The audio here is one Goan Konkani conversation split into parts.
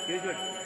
Thank you.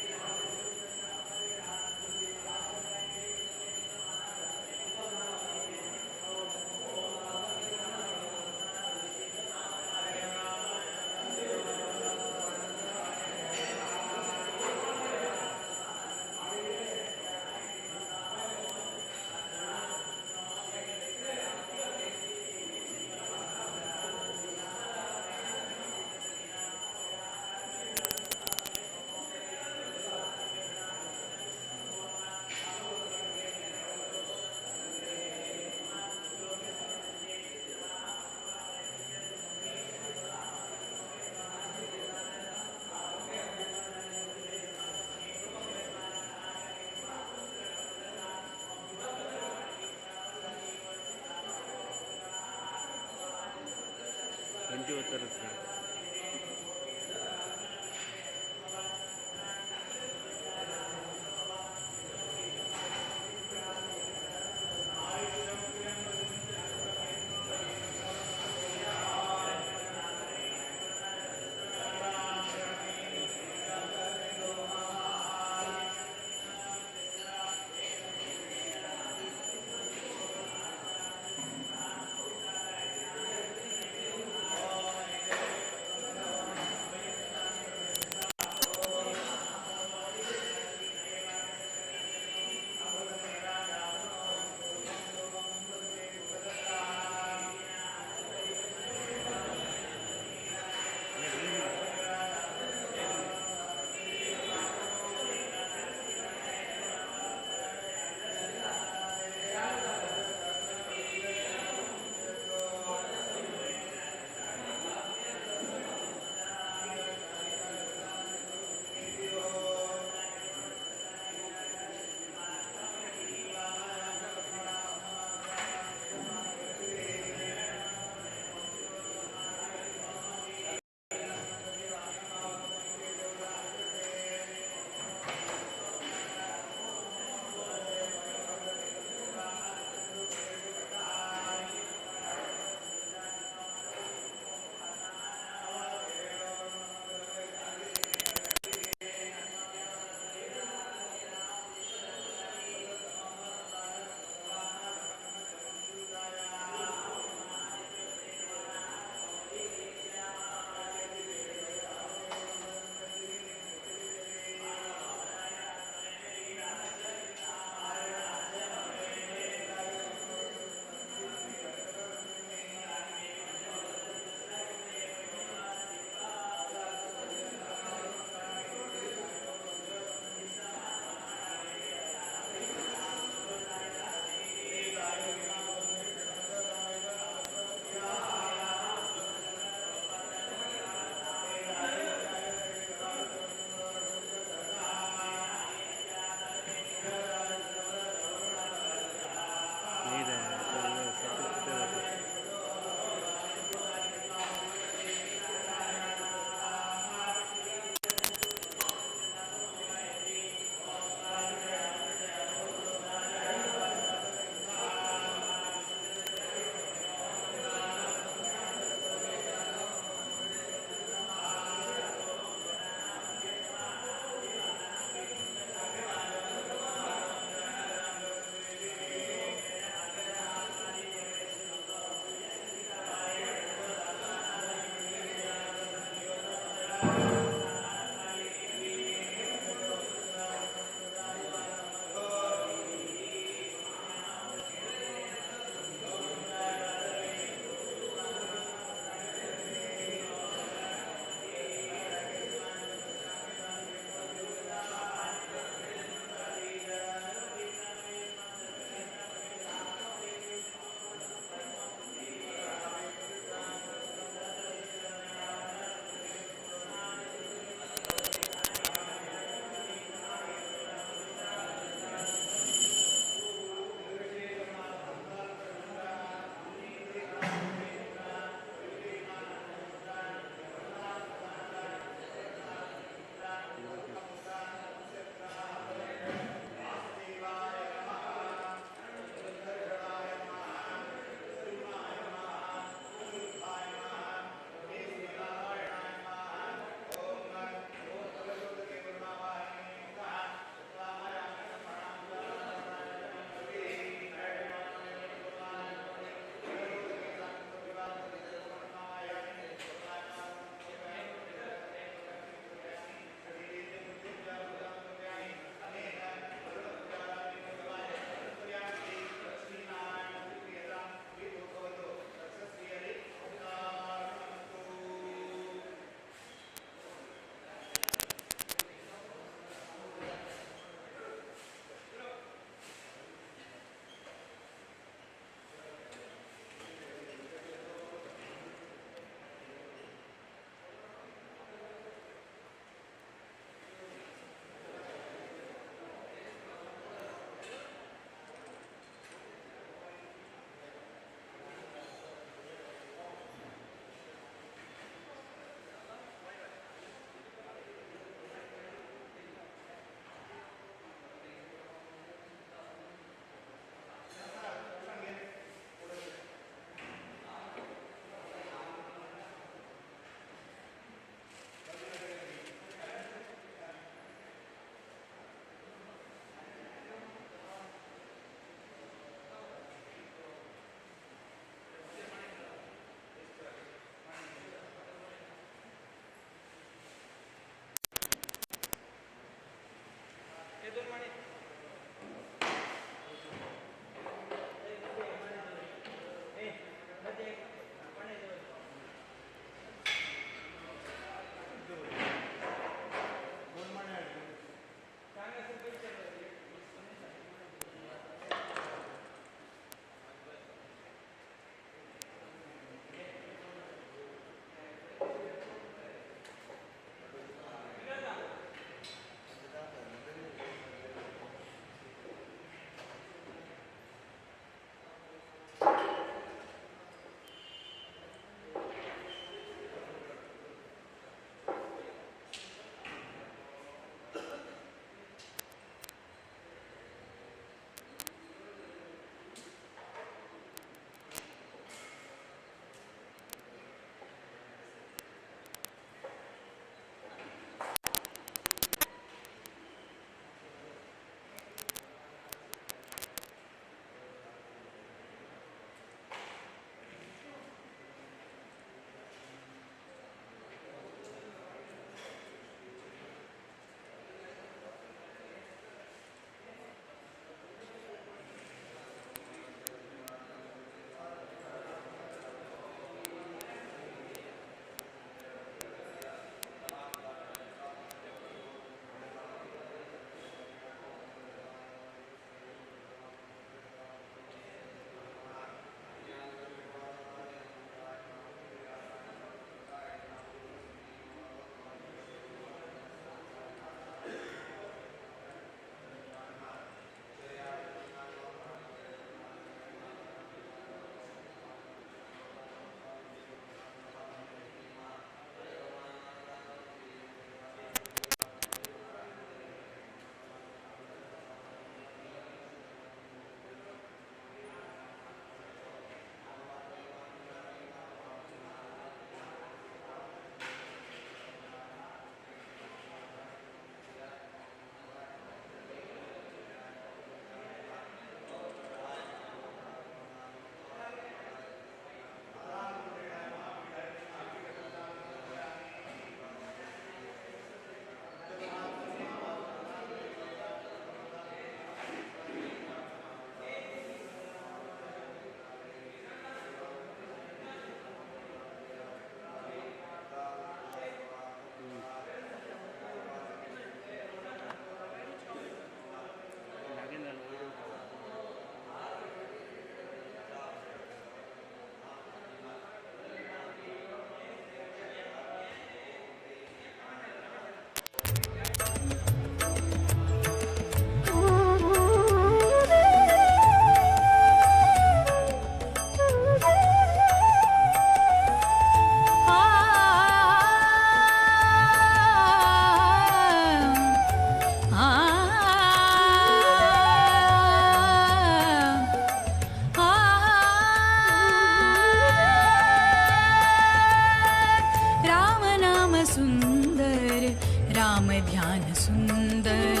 ध्यान सुंदर,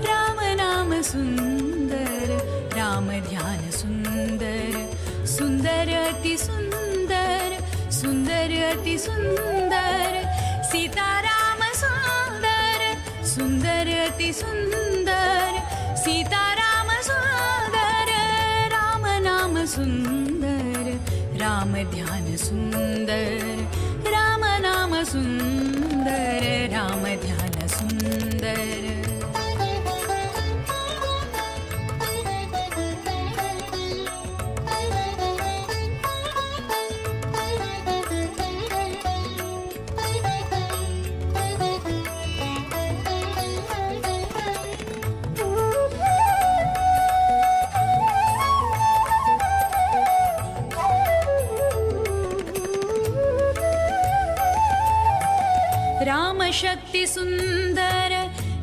राम नाम सुंदर, राम ध्यान सुंदर, सुंदर अति सुंदर, सुंदर अति सुंदर, सीताराम सुंदर, सुंदर अति सुंदर, सीताराम सुंदर, राम नाम सुंदर, राम ध्यान सुंदर, राम नाम सुंदर, राम ध्यान सुंदर। राम शक्ति सुंदर,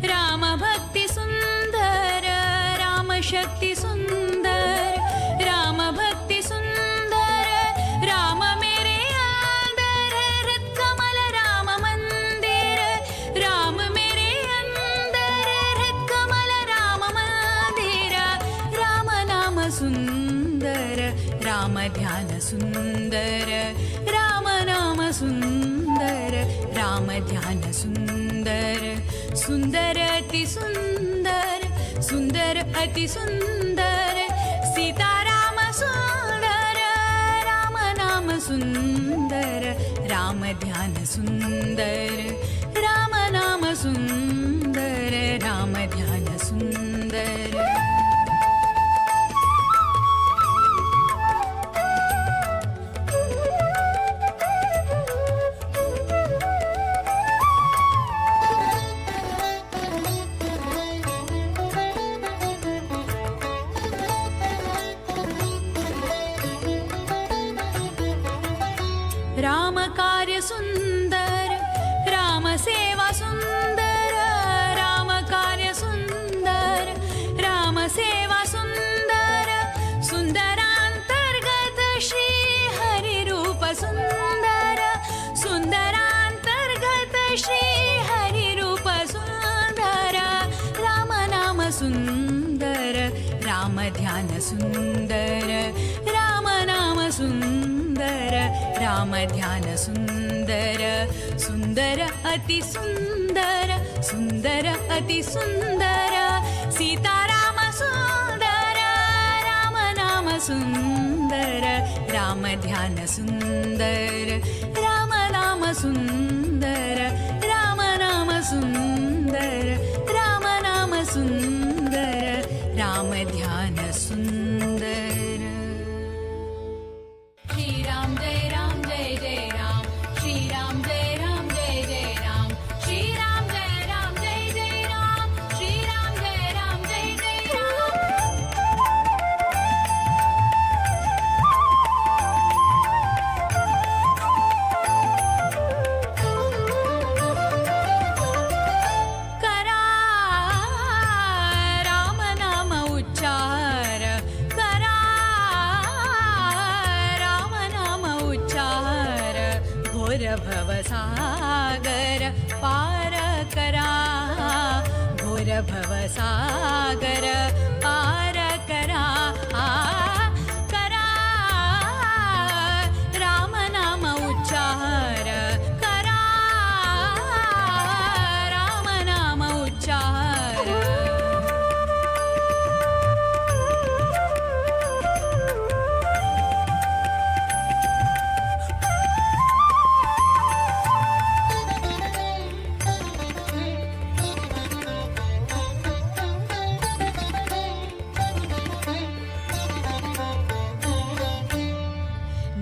राम भक्ति सुंदर, राम शक्ति सुंदर, राम भक्ति सुंदर, राम मेरे अंदर हृत कमल राम मंदिर, राम मेरे अंदर हृत कमल राम मंदिर, राम नाम सुंदर, राम ध्यान सुंदर, राम नाम सुंदर, राम ध्यान सुंदर, सुंदर अति सुंदर, सुंदर अति सुंदर, सीताराम सुंदर, राम नाम सुंदर, राम ध्यान सुंदर, राम नाम सुंदर, राम ध्यान सुंदर। राम कार्य सुंदर, राम सेवा सुंदर, राम कार्य सुंदर, राम सेवा सुंदर, सुंदरांतर्गत श्री हरि रूप सुंदर, सुंदरांतर्गत श्री हरि रूप सुंदर, राम नाम सुंदर, राम ध्यान सुंदर, राम नाम सुंदर, राम ध्यान सुंदर, सुंदर अति सुंदर, सुंदर अति सुंदर, सीताराम सुंदर, राम नाम सुंदर, राम ध्यान सुंदर, राम नाम सुंदर, राम नाम सुंदर, राम नाम सुंदर, राम ध्यान सुंदर। श्री राम जय राम जय जय राम, श्री राम जय राम जय जय राम, श्री राम जय राम जय जय राम, श्री राम जय राम जय जय राम। करा राम नाम उच्चार, करा राम नाम उच्चार, घोर भवसागर पार करा, घोर भवसागर पार करा, करा राम नाम उच्चार, करा राम नाम उच्चार।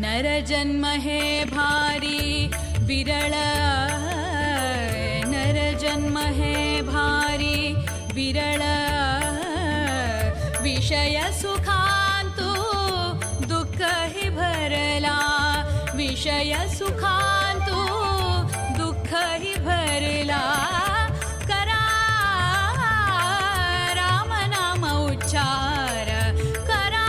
नर जन्म हे भारी विरळ, नर जन्म हे भारी विरळ, विषय सुखांतु दुःख ही भरला, विषय सुखांतु दुःख ही भरला, करा राम नाम उच्चार, करा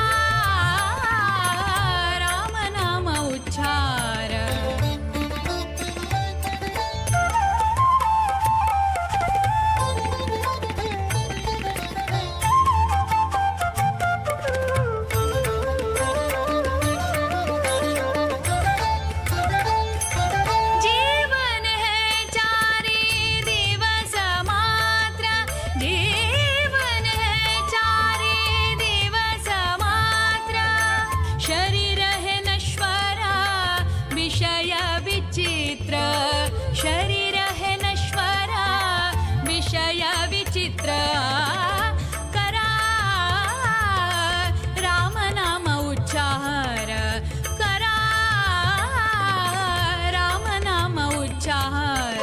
राम नाम उच्चार। ವಿಷಯ ವಿಚಿತ್ರ ಕರಾ ರಾಮನಾಮ ಉಚ್ಚಾರ ಕರಾ ರಾಮನಾಮ ಉಚ್ಚಾರ.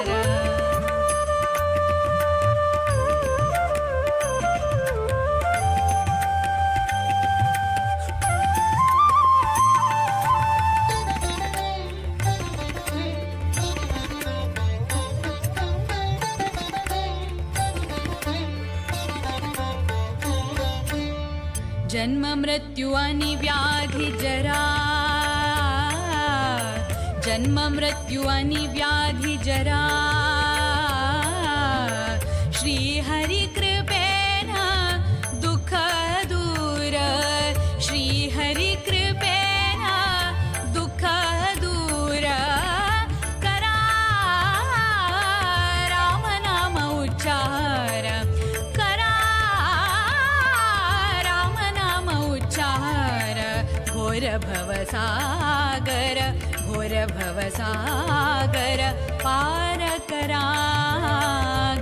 ಜನ್ಮ ಮೃತ್ಯು ಅನಿ ವ್ಯಾಧಿ ಜರಾ ಜನ್ಮ ಮೃತ್ಯು ಅನಿ ವ್ಯಾಧಿ ಜರಾ ಶ್ರೀ ಹರಿ ಕೃಪೇನ ದುಃಖ ದೂರ ಶ್ರೀ ಹರಿ ಕೃಪೇನ ದುಃಖ ದೂರ ಕರಾ ರಾಮನಾಮ ಉಚ್ಚಾರ ಕರಾ ರಾಮನಾಮ ಉಚ್ಚಾರ ಘೋರ ಭವಸಾಗರ ಘೋರ ಭವಸಾಗರ ಪಾರ ಕರಾ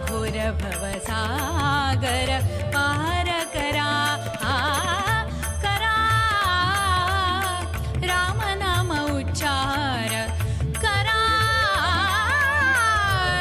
ಘೋರ ಭವಸಾಗರ ಪಾರ ಕರಾ ಕರಾ ರಾಮನಾಮ ಉಚ್ಚಾರ ಕರಾ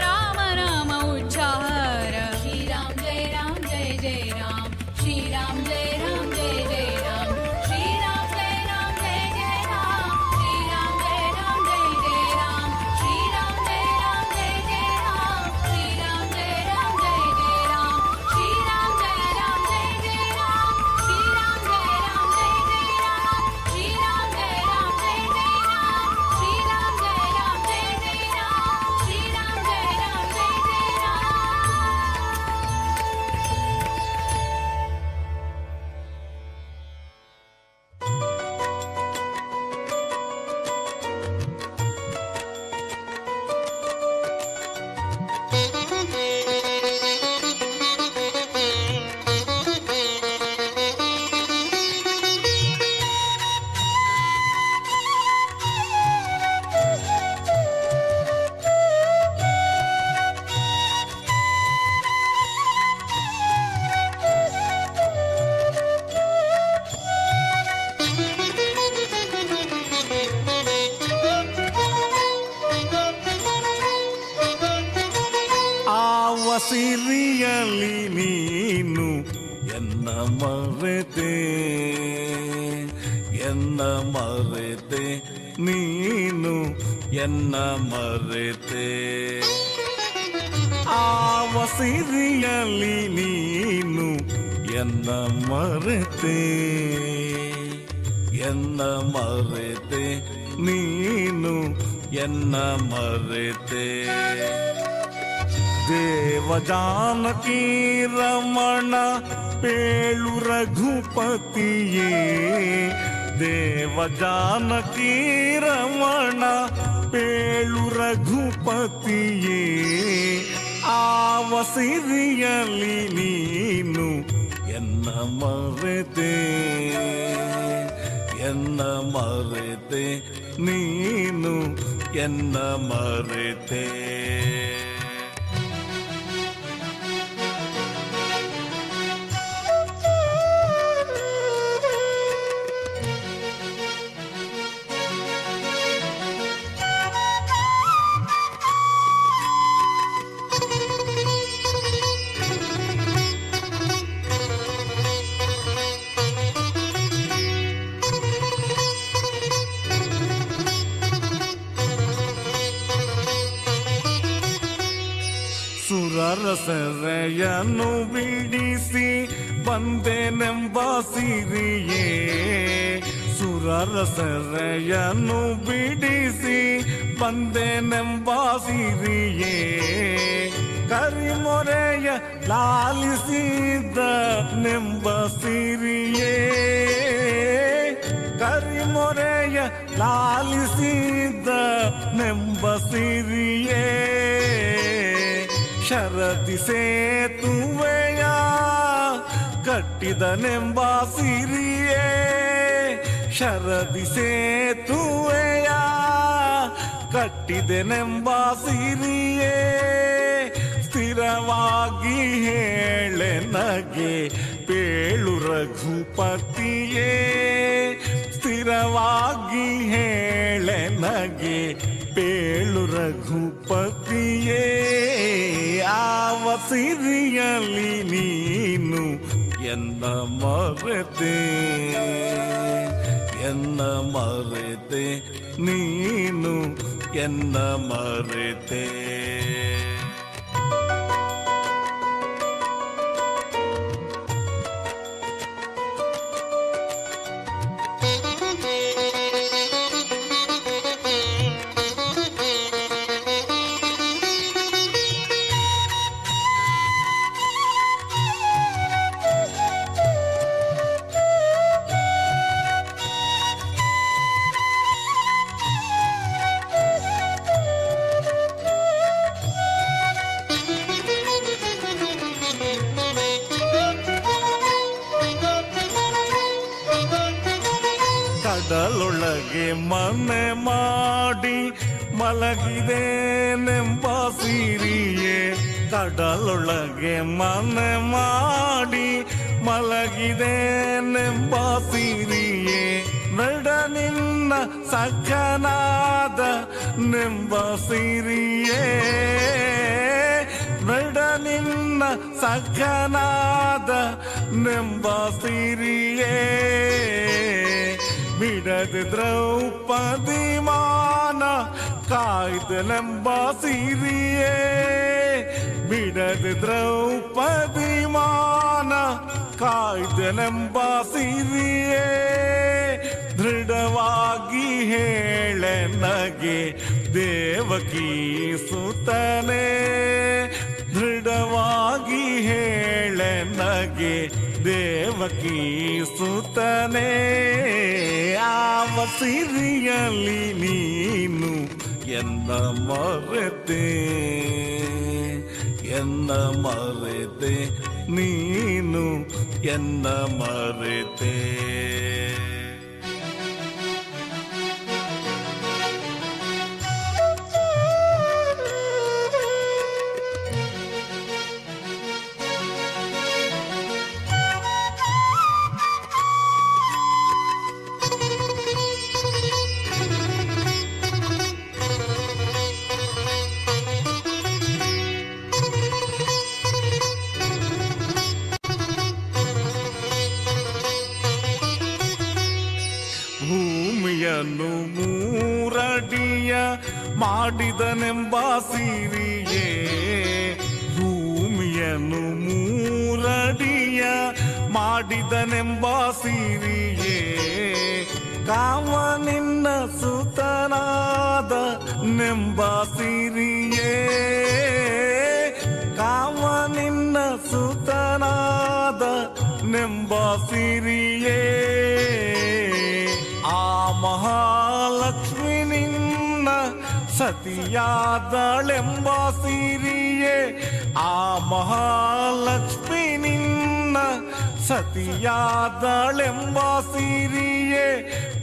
ರಾಮನಾಮ ಉಚ್ಚಾರ. ಶ್ರೀರಾಮ್ ಜಯ ರಾಮ್ ಜಯ ಜಯ ರಾಮ್ ಶ್ರೀರಾಮ್ ಜಯ ರಾಮ್ ಜಯ ಜಯ ರಾಮ್ ಶ್ರೀರಾಮ್ ಜಯ ರಾಮ್ ಜಯ ಜಯ ರಾಮ್ ಶ್ರೀರಾಮ್ ಜಯ ರಾಮ್ ಜಯ ಜಯ ರಾಮ್ ಶ್ರೀರಾಮ್ ಜಯ ರಾಮ್ ಜಯ ಜಯ ರಾಮ್ ಶ್ರೀರಾಮ್ ಜಯ ರಾಮ್ ಜಯ ಜಯ ರಾಮ್ ಶ್ರೀರಾಮ್ ಜಯ ರಾಮ್ ಜಯ ಜಯ ರಾಮ್ ಶ್ರೀರಾಮ್ ಜಯ ರಾಮ್ ಜಯ ಜಯ ರಾಮ್ ಶ್ರೀರಾಮ್ ಜಯ ರಾಮ್ ಜಯ ಜಯ ರಾಮ್ ಶ್ರೀರಾಮ್ ಜಯ ರಾಮ್ ಜಯ ಜಯ ರಾಮ್ ಶ್ರೀರಾಮ್ ಜಯ ರಾಮ್ ಜಯ ಜಯ ರಾಮ್. ಆವ ಸಿರಿಯಲಿ ನೀನು ಎನ್ನ ಮರೆತೆ ಎನ್ನ ಮರೆತೆ ನೀನು ಎನ್ನ ಮರೆತೆ ಆವ ಸಿರಿಯಲಿ ನೀನು ಎನ್ನ ಮರೆತೆ ಎನ್ನ ಮರೆತೆ ನೀನು ಎನ್ನ ಮರೆತೆ. ದೇವ ಜಾನಕಿ ರಮಣ ಪೇಳು ರಘುಪತಿಯೇ ದೇವ ಜಾನಕಿ ರಮಣ ಪೇಳು ರಘುಪತಿಯೇ ಆವ ಸಿರಿಯಲಿ ನೀನು ಎನ್ನ ಮರೆತೆ ಎನ್ನ ಮರೆತೆ ನೀನು ಎನ್ನ ಮರೆತೆ. ಸುರರ ಸೆರೆಯನ್ನು ಬಿಡಿಸಿ ಬಂದೆನೆಂಬ ಸಿರಿಯೇ ಸುರರ ಸೆರೆಯನ್ನು ಬಿಡಿಸಿ ಬಂದೆನೆಂಬ ಸಿರಿಯೇ ಕರಿಮೊರೆಯ ಲಾಲಿಸಿದ ನೆಂಬ ಸಿರಿಯೇ ಕರಿಮೊರೆಯ ಲಾಲಿಸಿದ ನೆಂಬ ಸಿರಿಯೇ ಶರದಿ ಸೇತುವೆಯ ಕಟ್ಟಿದನೆಂಬ ಸಿರಿಯೇ ಶರದಿ ಸೇತುವೆಯ ಕಟ್ಟಿದೆನೆಂಬ ಸಿರಿಯೇ ಸ್ಥಿರ ಸ್ಥಿರವಾಗಿ ಹೇಳೆ ನಗೆ ಪೇಳು ರಘುಪತಿಯೇ, ಸ್ಥಿರವಾಗಿ ಹೇಳೆ ನಗೆ ಪೇಳು ರಘುಪತಿಯೇ. ಆವ ಸಿರಿಯಲಿ ನೀನು ಎನ್ನ ಮರೆತೆ, ಎನ್ನ ಮರೆತೆ ನೀನು ಎನ್ನ ಮರೆತೆ. ಕಡಲೊಳಗೆ ಮನೆ ಮಾಡಿ ಮಲಗಿದೇನೆಂಬ ಸಿರಿಯೇ, ಕಡಲೊಳಗೆ ಮನೆ ಮಾಡಿ ಮಲಗಿದೇನೆಂಬ ಸಿರಿಯೇ, ನಡ ನಿನ್ನ ಸಖನಾದ ನೆಂಬ ಸಿರಿಯೇ, ನಡ ನಿನ್ನ ಸಖನಾದ ನೆಂಬ ಸಿರಿಯೇ. ಬಿಡದೆ ದ್ರೌಪದಿ ಮಾನ ಕಾಯ್ದನೆಂಬ ಸಿರಿಯೇ, ಬಿಡದೆ ದ್ರೌಪದಿ ಮಾನ ಕಾಯ್ದನೆಂಬ ಸಿರಿಯೇ. ದೃಢವಾಗಿ ಹೇಳೆ ನಗೆ ದೇವಕಿ ಸುತನೇ, ದೃಢವಾಗಿ ಹೇಳೆ ನಗೆ ದೇವಕಿ ಸುತನೇ. ಆವ ಸಿರಿಯಲಿ ನೀನು ಎನ್ನ ಮರೆತೆ, ಎನ್ನ ಮರೆತೆ ನೀನು ಎನ್ನ ಮರೆತೆ. ಭೂಮಿಯನ್ನು ಮೂರಡಿಯ ಮಾಡಿದನೆಂಬ ಸಿರಿಯೇ, ಭೂಮಿಯನ್ನು ಮೂರಡಿಯ ಮಾಡಿದನೆಂಬ ಸಿರಿಯೇ, ಕಾಮ ನಿನ್ನ ಸುತನಾದ ನೆಂಬ ಸಿರಿಯೇ, ಕಾಮ ನಿನ್ನ ಸುತನಾದ ನೆಂಬ ಸಿರಿಯೇ. ಆ ಮಹಾಲಕ್ಷ್ಮಿ ನಿನ್ನ ಸತಿಯಾದಳೆಂಬ ಸಿರಿಯೇ, ಆ ಮಹಾಲಕ್ಷ್ಮಿ ನಿನ್ನ ಸತಿಯಾದಳೆಂಬ ಸಿರಿಯೇ.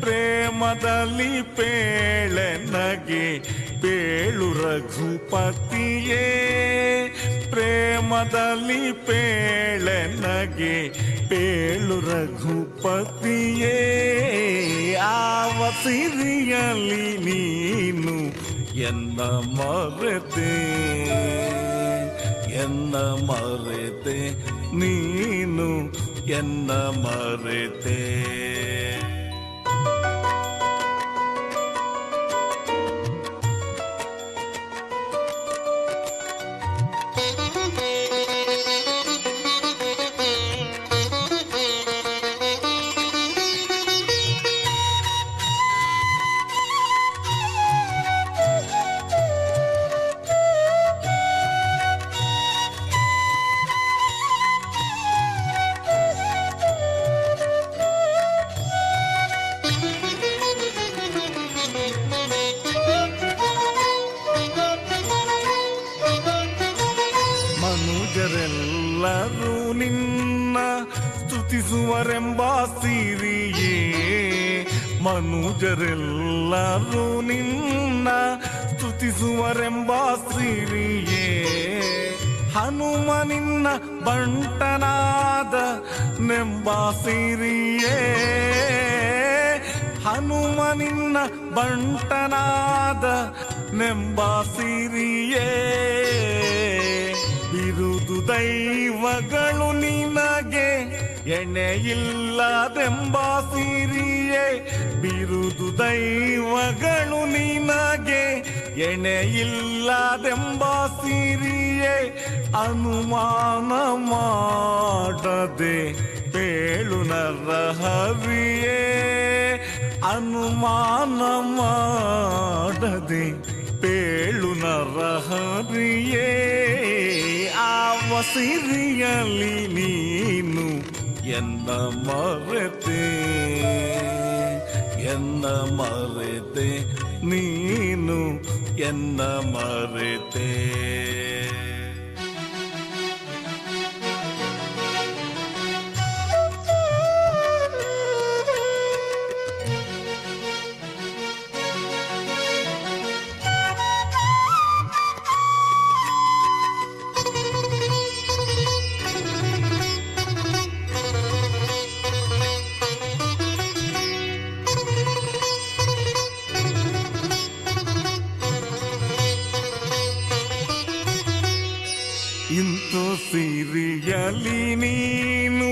ಪ್ರೇಮದಲ್ಲಿ ಪೇಳೆ ನಗೆ ಪೇಳು ರಘುಪತಿಯೇ, ಪ್ರೇಮದಲ್ಲಿ ಪೇಳೆ ನಗೆ ಪೇಳು ರಘುಪತಿಯೇ. ಆವ ಸಿರಿಯಲಿ ನೀನು ಎನ್ನ ಮರೆತೆ, ಎನ್ನ ಮರೆತೆ ನೀನು ಎನ್ನ ಮರೆತೆ. ಮನುಜರೆಲ್ಲರೂ ನಿನ್ನ ಸ್ತುತಿಸುವರೆಂಬ ಸಿರಿಯೇ, ಮನುಜರೆಲ್ಲರೂ ನಿನ್ನ ಸ್ತುತಿಸುವರೆಂಬ ಸಿರಿಯೇ. ಹನುಮ ನಿನ್ನ ಬಂಟನಾದ ನೆಂಬ ಸಿರಿಯೇ, ಹನುಮ ನಿನ್ನ ಬಂಟನಾದ ನೆಂಬ ಸಿರಿಯೇ. ಬಿರುದು ದೈವಗಳು ನಿನಗೆ ಎಣೆಯಿಲ್ಲದೆಂಬ ಸಿರಿಯೇ, ಬಿರುದು ದೈವಗಳು ನಿನಗೆ ಎಣೆಯಿಲ್ಲದೆಂಬ ಸಿರಿಯೇ. ಅನುಮಾನ ಮಾಡದೆ ಪೇಳು ನರಹರಿಯೇ, ಅನುಮಾನ ಮಾಡದೆ ಪೇಳು ನರಹರಿಯೇ. ಆವ ಸಿರಿಯಲಿ ನೀನು ಎನ್ನ ಮರೆತೆ, ಎನ್ನ ಮರೆತೆ ನೀನು ಎನ್ನ ಮರೆತೆ. ಇಂತು ಸಿರಿಯಲಿ ನೀನು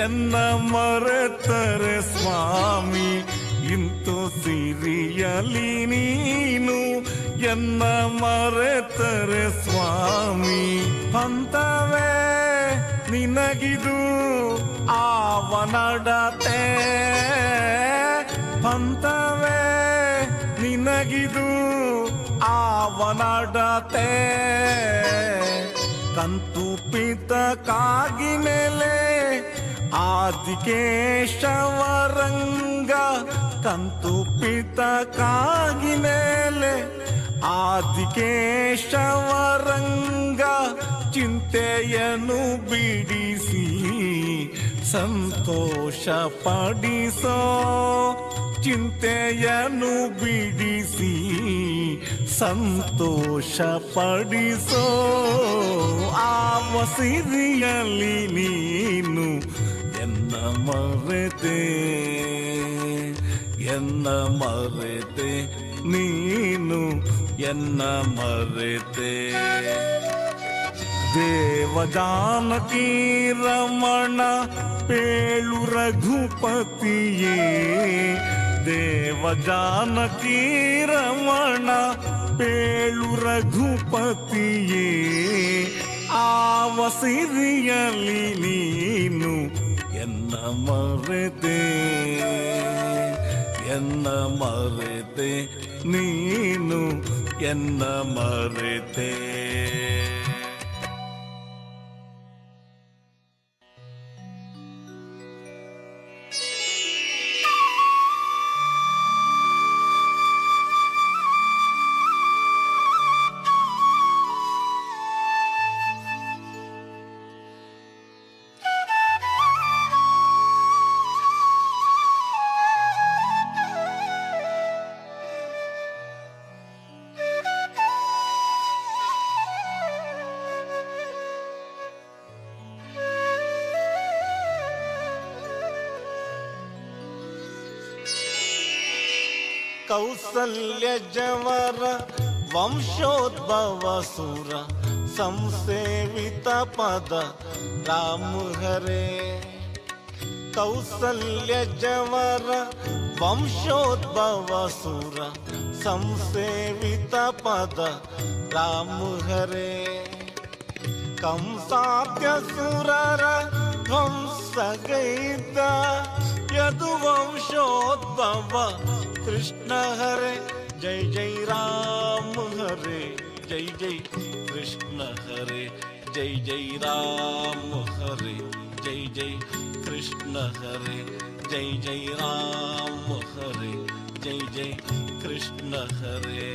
ಎನ್ನ ಮರೆತರೆ ಸ್ವಾಮಿ, ಇಂತು ಸಿರಿಯಲಿ ನೀನು ಎನ್ನ ಮರೆತರೆ ಸ್ವಾಮಿ. ಪಂಥವೇ ನಿನಗಿದು ಆವನಡತೆ, ಪಂಥವೇ ನಿನಗಿದು ಆವನಡತೆ. ಕಂತು ಪಿತಕಾಗಿ ನೆಲೆ ಆದಿಕೇಶವರಂಗ, ಕಂತು ಪಿತಕಾಗಿ ನೆಲೆ ಆದಿಕೇಶವರಂಗ. ಚಿಂತೆಯನ್ನು ಬಿಡಿಸಿ ಸಂತೋಷ ಪಡಿಸೋ, ಚಿಂತೆಯನ್ನು ಬಿಡಿಸಿ ಸಂತೋಷ ಪಡಿಸೋ. ಆವ ಸಿರಿಯಲಿ ನೀನು ಎನ್ನ ಮರೆತೆ, ಎನ್ನ ಮರೆತೆ ನೀನು ಎನ್ನ ಮರೆತೆ. ದೇವ ಜಾನಕಿ ರಮಣ ಪೇಳು ರಘುಪತಿಯೇ, ದೇವ ಜಾನಕಿ ರಮಣ ಪೇಳು ರಘುಪತಿಯೇ. ಆವ ಸಿರಿಯಲಿ ನೀನು ಎನ್ನ ಮರೆತೆ, ಎನ್ನ ಮರೆತೆ ನೀನು ಎನ್ನ ಮರೆತೆ. ಕೌಸಲ್ಯ ಜವರ ವಂಶೋದ್ಭವ ಸುರ ಸಂಸೇವಿತ ಪದ ರಾಮ ಹರೇ. ಕೌಸಲ್ಯ ಜವರ ವಂಶೋದ್ಭವ ಸುರ ಸಂಸೇವಿತ ಪದ ರಾಮ ಹರೇ. ಕಂಸಾದ್ಯ ಸುರರ ಧ್ವಂಸಗೈದ ಯದುವಂಶೋದ್ಭವ ಕೃಷ್ಣ ಹರೇ. ಜೈ ಜೈ ರಾಮ ಹರೇ, ಜೈ ಜೈ ಕೃಷ್ಣ ಹರೇ, ಜೈ ಜೈ ರಾಮ ಹರೇ, ಜೈ ಜೈ ಕೃಷ್ಣ ಹರೇ, ಜೈ ಜೈ ರಾಮ ಹರೇ, ಜೈ ಜೈ ಕೃಷ್ಣ ಹರೇ.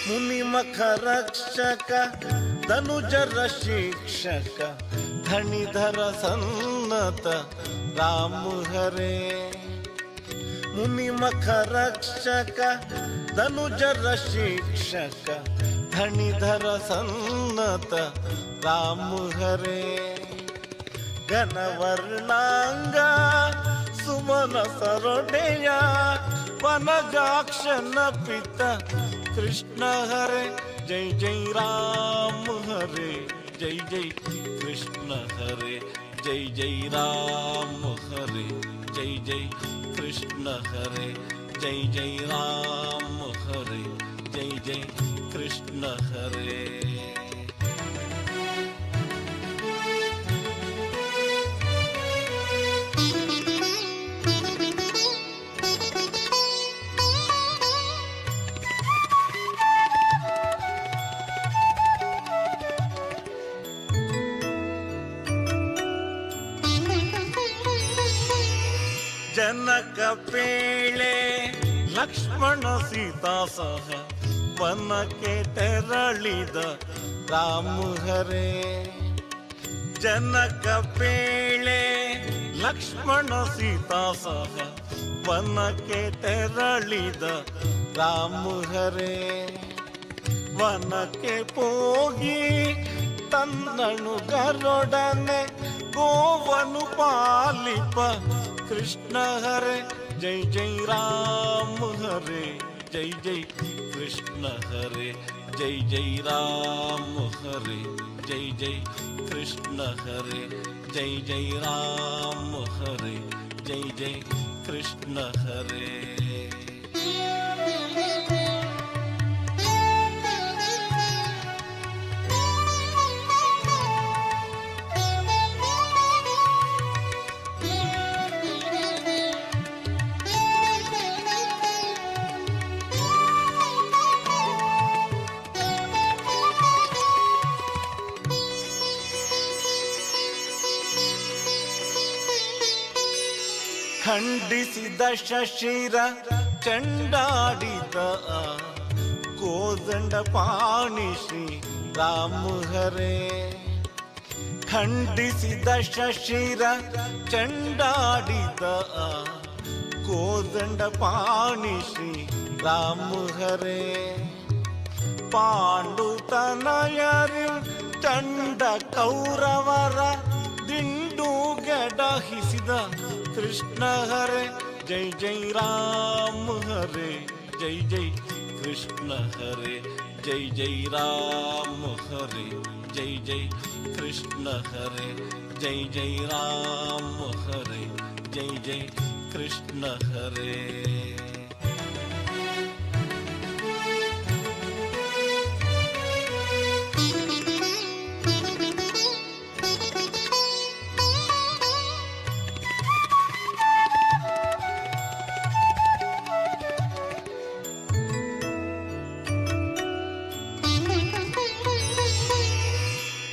ಮುನಿಮಖ ರಕ್ಷಕ ಧನುಜರ ಶಿಕ್ಷಕ ಧಣಿಧರ ಸನ್ನತ ರಾಮ ಹರೇ. ಮುನಿಮಖ ರಕ್ಷಕ ಧನುಜರ ಶಿಕ್ಷಕ ಧಣಿಧರ ಸನ್ನತ ರಾಮ ಹರೇ. ಘನವರ್ಣಾಂಗ ಸುಮನ ಸರೊಡೆಯ ವನಜಾಕ್ಷನ ಪಿತ ಕೃಷ್ಣ ಹರೇ ಜೈ ಜೈ ರಾಮ ಹರೇ ಜೈ ಜೈ ಕೃಷ್ಣ ಹರೇ ಜೈ ಜೈ ರಾಮ ಹರೇ ಜೈ ಜೈ ಕೃಷ್ಣ ಹರೇ ಜೈ ಜೈ ರಾಮ ಹರೇ ಜೈ ಜೈ ಕೃಷ್ಣ ಹರೇ. ಜನಕ ಪೇಳೆ ಲಕ್ಷ್ಮಣ ಸೀತಾ ಸಹ ವನಕ್ಕೆ ತೆರಳಿದ ರಾಮ ಹರೇ. ಜನಕ ಪೇಳೆ ಲಕ್ಷ್ಮಣ ಸೀತಾ ಸಹ ವನಕ್ಕೆ ತೆರಳಿದ ರಾಮ ಹರೇ. ವನಕ್ಕೆ ಹೋಗಿ ತನ್ನಣು ಗರುಡನೆ ಗೋವನು ಪಾಲಿಪ ಕೃಷ್ಣ ಹರೇ ಜೈ ಜೈ ರಾಮ ಹರೇ ಜೈ ಜೈ ಕೃಷ್ಣ ಹರೇ ಜೈ ಜೈ ರಾಮ ಹರೇ ಜೈ ಜೈ ಕೃಷ್ಣ ಹರೇ ಜೈ ಜೈ ರಾಮ ಹರೇ ಜೈ ಜೈ ಕೃಷ್ಣ ಹರೇ. ಖಂಡಿಸಿದ ಶಶಿರ ಚಂಡಾಡಿದ ಕೋದಂಡ ಪಾಣಿ ಶ್ರೀ ರಾಮ ಹರೇ. ಖಂಡಿಸಿದ ಶಶಿರ ಚಂಡಾಡಿದ ಕೋದಂಡ ಪಾಣಿ ಶ್ರೀ ರಾಮ ಹರೇ. ಪಾಂಡುತನಯರು ಚಂಡ ಕೌರವರ ದಿಂಡು ಗಡಹಿಸಿದ ಕೃಷ್ಣ ಹರೇ ಜೈ ಜೈ ರಾಮ ಹರೇ ಜೈ ಜೈ ಕೃಷ್ಣ ಹರೇ ಜೈ ಜೈ ರಾಮ ಹರೇ ಜೈ ಜೈ ಕೃಷ್ಣ ಹರೇ ಜೈ ಜೈ ರಾಮ ಹರೇ ಜೈ ಜೈ ಕೃಷ್ಣ ಹರೇ.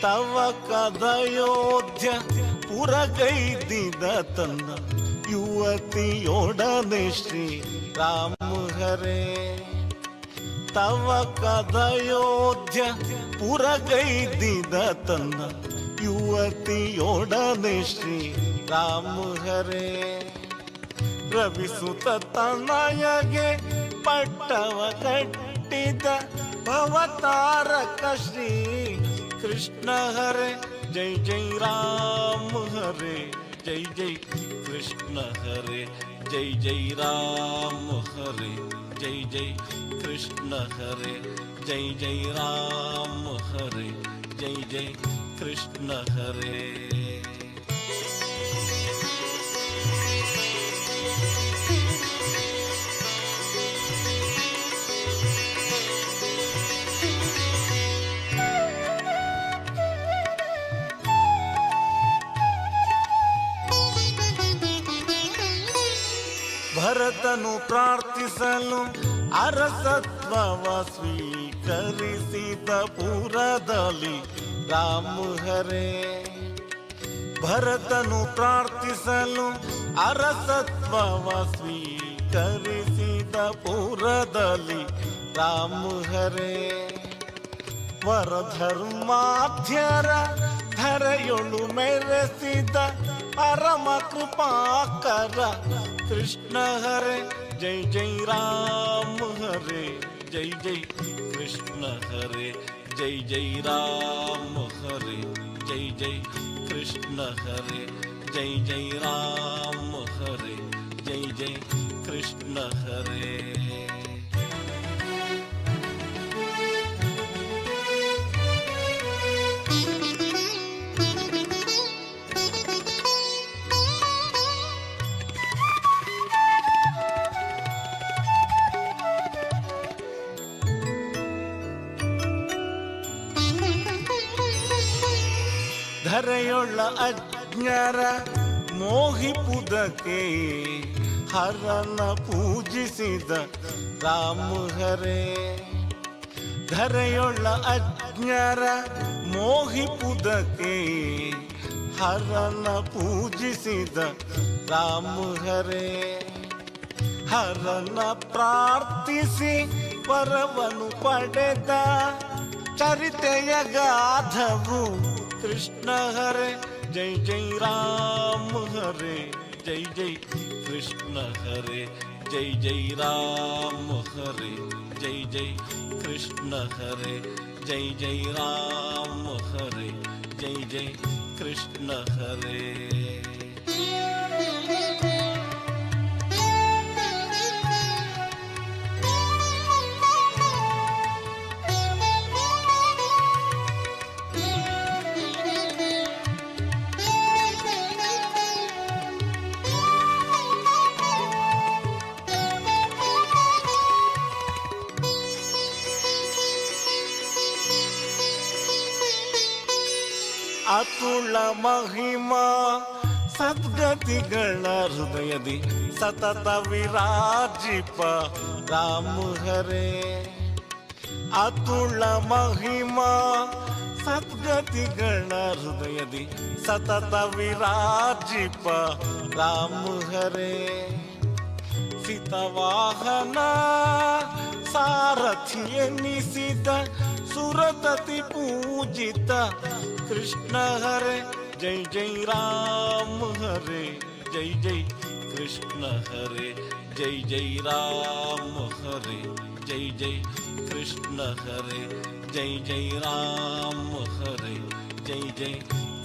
ತವ ಕದಯೋಧ್ಯ ಪುರಗೈದಿದ ತನ್ನ ಯುವತಿಯೊಡನೆ ಶ್ರೀ ರಾಮ ಹರೇ. ತವ ಕದಯೋಧ್ಯ ಪುರಗೈದಿದ ತನ್ನ ಯುವತಿಯೊಡನೆ ಶ್ರೀ ರಾಮ ಹರೇ. ರವಿಸುತ ತನಯಗೆ ಪಟ್ಟವ ಕಟ್ಟಿದ ಭವತಾರಕ ಶ್ರೀ ಕೃಷ್ಣ ಹರೇ ಜೈ ಜೈ ರಾಮ ಹರೇ ಜೈ ಜೈ ಕೃಷ್ಣ ಹರೇ ಜೈ ಜೈ ರಾಮ ಹರೇ ಜೈ ಜೈ ಕೃಷ್ಣ ಹರೇ ಜೈ ಜೈ ರಾಮ ಹರೇ ಜೈ ಜೈ ಕೃಷ್ಣ ಹರೇ. ಭರತನು ಪ್ರಾರ್ಥಿಸಲು ಅರಸತ್ವವ ಸ್ವೀಕರಿಸಿದ ಪುರದಲ್ಲಿ ರಾಮ ಹರೇ. ಭರತನು ಪ್ರಾರ್ಥಿಸಲು ಅರಸತ್ವವ ಸ್ವೀಕರಿಸಿದ ಪುರದಲ್ಲಿ ರಾಮ ಹರೇ. ವರಧರ್ಮಾಧ್ಯರ ಧರೆಯೊಳು ಮೆರೆಸಿದ ಪರಮ ಕೃಪಾಕರ ಕೃಷ್ಣ ಹರೇ ಜೈ ಜೈ ರಾಮ ಹರೇ ಜೈ ಜೈ ಕೃಷ್ಣ ಹರೇ ಜೈ ಜೈ ರಾಮ ಹರೇ ಜೈ ಜೈ ಕೃಷ್ಣ ಹರೇ ಜೈ ಜೈ ರಾಮ ಹರೇ ಜೈ ಜೈ ಕೃಷ್ಣ ಹರೇ. ಧರೆಯೊಳ ಅಜ್ಞರ ಮೋಹಿಪುದಕ್ಕೆ ಹರನ ಪೂಜಿಸಿದ ರಾಮ ಹರೇ. ಧರೆಯೊಳ ಅಜ್ಞರ ಮೋಹಿಪುದಕ್ಕೆ ಹರನ ಪೂಜಿಸಿದ ರಾಮ ಹರೇ. ಹರನ ಪ್ರಾರ್ಥಿಸಿ ವರವನು ಪಡೆದ ಚರಿತೆಯ ಗಾಧವು ಕೃಷ್ಣ ಹರೇ ಜೈ ಜೈ ರಾಮ ಹರೇ ಜೈ ಜೈ ಕೃಷ್ಣ ಹರೇ ಜೈ ಜೈ ರಾಮ ಹರೇ ಜೈ ಜೈ ಕೃಷ್ಣ ಹರೇ ಜೈ ಜೈ ರಾಮ ಹರೇ ಜೈ ಜೈ ಕೃಷ್ಣ ಹರೇ. ಅತುಳ ಮಹಿಮಾ ಸದ್ಗತಿಗಳ ಹೃದಯದಿ ಸತತ ವಿರಾಜಿಪ ರಾಮ ಹರೇ. ಅತುಳ ಮಹಿಮಾ ಸದ್ಗತಿಗಳ ಹೃದಯದಿ ಸತತ ವಿರಾಜಿಪ ರಾಮ ಹರೇ. ಸಿತವಾಹನ ಸಾರಥಿ ಎನ್ನಿಸಿದ ಸುರತತಿ ಪೂಜಿತ ಕೃಷ್ಣ ಹರೇ ಜೈ ಜೈ ರಾಮ ಹರೇ ಜೈ ಜೈ ಕೃಷ್ಣ ಹರೇ ಜೈ ಜೈ ರಾಮ ಹರೇ ಜೈ ಜೈ ಕೃಷ್ಣ ಹರೇ ಜೈ ಜೈ ರಾಮ ಹರೇ ಜೈ ಜೈ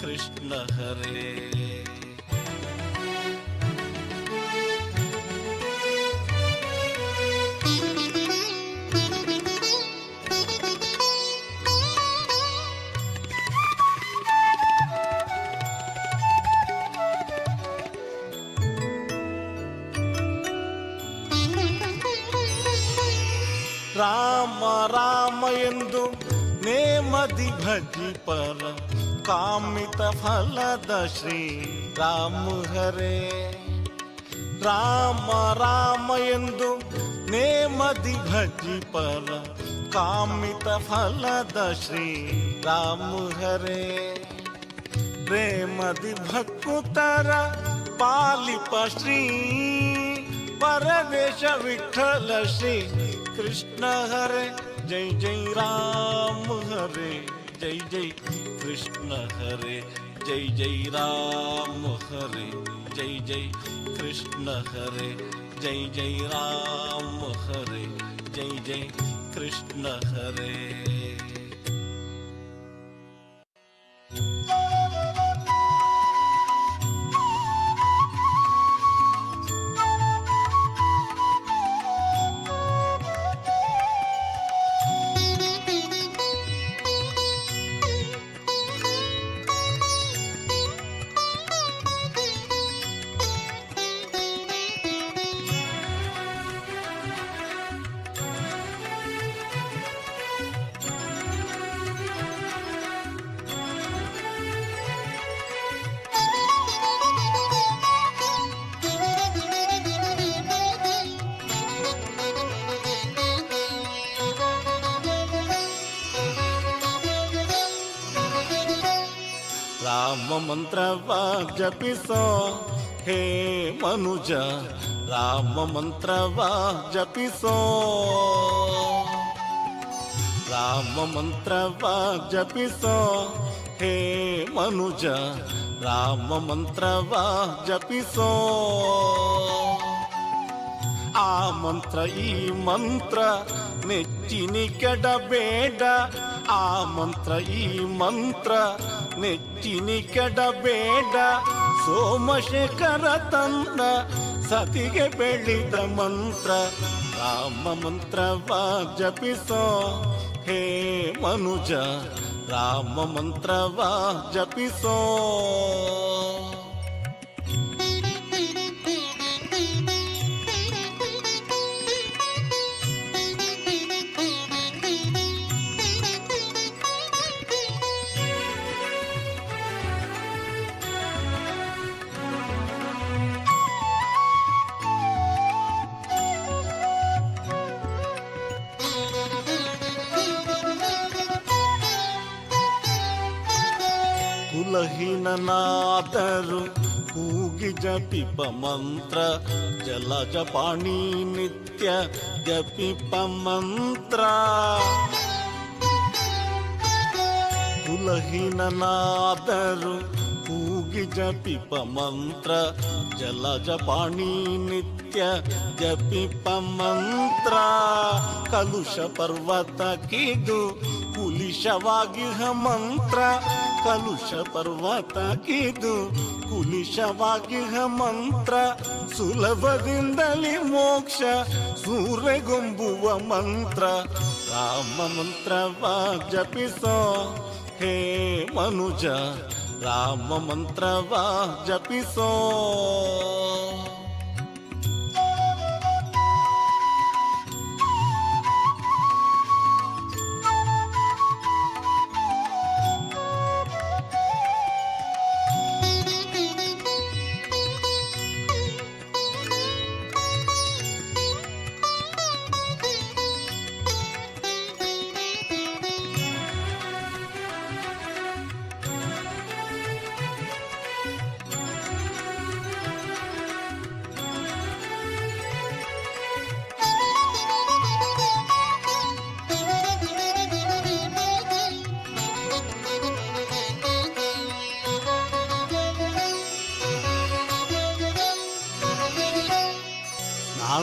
ಕೃಷ್ಣ ಹರೇ. ರಾಮ ರಾಮ ಎಂದು ನೇಮದಿ ಭಜಿಪರ ಕಾಮಿತ ಫಲದ ಶ್ರೀ ರಾಮ ಹರೇ. ರಾಮ ರಾಮ ಎಂದು ನೇಮದಿ ಭಜಿಪರ ಕಾಮಿತ ಫಲದ ಶ್ರೀ ರಾಮ ಹರೇ. ಪ್ರೇಮದಿ ಭಕ್ತರ ಪಾಲಿಪ ಶ್ರೀ ಪರದೇಶ ವಿಠಲ ಶ್ರೀ ಕೃಷ್ಣ ಹರೇ ಜೈ ಜೈ ರಾಮ ಹರೇ ಜೈ ಜೈ ಕೃಷ್ಣ ಹರೇ ಜೈ ಜೈ ರಾಮ ಹರೇ ಜೈ ಜೈ ಕೃಷ್ಣ ಹರೇ ಜೈ ಜೈ ರಾಮ ಹರೇ ಜೈ ಜೈ ಕೃಷ್ಣ ಹರೇ. ರಾಮ ಮಂತ್ರವ ಜಪಿಸೋ ಹೇ ಮನುಜ, ರಾಮ ಮಂತ್ರವ ಜಪಿಸೋ. ರಾಮ ಮಂತ್ರವ ಜಪಿಸೋ ಹೇ ಮನುಜ, ರಾಮ ಮಂತ್ರವ ಜಪಿಸೋ. ಆ ಮಂತ್ರ ಈ ಮಂತ್ರ ನೆಚ್ಚಿನಿ ಕೆಡಬೇಡ, ಆ ಮಂತ್ರ ಈ ಮಂತ್ರ ನೆಚ್ಚಿನಿ ಕೆಡಬೇಡ. ಸೋಮಶೇಖರ ತನ್ನ ಸತಿಗೆ ಬೆಳೆದ ಮಂತ್ರ, ರಾಮ ಮಂತ್ರವ ಜಪಿಸೋ ಹೇ ಮನುಜ, ರಾಮ ಮಂತ್ರವ ಜಪಿಸೋ. ಕುಲಹೀನನಾದರು ಕೂಗಿ ಜಪಿಪ ಮಂತ್ರ, ಜಲಜ ಪಾಣಿ ನಿತ್ಯ ಜಪಿಪ ಮಂತ್ರ. ಕುಲಹೀನನಾದರು ಕೂಗಿ ಜಪಿಪ ಮಂತ್ರ, ಜಲಜ ಪಾಣಿ ನಿತ್ಯ ಜಪಿಪ ಮಂತ್ರ. ಕಲುಷ ಪರ್ವತಕ್ಕಿದು ಕುಲಿಶವಾಗಿಹ ಮಂತ್ರ, ಕಲುಷ ಪರ್ವತಕ್ಕಿದು ಕುಲಿಶವಾಗಿಹ ಮಂತ್ರ. ಸುಲಭದಿಂದಲೇ ಮೋಕ್ಷ ಸೂರೆಗೊಂಬುವ ಮಂತ್ರ, ರಾಮ ಮಂತ್ರವ ಜಪಿಸೋ ಹೇ ಮನುಜ, ರಾಮ ಮಂತ್ರವ ಜಪಿಸೋ.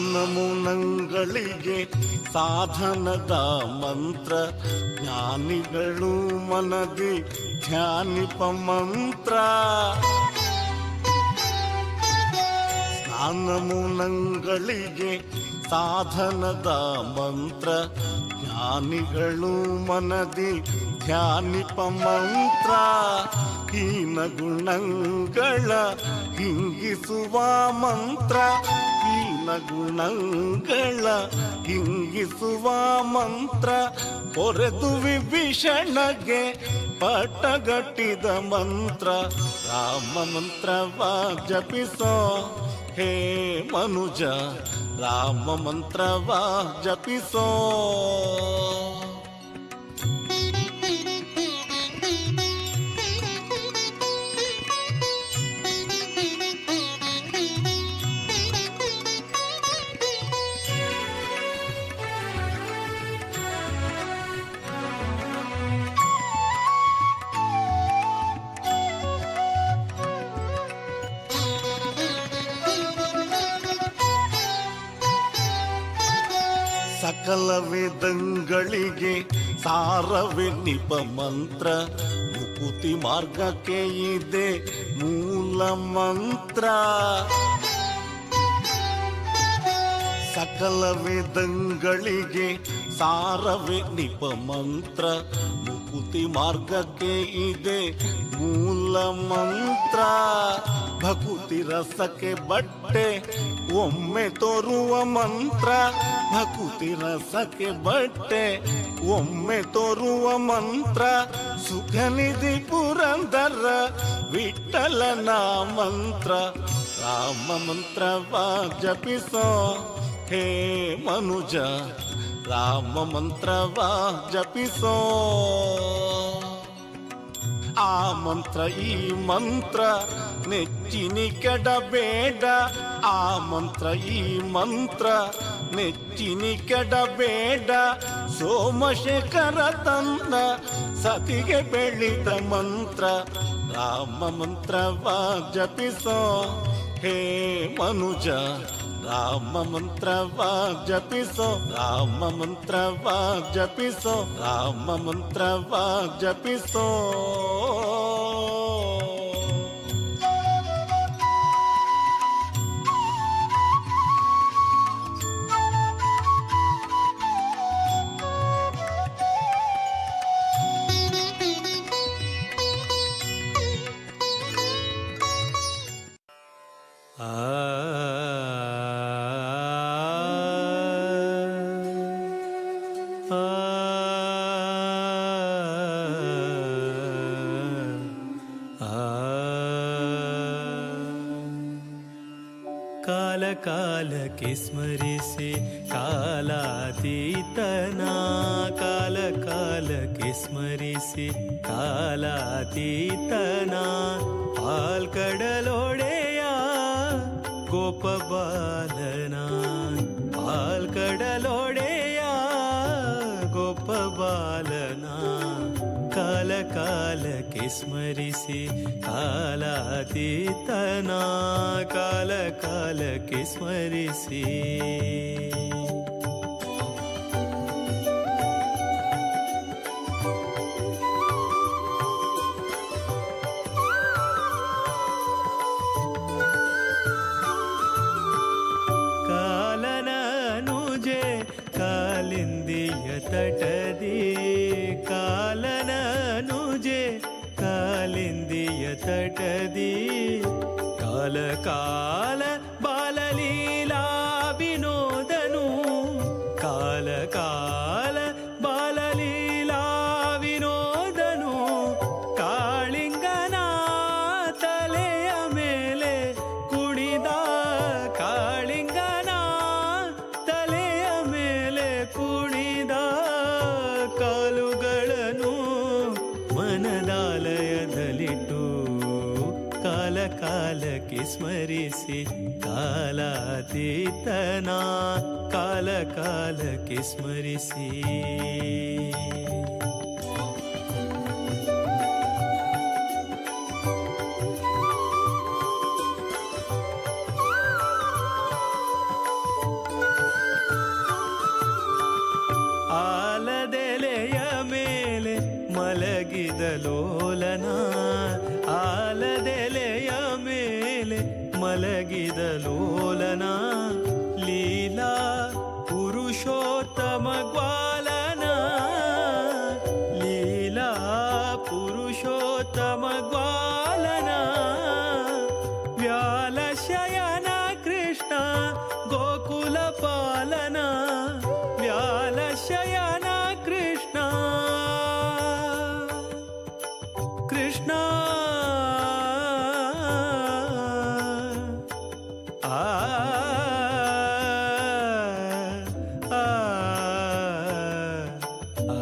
ಜ್ಞಾನಮೂನಗಳಿಗೆ ಸಾಧನದ ಮಂತ್ರ, ಜ್ಞಾನಿಗಳು ಮನದಿ ಧ್ಯಾನಿಪ ಮಂತ್ರ. ಸ್ನಾನಮೂನಗಳಿಗೆ ಸಾಧನದ ಮಂತ್ರ, ಜ್ಞಾನಿಗಳು ಮನದಿ ಧ್ಯಾನಿಪ ಮಂತ್ರ. ಹೀನ ಗುಣಗಳ ಹಿಂಗಿಸುವ ಮಂತ್ರ, ಹೀನ ಗುಣಗಳ ಹಿಂಗಿಸುವ ಮಂತ್ರ. ಕೊರೆದು ವಿಭೀಷಣಗೆ ಪಟ್ಟಗಟ್ಟಿದ ಮಂತ್ರ, ರಾಮ ಮಂತ್ರವ ಜಪಿಸೋ ಹೇ ಮನುಜ, ರಾಮ ಮಂತ್ರವ ಜಪಿಸೋ. ಸಕಲ ವೇದಂಗಳಿಗೆ ಸಾರವೆನ್ನಿಪ ಮಂತ್ರ, ಮುಕುತಿ ಮಾರ್ಗಕ್ಕೆ ಇದೆ ಮೂಲ ಮಂತ್ರ. ಸಕಲ ವೇದಂಗಳಿಗೆ ಸಾರವೆನ್ನಿಪ ಮಂತ್ರ, ಮುಕುತಿ ಮಾರ್ಗಕ್ಕೆ ಇದೆ ಮೂಲ ಮಂತ್ರ. ಭಕುತಿ ರಸಕ್ಕೆ ಬಟ್ಟೆ ಒಮ್ಮೆ ತೋರುವ ಮಂತ್ರ, ಭಕುತಿ ರಸಕ್ಕೆ ಬಟ್ಟೆ ಒಮ್ಮೆ ತೋರುವ ಮಂತ್ರ. ಸುಖನಿಧಿ ಪುರಂದರ ವಿಠಲನ ಮಂತ್ರ, ರಾಮ ಮಂತ್ರವ ಜಪಿಸೋ ಹೇ ಮನುಜ, ರಾಮ ಮಂತ್ರವ ಜಪಿಸೋ. ಆ ಮಂತ್ರ ಈ ಮಂತ್ರ ನೆಚ್ಚಿನಿ ಕೆಡಬೇಡ, ಆ ಮಂತ್ರ ಈ ಮಂತ್ರ ನೆಚ್ಚಿನಿ ಕೆಡಬೇಡ. ಸೋಮಶೇಖರ ತಂದ ಸತಿಗೆ ಬೆಳಿತ ಮಂತ್ರ, ರಾಮ ಮಂತ್ರವ ಜಪಿಸೋ ಹೇ ಮನುಜ, ರಾಮ ಮಂತ್ರವ ಜಪಿಸೋ, ರಾಮ ಮಂತ್ರವ ಜಪಿಸೋ, ರಾಮ ಮಂತ್ರವ ಜಪಿಸೋ. ಕಾಲ ಕಾಲಕ್ಕೆ ಸ್ಮರಿಸಿ ಕಾಲಾತೀತನ, ಕಾಲ ಕಾಲಕ್ಕೆ ಸ್ಮರಿಸಿ ಕಾಲಾತೀತನ, ಪಾಲ್ಕಡಲೊಡೆಯ ಗೋಪಬಾಲನ, ಪಾಲ್ಕಡಲೊಡೆಯ ಗೋಪಬಾಲನ, ಕಾಲ ಕಾಲಕ್ಕೆ ಸ್ಮರಿಸಿ ಕಾಲಾತೀತನ, ಕಾಲ ಕಾಲಕ್ಕೆ ಸ್ಮರಿಸಿ. ಕಾಲನನುಜೆ ಕಾಲಿಂದಿಯ ತಟದಿ, ಕಾಲನನುಜೆ ಕಾಲಿಂದಿಯ ತಟದಿ, ಕಾಲ ಕಾಲ ಬಾಲಲೀಲಾ ವಿನೋದನು, ಕಾಲ ಕಾಲ ಬಾಲಲೀಲಾ ವಿನೋದನು, ಕಾಳಿಂಗನ ತಲೆಯ ಮೇಲೆ ಕುಣಿದ, ಕಾಳಿಂಗನ ತಲೆಯ ಮೇಲೆ ಕುಣಿದ, ಕಾಲುಗಳನ್ನು ಮನದಾಲಯದಲ್ಲಿಟ್ಟು ಕಾಲ ಕಾಲಕ್ಕೆ ಸ್ಮರಿಸಿ ಕಾಲಾತೀತನ, ಕಾಲ ಕಾಲಕ್ಕೆ ಸ್ಮರಿಸಿ. ಆಲದೆಲೆಯ ಮೇಲೆ ಮಲಗಿದ ಲೋಲನ, ಆಲದೆಲೆಯ ಮೇಲೆ ಮಲಗಿದ ಲೋಲನ, ಲೀಲಾ ಪುರುಷೋತ್ತಮ ಗ್ವಾಲನ, ಲೀಲಾ ಪುರುಷೋತ್ತಮ ಗ್ವಾಲನ, ವ್ಯಾಲ ಶಯನ ಕೃಷ್ಣ ಗೋಕುಲ ಪಾಲನ, ವ್ಯಾಲ ಶಯನ ಕೃಷ್ಣ ಕೃಷ್ಣ. ಆ ಆ ಆ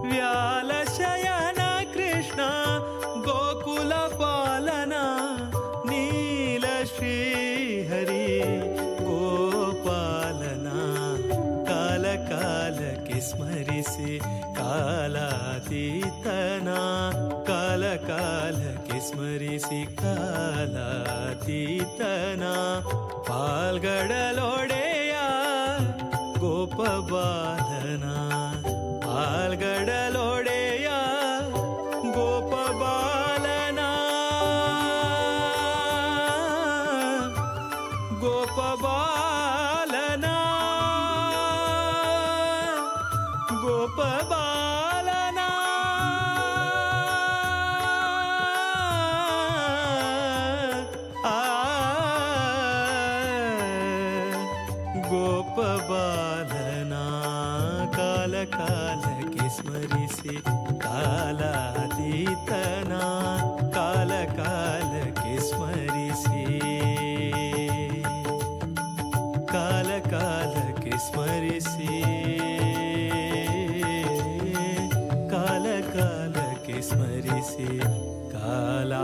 ವ್ಯಾಲ ಶಯನ ಕೃಷ್ಣ ಗೋಕುಲ ಪಾಲನ, ನೀಲ ಶ್ರೀ ಹರಿ ಗೋಪಾಲನ, ಕಾಲ ಕಾಲಕ್ಕೆ ಸ್ಮರಿಸಿ ಕಾಲಾತೀತನ, ಕಾಲ ಕಾಲಕ್ಕೆ ಸ್ಮರಿಸಿ ಕಾಲಾತೀತನ, ಪಾಲ್ಗಡಲೊಡೆಯ ಗೋಪಬಾಲನ, ಪಾಲ್ಗಡಲೊಡೆಯ ಗೋಪಬಾಲನ, ಗೋಪಬಾಲನ, ಗೋಪಬಾಲನ. ಆ ಗೋಪಬಾಲನ, ಕಾಲ ಕಾಲಕ್ಕೆ ಸ್ಮರಿಸಿ ಕಾಲಾತೀತನ, ಕಾಲ ಕಾಲಕ್ಕೆ ಸ್ಮರಿಸಿ, ಕಾಲ ಕಾಲಕ್ಕೆ ಸ್ಮರಿಸಿ, ಕಾಲ ಕಾಲಕ್ಕೆ ಸ್ಮರಿಸಿ ಕಾಲಾತೀತನ.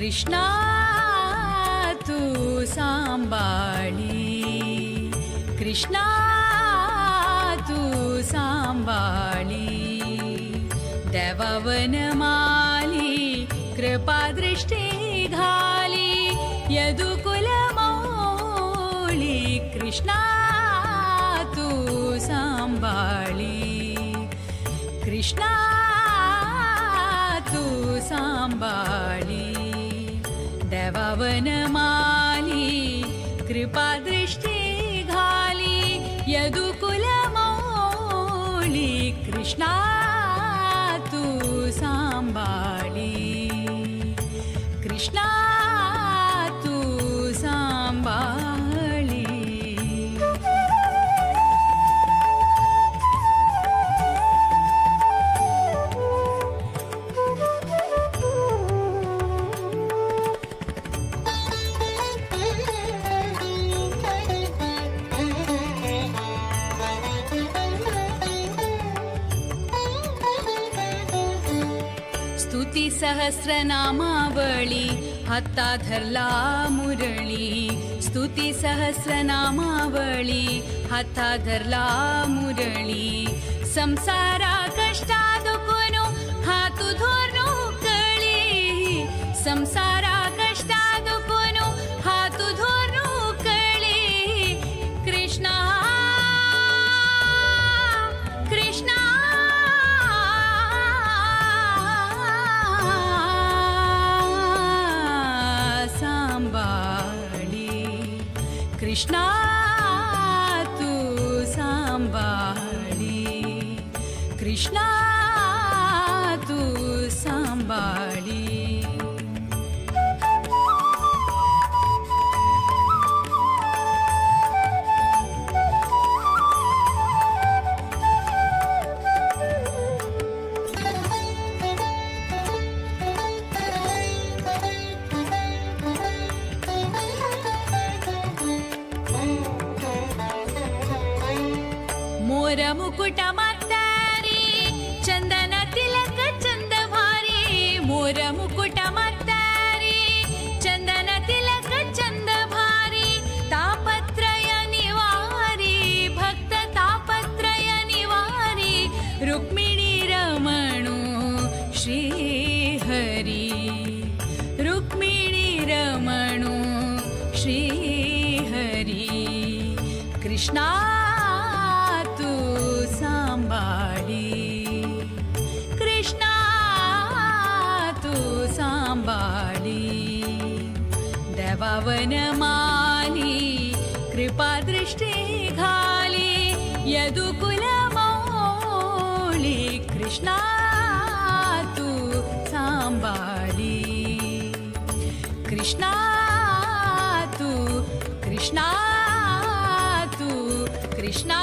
Krishna तू सांभाळी, कृष्णा तू सांभाळी, देवावनमाली कृपादृष्टी घाली, यदुकुल मौळी कृष्णा तू सांभाळी, कृष्णा तू सांभाळी, देवावनमाली कृपादृष्टी घाली, यदुकुल मौळी कृष्णा तू सांभाळी, कृष्णा तू सांभाळी. स्तुती सहस्रनामावळी हाता धरला मुरळी, स्तुती सहस्रनामावळी हाता धरला मुरळी, संसारा कष्टा दुकुनु हातु धोरनु कळी, संसारा कष्टा दुकुनु हातु धोरनु कळी, कृष्णा कृष्णा सांभाळी, कृष्णा तू सांभाळी, कृष्णा तू सांभाळी. मोर मुकुट मातारी चंदन तिलक चंद भारी, मोर मुकुट मातारी चंदन तिलक चंद भारी, तापत्रय निवारी भक्त तापत्रय निवारी, रुक्मिणी रमणो श्री हरी, रुक्मिणी रमणो श्री हरी, कृष्णा तू सांभाळी, कृष्णा तू सांभाळी, देवावनमाली कृपादृष्टी घाली, यदुकुल मौळी कृष्णा तू सांभाळी, कृष्णा तू, कृष्णा तू, कृष्णा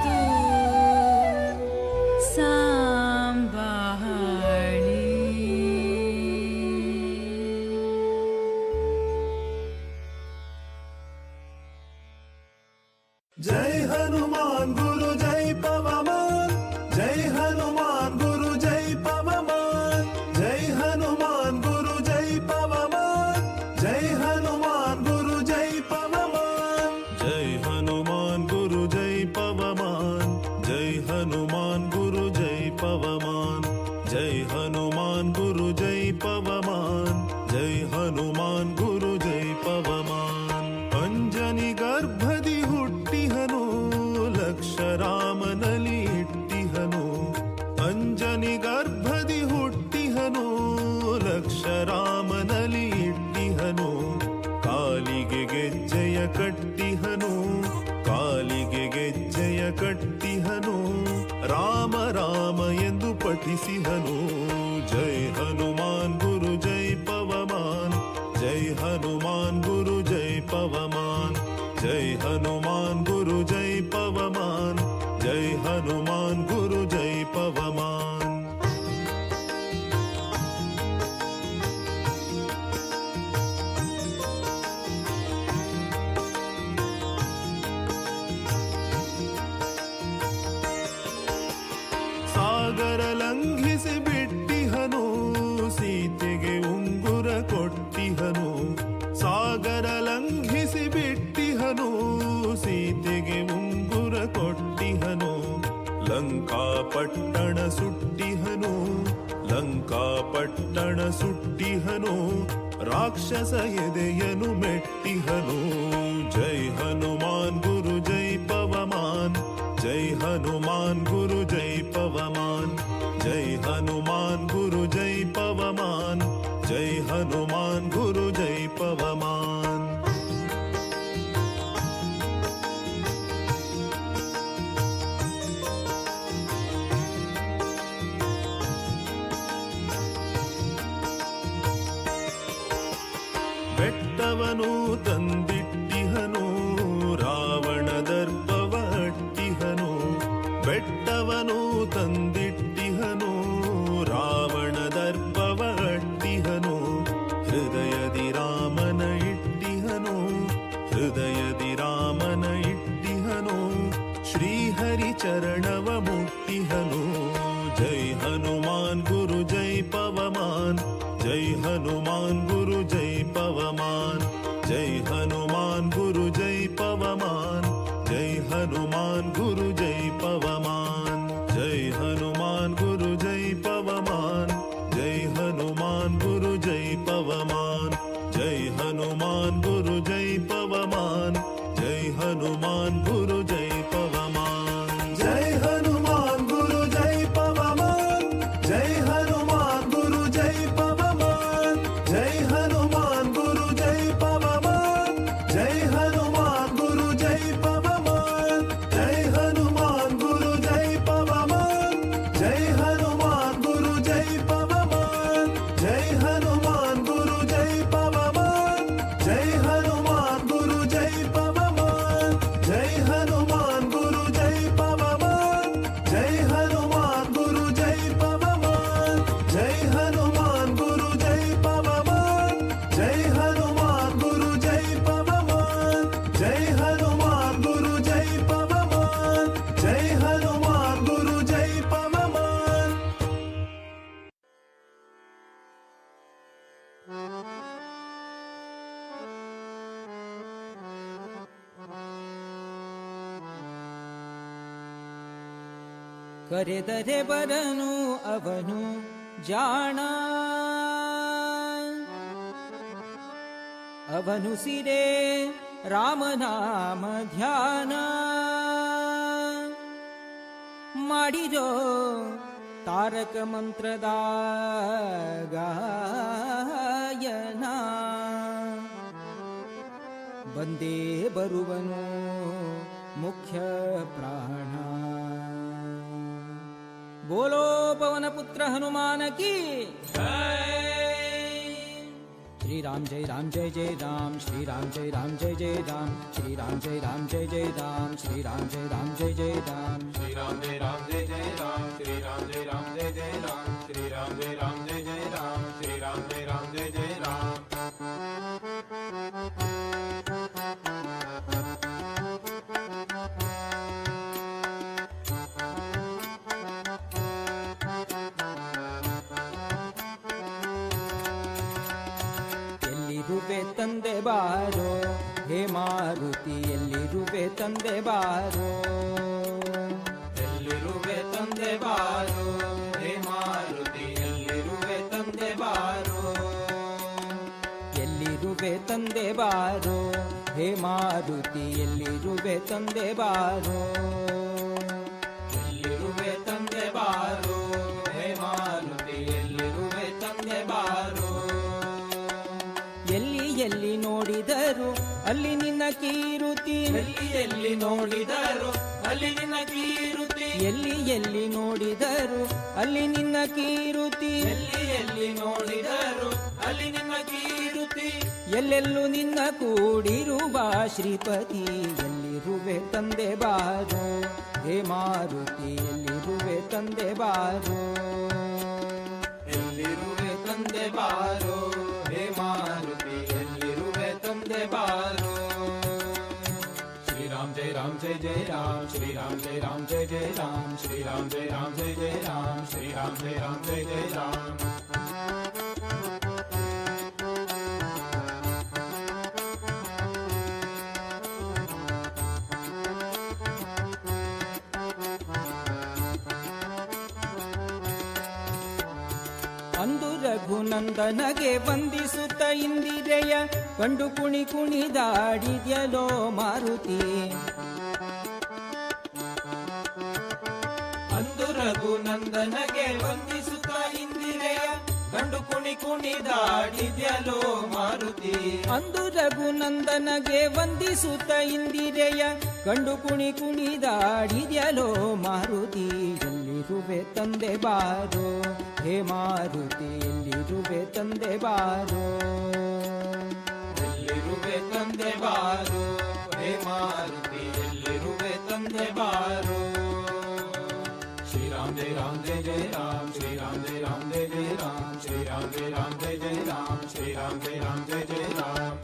तू सांभाळी. जय हनुमान गुरु जय पवमान, जय हनुमान गुरु जय पवमान, जय हनुमान गुरु जय पवमान, जय हनुमान गुरु जय पवमान, जय हनुमान गुरु जय पवमान, जय हनुमान गुरु जय पवमान, जय हनुमान गुरु जय पवमान, जय हनुमान गुरु जय पवमान. ಅಂಜನಿ ಗರ್ಭದಿ ಹುಟ್ಟಿಹನು, ಲಂಕೆಯ ಕಟ್ಟಿಹನು, ರಾಮ ರಾಮ ಎಂದು ಪಠಿಸಿಹನು. ಜೈ ಹನುಮಾನ್ ಗುರು ಜೈ ಪವಮಾನ್, ಜೈ ಹನುಮಾನ್ ಗುರು ಜೈ ಪವಮಾನ್, ಜೈ ಹನುಮಾನ್ ಗುರು ಜೈ ಪವಮಾನ್, ಜೈ ಹನುಮಾನ್ ಗುರು ಜೈ ಪವಮಾನ್. ಸಾಗರ ಲಂಘಿಸಿ ಬಿಟ್ಟಿಹನು, ಸೀತೆಗೆ ಉಂಗುರ ಕೊಟ್ಟಿಹನು. ಸಾಗರ ಲಂಘಿಸಿ ಬಿಟ್ಟಿಹನು, ಸೀತೆಗೆ ಉಂಗುರ ಕೊಟ್ಟಿಹನು. ಲಂಕಾ ಪಟ್ಟಣ ಸುಟ್ಟಿಹನು, ಲಂಕಾ ಪಟ್ಟಣ ಸುಟ್ಟಿಹನು, ರಾಕ್ಷಸ ಎದೆಯನು ಮೆಟ್ಟಿಹನು. ಜೈ ಹನುಮಾನ್ ಗುರು ಜೈ ಪವಮಾನ್, ಜೈ ಹನುಮಾನ್ ಗುರು ಜೈ ಪವಮಾನ್, ಜೈ ಹನುಮಾನ್ ಗುರು ಜೈ ಪವಮಾನ್, ಜೈ ಹನುಮಾನ್ ಗುರು ಜೈ ಪವಮಾನ್. ಬೆಟ್ಟವನು ತಂದಿಟ್ಟಿಹನು, ರಾವಣ ದರ್ಪವ ಅಟ್ಟಿಹನು. ಬೆಟ್ಟವನು ತಂದಿಟ್ಟಿಹನು, ರಾವಣ ದರ್ಪವ ಅಟ್ಟಿಹನು. ಹೃದಯದಿ ರಾಮನ ಇಟ್ಟಿಹನು, ಹೃದಯದಿ ರಾಮನ ಇಟ್ಟಿಹನು, ಶ್ರೀಹರಿ ಚರಣವ ಮುಟ್ಟಿಹನು. ಜೈ ಹನುಮಾನ್ ಗುರು ಜೈ ಪವಮಾನ್, ಜೈ ಹನುಮಾನ್ ಗುರು ಜೈ ಪವಮಾನ್, ಜೈ ಹನುಮಾನ್ ಗುರು ಜೈ ಪವಮಾನ್, ಜೈ ಹನುಮಾನ್ ಗುರು ಜೈ ಪವಮಾನ್, ಜೈ ಹನುಮಾನ್ ಗುರು ಜೈ ಪವಮಾನ್, ಜೈ ಹನುಮಾನ್ ಗುರು ಜೈ ಪವಮಾನ್, ಜೈ ಹನುಮಾನ್ ಗುರು ಜೈ ಪವಮಾನ್, ಜೈ ಹನುಮಾನ್ ಗುರು ಜೈ ಪವಮಾನ್. ಜೈ ಹನುಮಾನ್ ಗುರು ಜೈ ಪವಮಾನ್, ಜೈ ಹನುಮಾನ್ ಗುರು ಜೈ ಪವಮಾನ್, ಜೈ ಹನುಮಾನ್ ಗುರು ಜೈ ಪವಮಾನ್, ಜೈ ಹನುಮಾನ್ ಗುರು ಜೈ ಪವಮಾನ್, ಜೈ ಹನುಮಾನ್ ಗುರು ಜೈ ಪವಮಾನ್, ಜೈ ಹನುಮಾನ್ ಗುರು ಜೈ ಪವಮಾನ್, ಜೈ ಹನುಮಾನ್ ಗುರು ಜೈ ಪವಮಾನ್, ಜೈ ಹನುಮಾನ್ ಗುರು ಜೈ ಪವಮಾನ್, ಜೈ ಹನುಮಾನ್ ಗುರು ಜೈ ಪವಮಾನ್, ಜೈ ಹನುಮಾನ್ ಗುರು ಜೈ ಪವಮಾನ್, ಜೈ ಹನುಮಾನ್ ಗುರು ಜೈ ಪವಮಾನ್, ಜೈ ಹನುಮಾನ್ ಗುರು ಜೈ ಪವಮಾನ್, ಜೈ ಹನುಮಾನ್ ಗುರು ಜೈ ಪವಮಾನ್, ಜೈ ಹನುಮಾನ್ ಗುರು ಜೈ ಪವಮಾನ್. ಕರೆದರೆ ಬರನು ಅವನು ಜಾಣ, ಅವನು ಸಿರೆ ರಾಮನಾಮ ಧ್ಯಾನ ಮಾಡಿರೋ ತಾರಕ ಮಂತ್ರದ ಗಾಯನ, ಬಂದೇ ಬರುವನು ಮುಖ್ಯ ಪ್ರಾಣ. ಬೋಲೋ ಪವನ ಪುತ್ರ ಹನುಮಾನ ಕಿ ಶ್ರೀ ರಾಮ್ ಜೈ ರಾಮ್ ಜೈ ಜೈ ರಾಮ್, ಶ್ರೀ ರಾಮ್ ಜೈ ರಾಮ್ ಜೈ ಜೈ ರಾಮ್, ಶ್ರೀ ರಾಮ್ ಜೈ ರಾಮ್ ಜೈ ಜೈ ರಾಮ್, ಶ್ರೀ ರಾಮ್ ಜೈ ರಾಮ್ ಜೈ ಜೈ ರಾಮ್, ಶ್ರೀ ರಾಮ್ ಜೈ ರಾಮ್ ಜೈ ಜೈ ರಾಮ್, ಶ್ರೀ ರಾಮ್ ಜೈ ರಾಮ್ ಜೈ ಜೈ ರಾಮ್, ಶ್ರೀ ರಾಮ್ ಜೈ ರಾಮ್ ಜೈ ಜೈ ರಾಮ್, ಶ್ರೀ ರಾಮ್ ಜೈ ರಾಮ್ ಜೈ ಜೈ ರಾಮ್. ಎಲ್ಲಿರುವೆ ತಂದೆ ಬಾರೋ ಹೇ ಮಾರುತಿ, ಎಲ್ಲಿರುವೆ ತಂದೆ ಬಾರೋ, ಎಲ್ಲಿರುವೆ ತಂದೆ ಬಾರೋ ಹೇ ಮಾರುತಿ, ಎಲ್ಲಿರುವೆ ತಂದೆ ಬಾರೋ, ಎಲ್ಲಿರುವೆ ತಂದೆ ಬಾರೋ ಹೇ ಮಾರುತಿ, ಎಲ್ಲಿರುವೆ ತಂದೆ ಬಾರೋ, ಎಲ್ಲಿರುವೆ ತಂದೆ ಬಾರೋ ಹೇ ಮಾರುತಿ, ಎಲ್ಲಿರುವೆ ತಂದೆ ಬಾರೋ. ಎಲ್ಲಿ ಎಲ್ಲಿ ನೋಡಿದರು ಅಲ್ಲಿ ನಿನ್ನ ಕೀರುತಿ, ಎಲ್ಲಿ ಎಲ್ಲಿ ನೋಡಿದರು ಅಲ್ಲಿ ನಿನ್ನ ಕೀರುತಿ. ಎಲ್ಲಿ ಎಲ್ಲಿ ನೋಡಿದರು ಅಲ್ಲಿ ನಿನ್ನ ಕೀರುತಿ. ಎಲ್ಲಿ ಎಲ್ಲಿ ನೋಡಿದರು ಅಲ್ಲಿ ನಿನ್ನ ಕೀರುತಿ. ಎಲ್ಲೆಲ್ಲೂ ನಿನ್ನ ಕೂಡಿರುವ ಶ್ರೀಪತಿ, ಎಲ್ಲಿರುವೆ ತಂದೆ ಬಾರೋ ಹೇ ಮಾರುತಿ, ಎಲ್ಲಿರುವೆ ತಂದೆ ಬಾರೋ. ಎಲ್ಲಿರುವೆ ತಂದೆ ಬಾರೋ ಹೇ ಮಾರುತಿ, ಎಲ್ಲಿರುವೆ ತಂದೆ ಬಾರೋ. ಶ್ರೀರಾಮ್ ಜಯ ರಾಮ್ ಜಯ ಜಯ ರಾಮ್, ಶ್ರೀರಾಮ್ ಜಯ ರಾಮ್ ಜಯ ಜಯ ರಾಮ್, ಶ್ರೀರಾಮ್ ಜಯ ರಾಮ್ ಜಯ ಜಯ ರಾಮ್, ಶ್ರೀರಾಮ್ ಜಯ ರಾಮ್ ಜಯ ಜಯ ರಾಮ್. ಅಂದು ರಘುನಂದನಗೆ ವಂದಿಸುತ್ತ ಇಂದಿರೆಯ ಕಂಡು ಕುಣಿ ಕುಣಿದಾಡಿದ್ಯಲೋ ಮಾರುತಿ. ಅಂದು ರಘುನಂದನಗೆ ವಂದಿಸುತ್ತ ಇಂದಿರೆಯ ಕಂಡು ಕುಣಿ ಕುಣಿದಾಡಿದ್ಯಲೋ ಮಾರುತಿ. ಅಂದು ರಘುನಂದನಗೆ ವಂದಿಸುತ್ತ ಇಂದಿರೆಯ ಕಂಡು ಕುಣಿ ಕುಣಿದಾಡಿದ್ಯಲೋ ಮಾರುತಿ, ಎಲ್ಲಿರುವೆ ತಂದೆ ಬಾರೋ ಹೇ ಮಾರುತಿ, ಎಲ್ಲಿರುವೆ ತಂದೆ ಬಾರೋ. ಎಲ್ಲಿರುವೆ ತಂದೆ ಬಾರೋ ಹೇ ಮಾರುತಿ, ಎಲ್ಲಿರುವೆ ತಂದೆ ಬಾರೋ. ಶ್ರೀರಾಮ್ ಜಯ ರಾಮ್ ಜಯ ಜಯ ರಾಮ್, ಶ್ರೀರಾಮ್ ಜಯ ರಾಮ್ ಜಯ ಜಯ ರಾಮ್, ಶ್ರೀರಾಮ್ ಜಯ ರಾಮ್ ಜಯ ಜಯ ರಾಮ್, ಶ್ರೀರಾಮ್ ಜಯ ರಾಮ್ ಜಯ ಜಯ ರಾಮ್.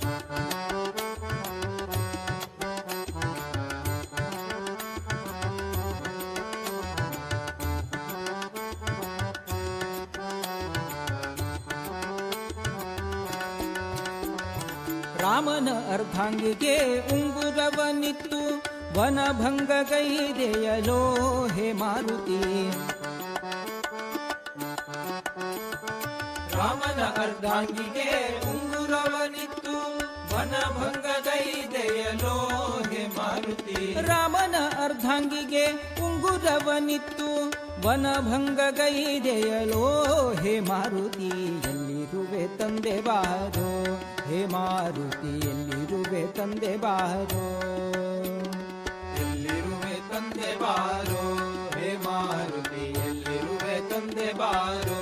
ರಾಮನ ಅರ್ಧಾಂಗಿಗೆ ಉಂಗುರವನಿತ್ತು ವನಭಂಗಗೈದೆಯಲೋ ಹೇ ಮಾರುತಿ. ರಾಮನ ಅರ್ಧಾಂಗಿಗೆ ಉಂಗುರವನಿತ್ತು ವನಭಂಗಗೈದೆಯಲೋ ಹೇ ಮಾರುತಿ. ರಾಮನ ಅರ್ಧಾಂಗಿಗೆ ಉಂಗುರವನಿತ್ತು ವನಭಂಗಗೈದೆಯಲೋ ಹೇ ಮಾರುತಿ, ಎಲ್ಲಿರುವೆ ತಂದೆ ಬಾರೋ ಹೇ ಮಾರುತಿ, ಎಲ್ಲಿರುವೆ ತಂದೆ ಬಾರೋ. ಎಲ್ಲಿರುವೆ ತಂದೆ ಬಾರೋ ಹೇ ಮಾರುತಿ, ಎಲ್ಲಿರುವೆ ತಂದೆ ಬಾರೋ.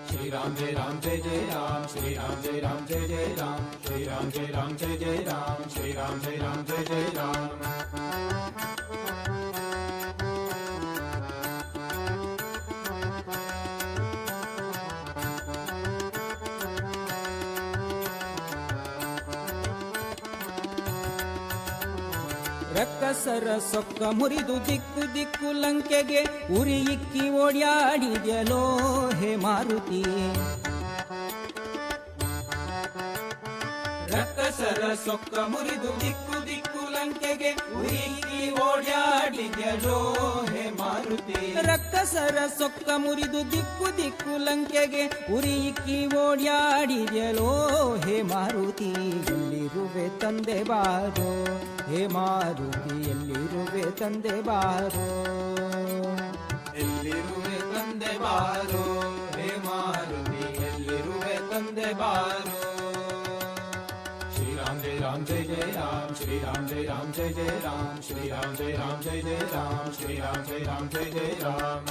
ಶ್ರೀರಾಮ್ ಜಯ ರಾಮ್ ಜಯ ಜಯ ರಾಮ್, ಶ್ರೀರಾಮ್ ಜಯ ರಾಮ್ ಜಯ ಜಯ ರಾಮ್, ಶ್ರೀರಾಮ್ ಜಯ ರಾಮ್ ಜಯ ಜಯ ರಾಮ್, ಶ್ರೀರಾಮ್ ಜಯ ರಾಮ್ ಜಯ ಜಯ ರಾಮ್. ರಕ್ಕಸರ ಸೊಕ್ಕ ಮುರಿದು ದಿಕ್ಕು ದಿಕ್ಕು ಲಂಕೆಗೆ ಉರಿ ಇಕ್ಕಿ ಓಡ್ಯಾಡಿದ್ಯಲೋ ಹೇ ಮಾರುತಿ. ರಕ್ಕಸರ ಸೊಕ್ಕ ಮುರಿದು ದಿಕ್ಕು ದಿಕ್ಕು ಲಂಕೆಗೆ ಉರಿಕ್ಕಿ ಓಡ್ಯಾಡಿದ್ಯಲೋ ಹೇ ಮಾರುತಿ. ರಕ್ಕಸರ ಸೊಕ್ಕ ಮುರಿದು ದಿಕ್ಕು ದಿಕ್ಕು ಲಂಕೆಗೆ ಉರಿ ಇಕ್ಕಿ ಓಡ್ಯಾಡಿದ್ಯಲೋ ಹೇ ಮಾರುತಿ, ಎಲ್ಲಿರುವೆ ತಂದೆ ಬಾರೋ ಹೇ ಮಾರುತಿ, ಎಲ್ಲಿರುವೆ ತಂದೆ ಬಾರೋ. ಎಲ್ಲಿರುವೆ ತಂದೆ ಬಾರೋ ಹೇ ಮಾರುತಿ, ಎಲ್ಲಿರುವೆ ತಂದೆ ಬಾರೋ. ಶ್ರೀರಾಮ್ ಜಯ ರಾಮ್ ಜಯ ಜಯ ರಾಮ್, ಶ್ರೀರಾಮ್ ಜಯ ರಾಮ್ ಜಯ ಜಯ ರಾಮ್, ಶ್ರೀರಾಮ್ ಜಯ ರಾಮ್ ಜಯ ಜಯ ರಾಮ್, ಶ್ರೀರಾಮ್ ಜಯ ರಾಮ್ ಜಯ ಜಯ ರಾಮ್.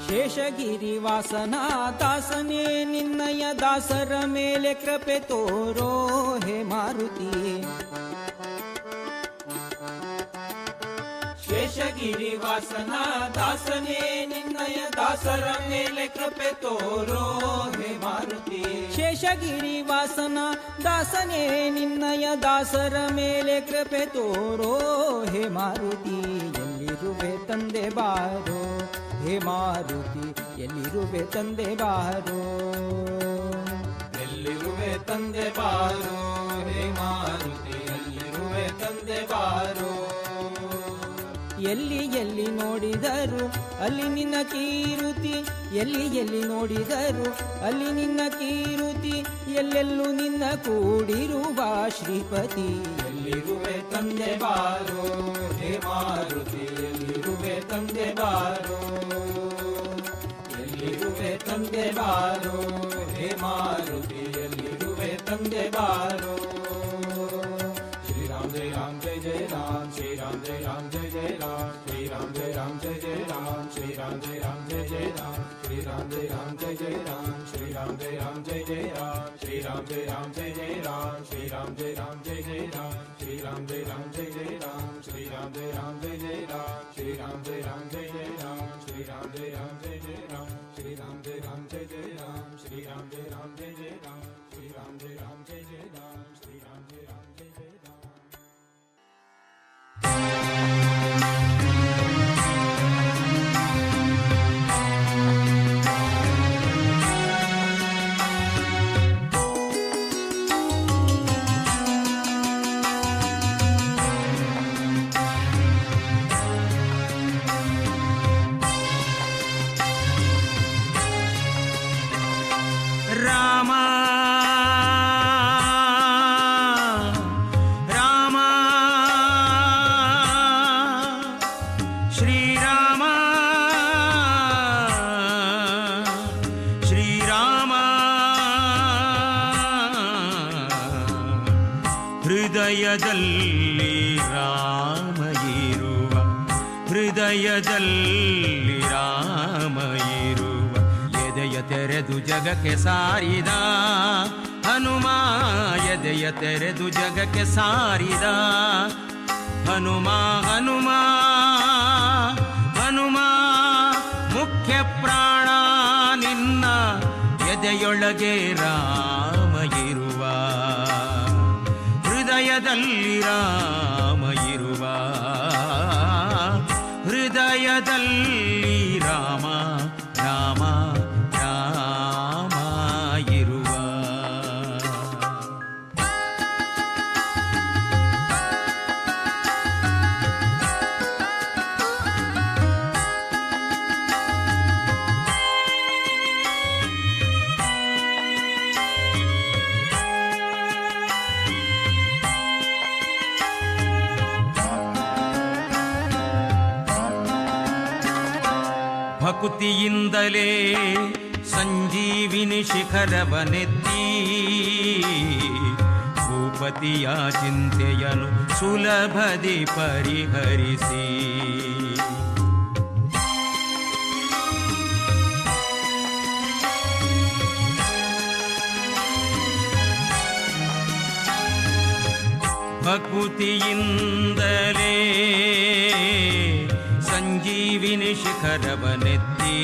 ಶೇಷಗಿರಿವಾಸನ ದಾಸನೇ ನಿನ್ನಯ ದಾಸರ ಮೇಲೆ ಕೃಪೆ ತೋರೋ ಹೇ ಮಾರುತಿ. ಶೇಷಗಿರಿವಾಸನ ದಾಸನೇ ನಿನ್ನಯ ದಾಸರ ಮೇಲೆ ಕೃಪೆ ತೋರೋ ಹೇ ಮಾರುತಿ. ಶೇಷಗಿರಿವಾಸನ ದಾಸನೇ ನಿನ್ನಯ ದಾಸರ ಮೇಲೆ ಕೃಪೆ ತೋರೋ ಹೇ ಮಾರುತಿ, ಎಲ್ಲಿರುವೆ ತಂದೆ ಬಾರೋ ಹೇ ಮಾರುತಿ, ಎಲ್ಲಿರುವೆ ತಂದೆ ಬಾರೋ. ಎಲ್ಲಿರುವೆ ತಂದೆ ಬಾರೋ ಹೇ ಮಾರುತಿ, ಎಲ್ಲಿರುವೆ ತಂದೆ ಬಾರೋ. ಎಲ್ಲಿ ಎಲ್ಲಿ ನೋಡಿದರು ಅಲ್ಲಿ ನಿನ್ನ ಕೀರುತಿ, ಎಲ್ಲಿ ಎಲ್ಲಿ ನೋಡಿದರು ಅಲ್ಲಿ ನಿನ್ನ ಕೀರುತಿ, ಎಲ್ಲೆಲ್ಲೂ ನಿನ್ನ ಕೂಡಿರುವ ಶ್ರೀಪತಿ. ಎಲ್ಲಿ ಎಲ್ಲಿರುವೆ ತಂದೆ ಬಾರೋ, ಹೇ ಮಾರುತಿ ಎಲ್ಲಿರುವೆ ತಂದೆ ಬಾರೋ, ಎಲ್ಲಿರುವೆ ತಂದೆ ಬಾರೋ, ಹೇ ಮಾರುತಿ ಎಲ್ಲಿರುವೆ ತಂದೆ ಬಾರೋ. ಶ್ರೀರಾಮ್ ಜಯ ರಾಮ್ ಜಯ ಜಯ ರಾಮ್, ಶ್ರೀರಾಮ್ ಜಯ ರಾಮ್ ಜಯ ಜಯ ರಾಮ್, ಶ್ರೀರಾಮ್ ಜಯ ರಾಮ್ ಜಯ ಜಯ ರಾಮ್, ಶ್ರೀರಾಮ್ ಜಯ ರಾಮ್ ಜಯ ಜಯ ರಾಮ್, ಶ್ರೀರಾಮ್ ಜಯ ರಾಮ್ ಜಯ ಜಯ ರಾಮ್, ಶ್ರೀರಾಮ್ ಜಯ ರಾಮ್ ಜಯ ಜಯ ರಾಮ್, ಶ್ರೀರಾಮ್ ಜಯ ರಾಮ್ ಜಯ ಜಯ ರಾಮ್, ಶ್ರೀರಾಮ್ ಜಯ ರಾಮ್ ಜಯ ಜಯ ರಾಮ್, ಶ್ರೀರಾಮ್ ಜಯ ರಾಮ್ ಜಯ ಜಯ ರಾಮ್, ಶ್ರೀರಾಮ್ ಜಯ ರಾಮ್ ಜಯ ಜಯ ರಾಮ್, ಶ್ರೀರಾಮ್ ಜಯ ರಾಮ್ ಜಯ ಜಯ ರಾಮ್, ಶ್ರೀರಾಮ್ ಜಯ ರಾಮ್ ಜಯ ಜಯ ರಾಮ್, ಶ್ರೀರಾಮ್ ಜಯ ರಾಮ್ ಜಯ ಜಯ ರಾಮ್, ಶ್ರೀರಾಮ್ ಜಯ ರಾಮ್ ಜಯ ಜಯ ರಾಮ್, ಶ್ರೀರಾಮ್ ಜಯ ರಾಮ್ ಜಯ ಜಯ ರಾಮ್, ಶ್ರೀರಾಮ್ ಜಯ ರಾಮ್ ಜಯ ಜಯ ರಾಮ್. ರಾಮ ರಾಮ ಶ್ರೀರಾಮ ಶ್ರೀರಾಮ, ಹೃದಯದಲ್ಲಿ ರಾಮ ಇರುವ, ಹೃದಯದಲ್ಲಿ ರಾಮ ಇರುವ, ಎದೆಯ ತೆರೆದು ಜಗಕ್ಕೆ ಸಾರಿದ ಹನುಮ, ಎದೆಯ ತೆರೆದು ಜಗಕ್ಕೆ ಸಾರಿದ ಹನುಮ. ಹನುಮ ಹನುಮ ಮುಖ್ಯ ಪ್ರಾಣ ನಿನ್ನ ಎದೆಯೊಳಗೆ ರಾಮ ಇರುವ, ಹೃದಯದಲ್ಲಿ ರಾಮ ಇರುವ, ಹೃದಯದಲ್ಲಿ ರಾಮ ರಾಮ ರಾಮ ಇರುವ. ಭಕುತಿಯಿಂದಲೇ ಸಂಜೀವಿನಿ ಶಿಖರವನೆತ್ತಿ ಭೂಪತಿಯ ಚಿಂತೆಯನು ಸುಲಭದಿ ಪರಿಹರಿಸಿ, ಭಕುತಿಯಿಂದಲೇ ಸಂಜೀವಿನಿ ಶಿಖರವನೆತ್ತಿ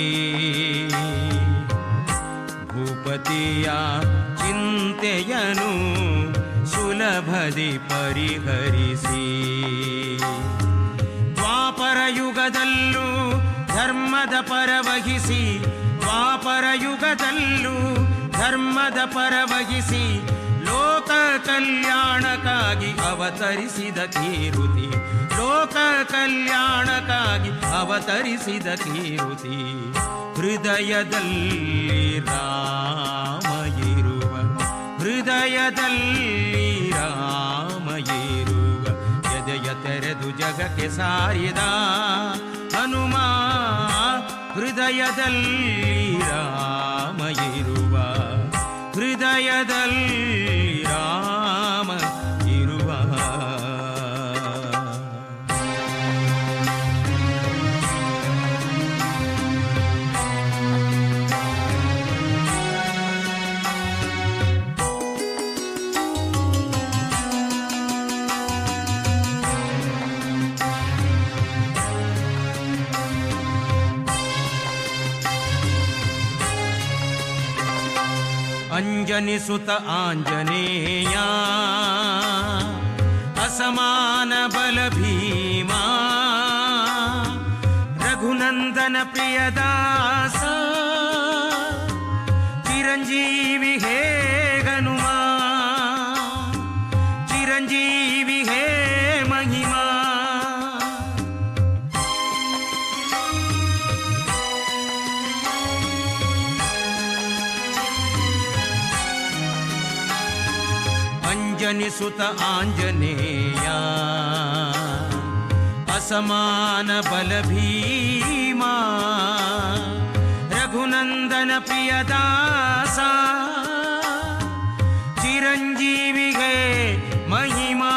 ಭೂಪತಿಯ ಚಿಂತೆಯನು ಸುಲಭದಿ ಪರಿಹರಿಸಿ, ದ್ವಾಪರ ಯುಗದಲ್ಲೂ ಧರ್ಮದ ಪರವಹಿಸಿ, ದ್ವಾಪರ ಯುಗದಲ್ಲೂ ಧರ್ಮದ ಪರವಹಿಸಿ ಲೋಕ ಕಲ್ಯಾಣಕ್ಕಾಗಿ ಅವತರಿಸಿದ ಕೀರುತಿ, ಲೋಕ ಕಲ್ಯಾಣಕ್ಕಾಗಿ ಅವತರಿಸಿದ ಕೀರುತಿ. ಹೃದಯದಲ್ಲಿ ರಾಮ ಇರುವ, ಹೃದಯದಲ್ಲಿ ರಾಮ ಇರುವ, ಎದೆಯ ತೆರೆದು ಜಗಕ್ಕೆ ಸಾರಿದ ಹನುಮ, ಹೃದಯದಲ್ಲಿ ರಾಮ ಇರುವ, ಹೃದಯದಲ್ಲಿ ರಾಮ ಇರುವ. ಅಂಜನಿಸುತ ಆಂಜನೇಯ ಅಸಮಾನ ಬಲ ಭೀಮಾ, ರಘುನಂದನ ಪ್ರಿಯದಾಸ ಚಿರಂಜೀವಿ ಹೇ ಹನುಮಾ, ಚಿರಂಜೀವಿ ಹೇ ಮಹಿಮಾ. ಅಂಜನಿಸುತ ಆಂಜನೇಯ, ಅಸಮಾನ ಬಲ ಭೀಮ, ರಘುನಂದನ ಪ್ರಿಯದಾಸ, ಚಿರಂಜೀವಿಗೆ ಮಹಿಮಾ.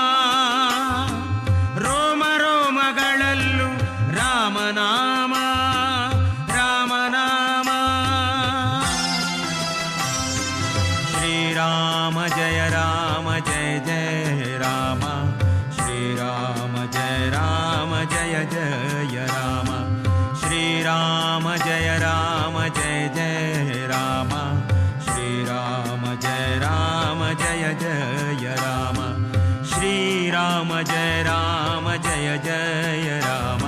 ರೋಮ ರೋಮಗಳಲ್ಲೂ ರಾಮನಾಮ, ರಾಮನಾಮ. ಶ್ರೀರಾಮ ಜಯ ರಾಮ ಜಯ ಜಯ ರಾಮ, ಶ್ರೀರಾಮ ಜಯ ರಾಮ ಜಯ ಜಯ ರಾಮ, ಶ್ರೀರಾಮ ಜಯ ರಾಮ ಜಯ ಜಯ ರಾಮ, ಶ್ರೀರಾಮ ಜಯ ರಾಮ ಜಯ ಜಯ ರಾಮ, ಶ್ರೀರಾಮ ಜಯ ರಾಮ ಜಯ ಜಯ ರಾಮ,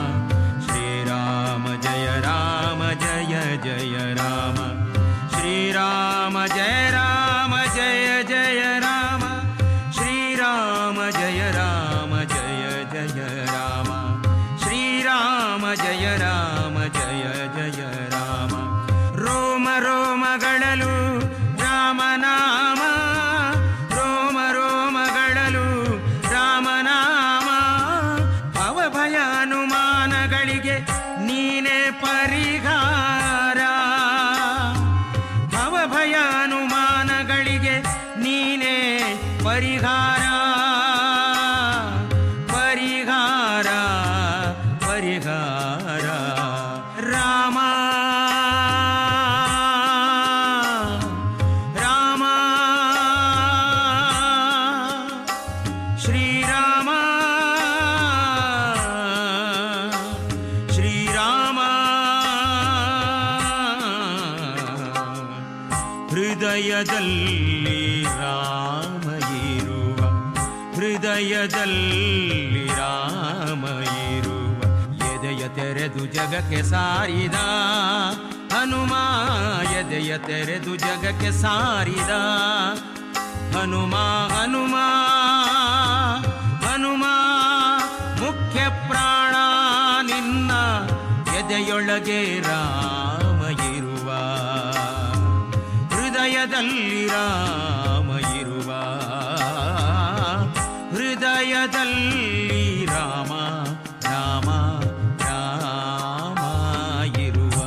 ಶ್ರೀರಾಮ ಜಯ ರಾಮ ಜಯ ಜಯ ರಾಮ, ಶ್ರೀರಾಮ ಜಯ ರಾಮ ಜಯ ಜಯ ರಾಮ, ಶ್ರೀರಾಮ ಜಯ ರಾಮ ಜಯ ಜಯ ರಾಮ, ಶ್ರೀರಾಮ ಜಯ ರಾಮ ಜಯ ಜಯ ರಾಮ. ರೋಮ ರೋಮಗಳಲು ರಾಮನಾಮ, ರೋಮ ರೋಮಗಳಲು ರಾಮನಾಮ. ಭವಭಯ ಅನುಮಾನಗಳಿಗೆ ನೀನೇ ಪರಿಹಾರ, ಭವಭಯ ಅನುಮಾನಗಳಿಗೆ ನೀನೇ ಪರಿಹಾರ, ಪರಿಹಾರ, ಪರಿಹಾರ. ರಾಮ ರಾಮ, ಶ್ರೀರಾಮ ಶ್ರೀರಾಮ. ಹೃದಯದಲ್ಲಿ ರಾಮ ಇರುವ, ಹೃದಯದಲ್ಲಿ ರಾಮ ಇರುವ, ಎದೆಯ ತೆರೆದು ಜಗಕ್ಕೆ ಸಾರಿದ ಹನುಮ, ಎದೆಯ ತೆರೆದು ಜಗಕ್ಕೆ ಸಾರಿದ ಹನುಮ. ಹನುಮ ಹನುಮ, ಮುಖ್ಯ ಪ್ರಾಣ ನಿನ್ನ ಎದೆಯೊಳಗೆ ರಾಮ ಇರುವ, ಹೃದಯದಲ್ಲಿ ರಾಮ ಇರುವ, ಹೃದಯದಲ್ಲಿ ರಾಮ ರಾಮ ರಾಮ ಇರುವ.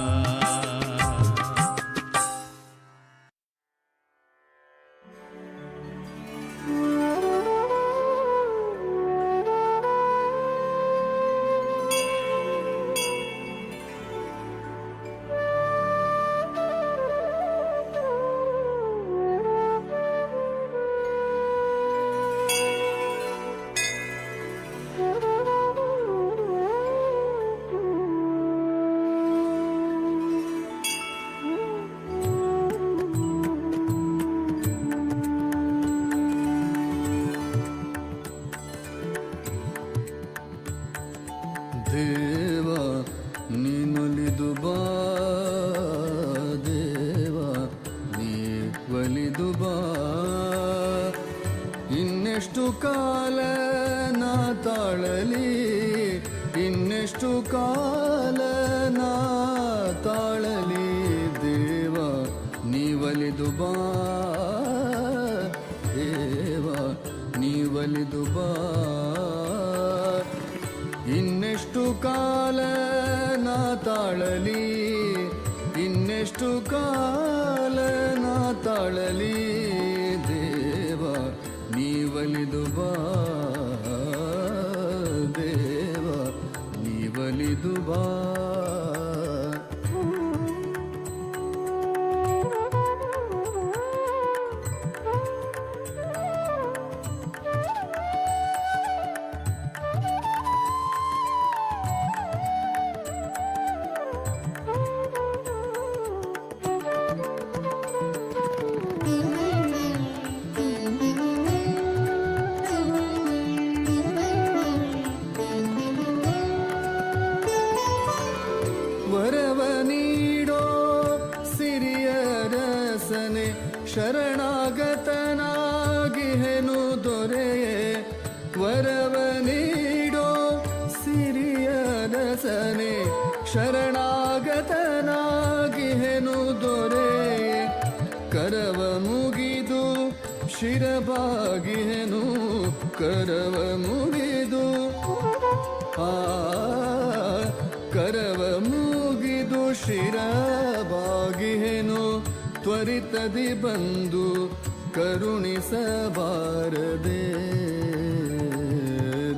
ದೇವ ನೀನೊಲಿದು ಬಾ, ದೇವ ನೀ ಒಲಿದು ಬಾ. ಇನ್ನೆಷ್ಟು ಕಾಲ ನಾ ತಾಳಲಿ, ಇನ್ನೆಷ್ಟು ಕಾಲ ನಾ ತಾಳಲಿ, ದೇವ ನೀವಲಿದು ಬಾ, ದೇವ ನೀವಲಿದು ಬಾ. ಇನ್ನೆಷ್ಟು ಕಾಲ ನಾ ತಾಳಲಿ, ಇನ್ನೆಷ್ಟು ಕಾಲ ನಾ ತಾಳಲಿ, ದೇವ ನೀವಲಿದು ಬಾ, ದೇವ ನೀವಲಿದು ಬಾ. ವರವ ನೀಡೋ ಸಿರಿಯ ರಸನೆ, ಶರಣಾಗತನಾಗಿಹೆನು ದೊರೆಯೇ. ವರವ ನೀಡೋ ಸಿರಿಯ ರಸನೆ, ಶರಣಾಗತನಾಗಿಹೆನು ದೊರೆಯೇ. ಕರವ ಮುಗಿದು ಶಿರ ಶಿರಬಾಗಿಹೆನು ಕರವ ಮುಗಿದು, ಆ ಕರವ ಮುಗಿದು ಶಿರಬಾಗಿಹೆನು ತ್ವರಿತದಿ ಬಂದು ಕರುಣಿಸಬಾರದೆ.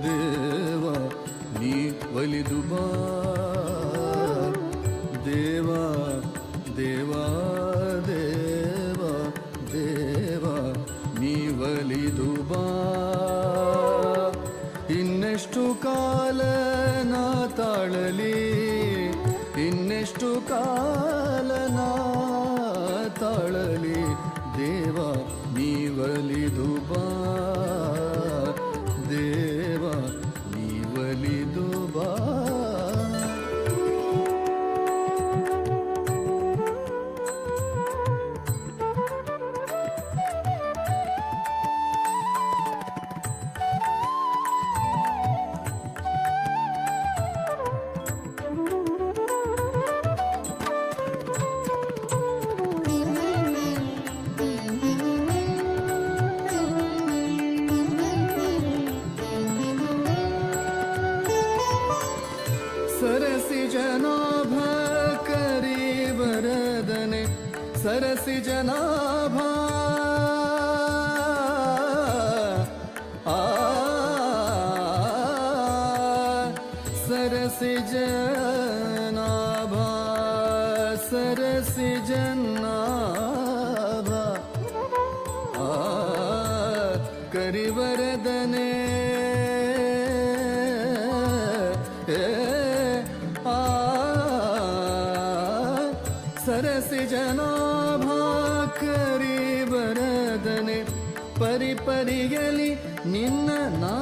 ದೇವ ನೀ ಒಲಿದು ಬಾ, ದೇವ ದೇವ ದೇವ ದೇವ ನೀ ಒಲಿದು ಬಾ. ಇನ್ನೆಷ್ಟು ಕಾಲ ನಾ ತಾಳಲಿ, ಇನ್ನೆಷ್ಟು ಕಾಲ ನಾ ತಾಳಲಿ, ದೇವ ನೀ ಒಲಿದು ಬಾ, ದೇವ ನೀ ಒಲಿದು ಬಾ. सरसि जनाभ करी वरदने, सरसि जनाभ आ, सरसि जनाभ, सरसि जनाभ आ, करिवरदने ए, आ, सरसि जनाभा ಕರಿವರದನೆ ಪರಿ ಪರಿಯಲಿ ನಿನ್ನ ನಾ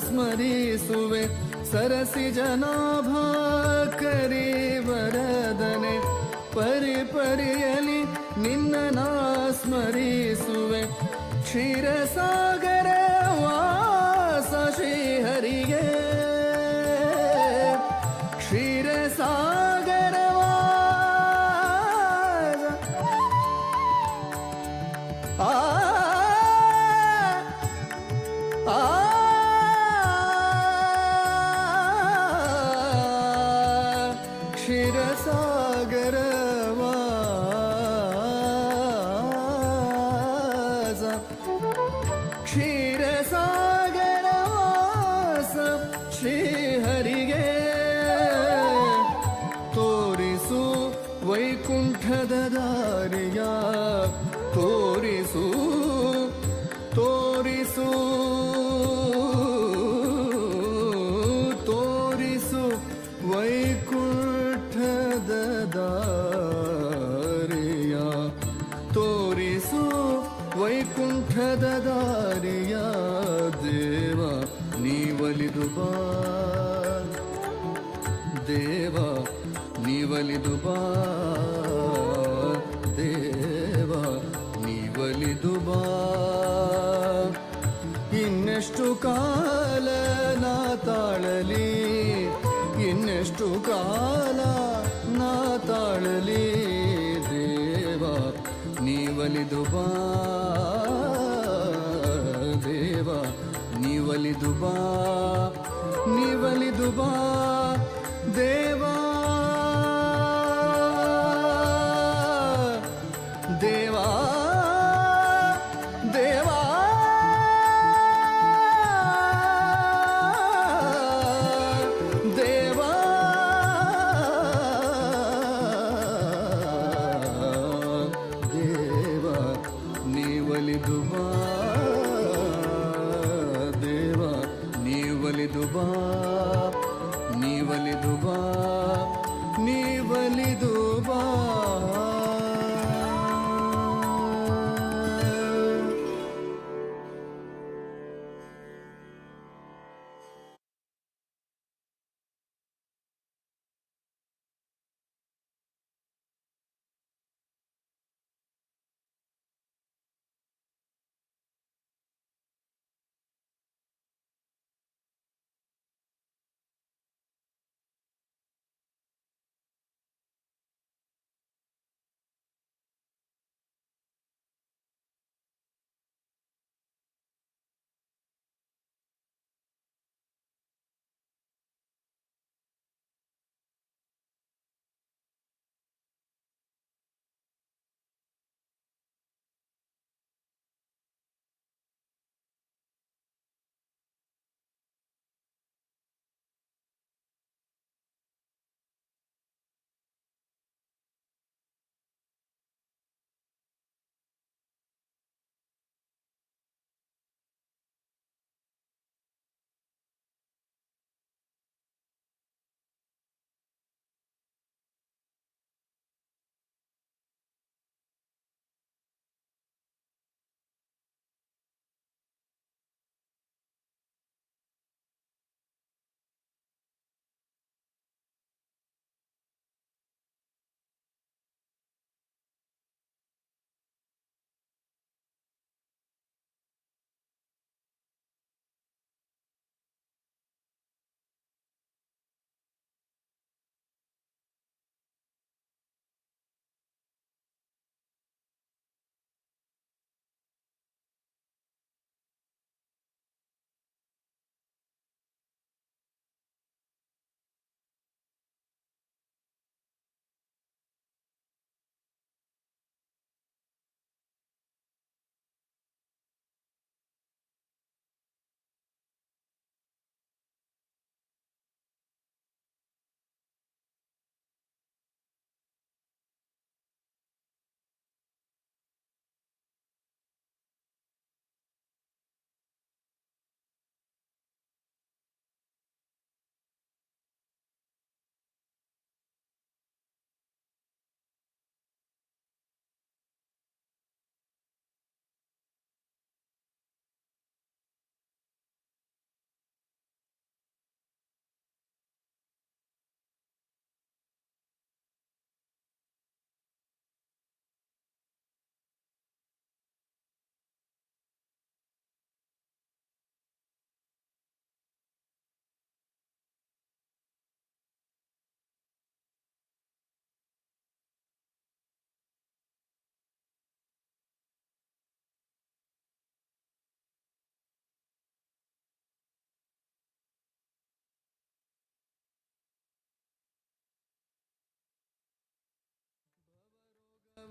ಸ್ಮರಿಸುವೆ. ಸರಸಿ ಜನಾಭ ಕರಿವರದನೆ ಪರಿ ಪರಿಯಲಿ ನಿನ್ನ ನಾ ಸ್ಮರಿಸುವೆ. ಕ್ಷೀರಸಾಗರ ವಾಸ ಶ್ರೀಹರಿಗೆ, ಕ್ಷೀರಸಾಗರ ವಾಸ ಆ ಆ ಕ್ಷೀರಸಾಗರ ವಾಸ, ಕ್ಷೀರಸಾಗರ ವಾಸ ಶ್ರೀಹರಿಗೆ ತೋರಿಸು ವೈಕುಂಠದ ದಾರಿಯ, ತೋರಿಸು ತೋರಿಸು ತೋರಿಸು ವೈಕುಂಠದ ದಾರಿಯ, ತೋರಿಸು ವೈಕುಂಠದ ದಾರಿಯ. ದೇವ ನೀ ಒಲಿದು ಬಾ, ದೇವ ನೀ ಒಲಿದು ಬಾ, ದೇವ ನೀ ಒಲಿದು ಬಾ. ಇನ್ನೆಷ್ಟು ಕಾಲ ನಾ ತಾಳಲಿ, ಇನ್ನೆಷ್ಟು ಕಾಲ ನಾ ತಾಳಲಿ, ದೇವ ನೀ ಒಲಿದು ಬಾ, ದೇವ ನೀ ಒಲಿದು ಬಾ, ನೀ ಒಲಿದು ಬಾ ದೇವಾ, ದೇವಾ ದೇವಾ ದೇವಾ ದೇವ ನೀ ಒಲಿದು ಬಾ, ದೇವ ನೀ ಒಲಿದು ಬಾ, ನೀ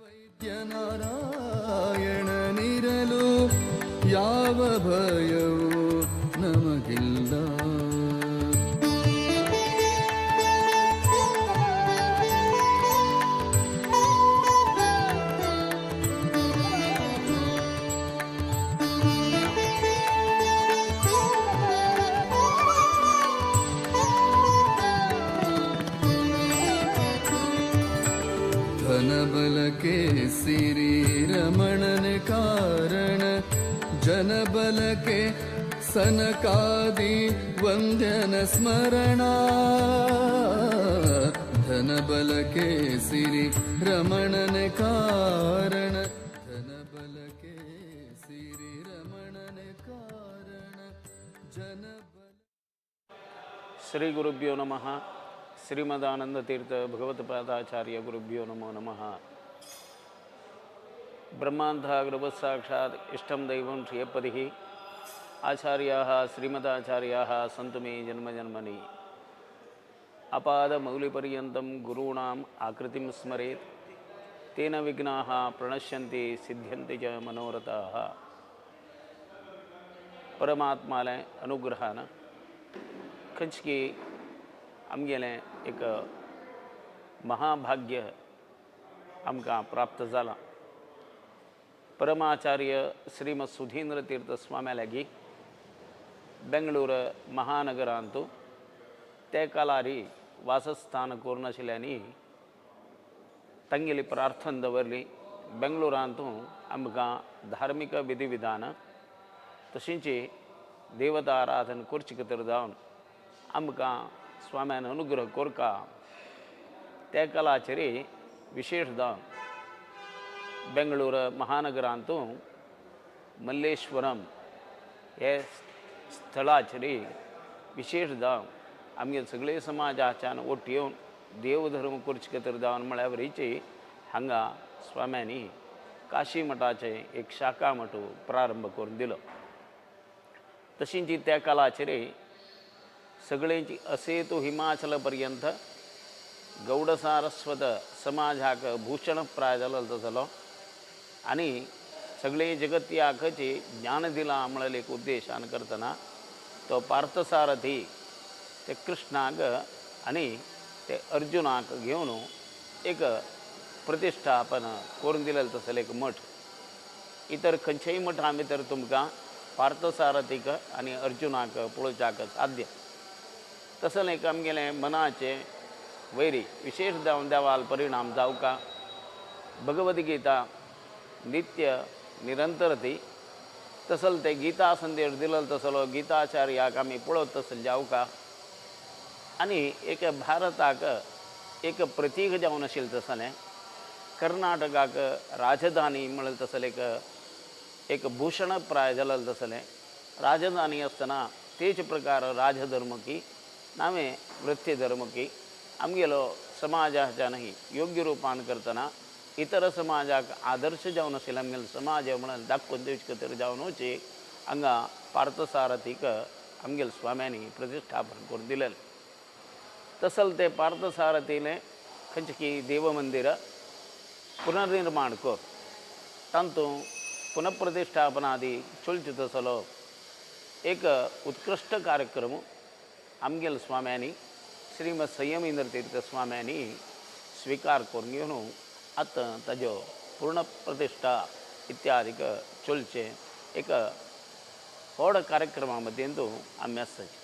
ವೈದ್ಯನಾರಾಯಣನಿರಲು ಯಾವ ಭಯವೂ ನಮಗಿಲ್ಲ. ಧನಬಲಕ್ಕೆ ಸಿರಿ ರಮಣನ ಕಾರಣ, ಜನಬಲಕ್ಕೆ ಸನಕಾದಿ ವಂದ್ಯನ ಸ್ಮರಣ. ಧನಬಲಕ್ಕೆ ಸಿರಿ ರಮಣನ ಕಾರಣ, ಧನಬಲಕ್ಕೆ ಸಿರಿ ರಮಣನ ಕಾರಣ, ಜನಬಲ. ಶ್ರೀ ಗುರುಭ್ಯೋ ನಮಃ. ಶ್ರೀಮದಾನಂದ ತೀರ್ಥ ಭಗವತ್ಪಾದಾಚಾರ್ಯ ಗುರುಭ್ಯೋ ನಮೋ ನಮಃ. ಬ್ರಹ್ಮಾಂತಹ ಸಾಕ್ಷಾತ್ ಇಷ್ಟಂ ದೈವಂ ಶ್ರಿಯಪತಿ ಆಚಾರ್ಯಾः ಶ್ರೀಮದಾಚಾರ್ಯಾः ಸಂತು ಮೇ ಜನ್ಮ ಜನ್ಮನಿ. ಅಪಾದಮೌಲಿಪರ್ಯಂತಂ ಗುರುಣಾಂ ಆಕೃತಿಂ ಸ್ಮರೇತ್, ತೇನ ವಿಘ್ನಾಃ ಪ್ರಣಶ್ಯಂತಿ ಸಿದ್ಧ್ಯಂತಿ ಚ ಮನೋರಥಾಃ. परमात्मालें अनुग्रहान खंयची आमगेलें एक महाभाग्य आमकां प्राप्त जालां. परमाचार्य श्रीमद सुधींद्र तीर्थ स्वाम्या लागीं बेंगळूर महानगरांतू ते काळारी वासस्थान करून आशिल्ल्यांनी तांगेली प्रार्थना दवरली. बेंगळुरांतू आमकां धार्मीक विधी विधान तशींच देवता आराधन करचे खातीर जावन आमकां स्वाम्यान अनुग्रह कोरका. त्या काळाचेर विशेष जावन बेंगळूर महानगरांतू मल्लेश्वरम हे स्थळाचेर विशेष जावन आमगे सगळे समाजाच्यान ओट येवन देवधर्म करचे खातीर जावन म्हळ्या वरीची हांगा स्वाम्यांनी काशी मठाचें एक शाखा मठ प्रारंभ करून दिलो. तशींच त्या काळाचेर सगळेंची असेतु हिमाचल पर्यंत गौडसारस्वत समाजाक भूषणप्राय जालो तसलो आनी सगळे जगत्याकचे ज्ञान दिलां म्हळ्यार एक उद्देशान करतना तो पार्थसारथी ते कृष्णाक आनी ते अर्जुनाक घेवन एक प्रतिश्ठापन करून दिलेलें तसलें एक मठ. इतर खंयच्याय मठा भितर तुमकां पार्थसारथीक आनी अर्जुनाक पळोवच्याक साध्य. तसलें एक आमगेलें मनाचें वैरी विशेष जावन देवाल परिणाम जावका. भगवद्गीता नित्य निरंतर ती तसल ते गीता संदेश दिलो तसलो गीताचार्याक आमी पळोवत तसल जावका. आनी एक भारताक एक प्रतीक जावन आशिल्लें तसलें कर्नाटकाक राजधानी म्हणलें तसलें एक एक भूषणप्राय जालें तसलें राजधानी आसतना तेच प्रकार राजधर्म की नावे वृत्तीधर्म की आमगेलो समाजाच्यान योग्य रुपान करतना इतर समाजाक आदर्श जावन आशिल्लो आमगेलो समाज म्हणून दाखोवन दिवचे खातीर जावन वची हांगा पार्थसारथीक आमगेले स्वाम्यांनी प्रतिश्ठापन करून दिलेलें. तसल ते पार्थसारथीलें खंयचें की देवमंदिर पुनर्निर्माण कर तातूंत पुनःप्रतिष्ठापनादी चलचो तसलो एक उत्कृश्ट कार्यक्रम आमगेले स्वाम्यांनी श्रीमद संयमेंद्र तीर्थ स्वाम्यांनी स्विकार करून घेवन आतां ताज्यो पूर्ण प्रतिश्ठा इत्यादीक चलचें एक व्हड कार्यक्रमा मध्येंतू आमी आसाची.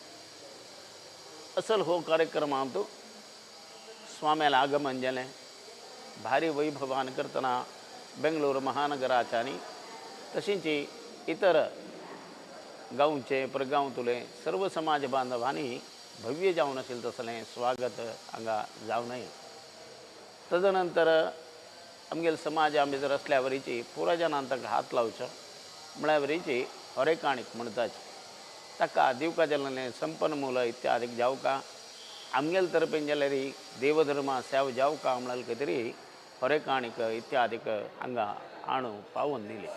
असल हो कार्यक्रमांत स्वाम्यालें आगमन जालें भारी वैभवान करतना बेंगळूर महानगराच्यानी तशींच इतर गांवचे परगांवतले सर्व समाज बांधवांनी भव्य जावन आशिल्लें तसलें स्वागत हांगा जावनय. तदनंतर आमगेले समाजा भितर असल्या वरीची पुराजनान ताका हात लावचो म्हळ्या वरीची हरेकाणीक म्हणटाची ताका दिवका जाल्लें संपन्न मूल इत्यादीक जावका आमगेले तर्फेन जाल्यार देवधर्मा सेवा जावका म्हळ्यार खंय तरी हरेकाणीक इत्यादीक हांगा आणू पावोवन दिली.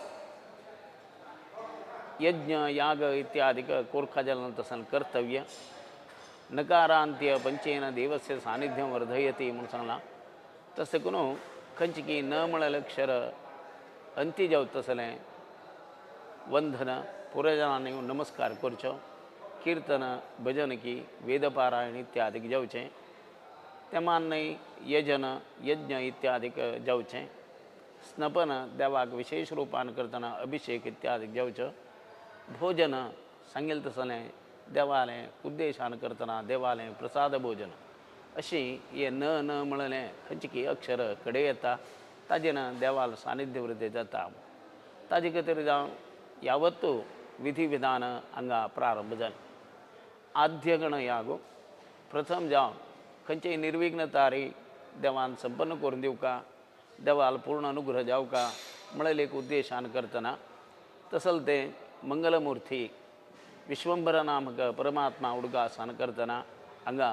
यज्ञ याग इत्यादिक कोरखा जालें तसलें कर्तव्य नकारांत्य पंचेन देवस्य सानिध्यं वर्धयति म्हूण सांगलां. तशें करून खंयची न म्हळ्यार अक्षर अंती जावता तसलें वंदन पुरजनांनी नमस्कार करचो, किर्तन भजन की वेदपारायण इत्यादीक जावचें, तें मान्नय यजन यज्ञ इत्यादीक जावचें, स्नपन देवाक विशेश रुपान करतना अभिशेक इत्यादीक जावचो, भोजन सांगेल तसलें देवालें उद्देशान करतना देवालें प्रसाद भोजन अशी हे न न म्हणलें खंयची अक्षर कडे येता ताजेन देवाल सानिध्य वृद्धी जाता. ताजे खातीर जावं यावत्तू विधी विधान हांगा प्रारंभ जालें. आद्यगण यागो प्रथम जावन खंयचेय निर्विघ्न तारी देवान संपन्न करून दिवका, देवाल पूर्ण अनुग्रह जावका म्हणलें एक उद्देशान करतना तसल तें मंगलमुर्ती विश्वंभर नामक परमात्मा उडगासान करतना हांगा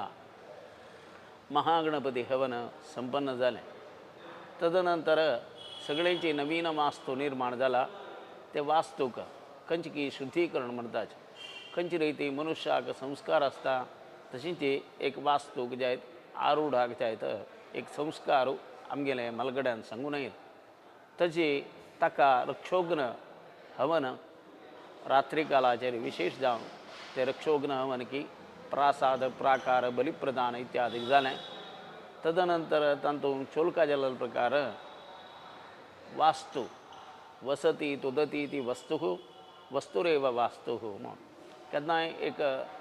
महागणपती हवन संपन्न जालें. तदनंतर सगळ्यांची नवीन वास्तू निर्माण जाला. ते वास्तूक खंयची शुद्धीकरण म्हणटात, खंयची रिती मनुष्याक संस्कार आसता तशीच एक वास्तूक जायत आरुढाक जायत एक संस्कार आमगेले मलगड्यान सांगून येत. तशी ताका रक्षोघ्न हवन रात्री कालाचेर विशेष जावन ते रक्षोघ्न हवन की प्रासाद प्राकार बलिप्रदान इत्यादी जालें. तदनंतर तातूंत चोलका जाल्लो प्रकार वास्तू वसती तुदती ती वस्तू वस्तुरेव वास्तू म्हूण केन्नाय एक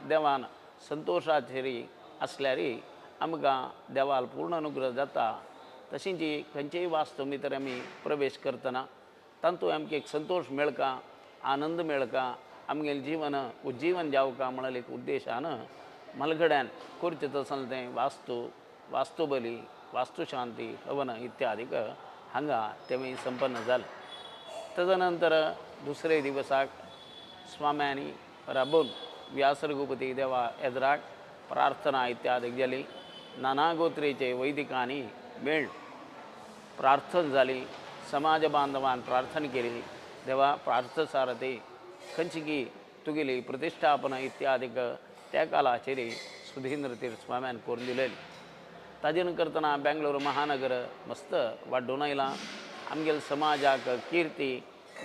देवान संतोशाचेर आसल्यार आमकां देवाल पूर्ण अनुग्रह जाता. तशीच खंयचेय वास्तू भितर आमी प्रवेश करतना तातूंत आमकां एक संतोश मेळका, आनंद मेळका, आमगेलें जीवन उज्जीवन जावका म्हणलें एक उद्देशान मलगड्यान करचें तसलें तें वास्तू वास्तुबली वास्तुशांती हवन इत्यादीक हांगा तें संपन्न जालें. तदनंतर दुसरे दिवसाक स्वाम्यांनी राबोवन व्यासरघुपती देवा एदराक प्रार्थना इत्यादी जाली. नाना गोत्रेचे वैदिकांनी मेळ प्रार्थना जाली. समाज बांधवान प्रार्थना केली, देवा प्रार्थसारथी खंयची तुगेली प्रतिश्ठापना इत्यादीक त्या कालाचेर सुधींद्र तीर्थ स्वाम्यान करून दिलेली. ताजेन करतना बेंगलोर महानगर मस्त वाडून आयलां. आमगेले समाजाक कीर्ती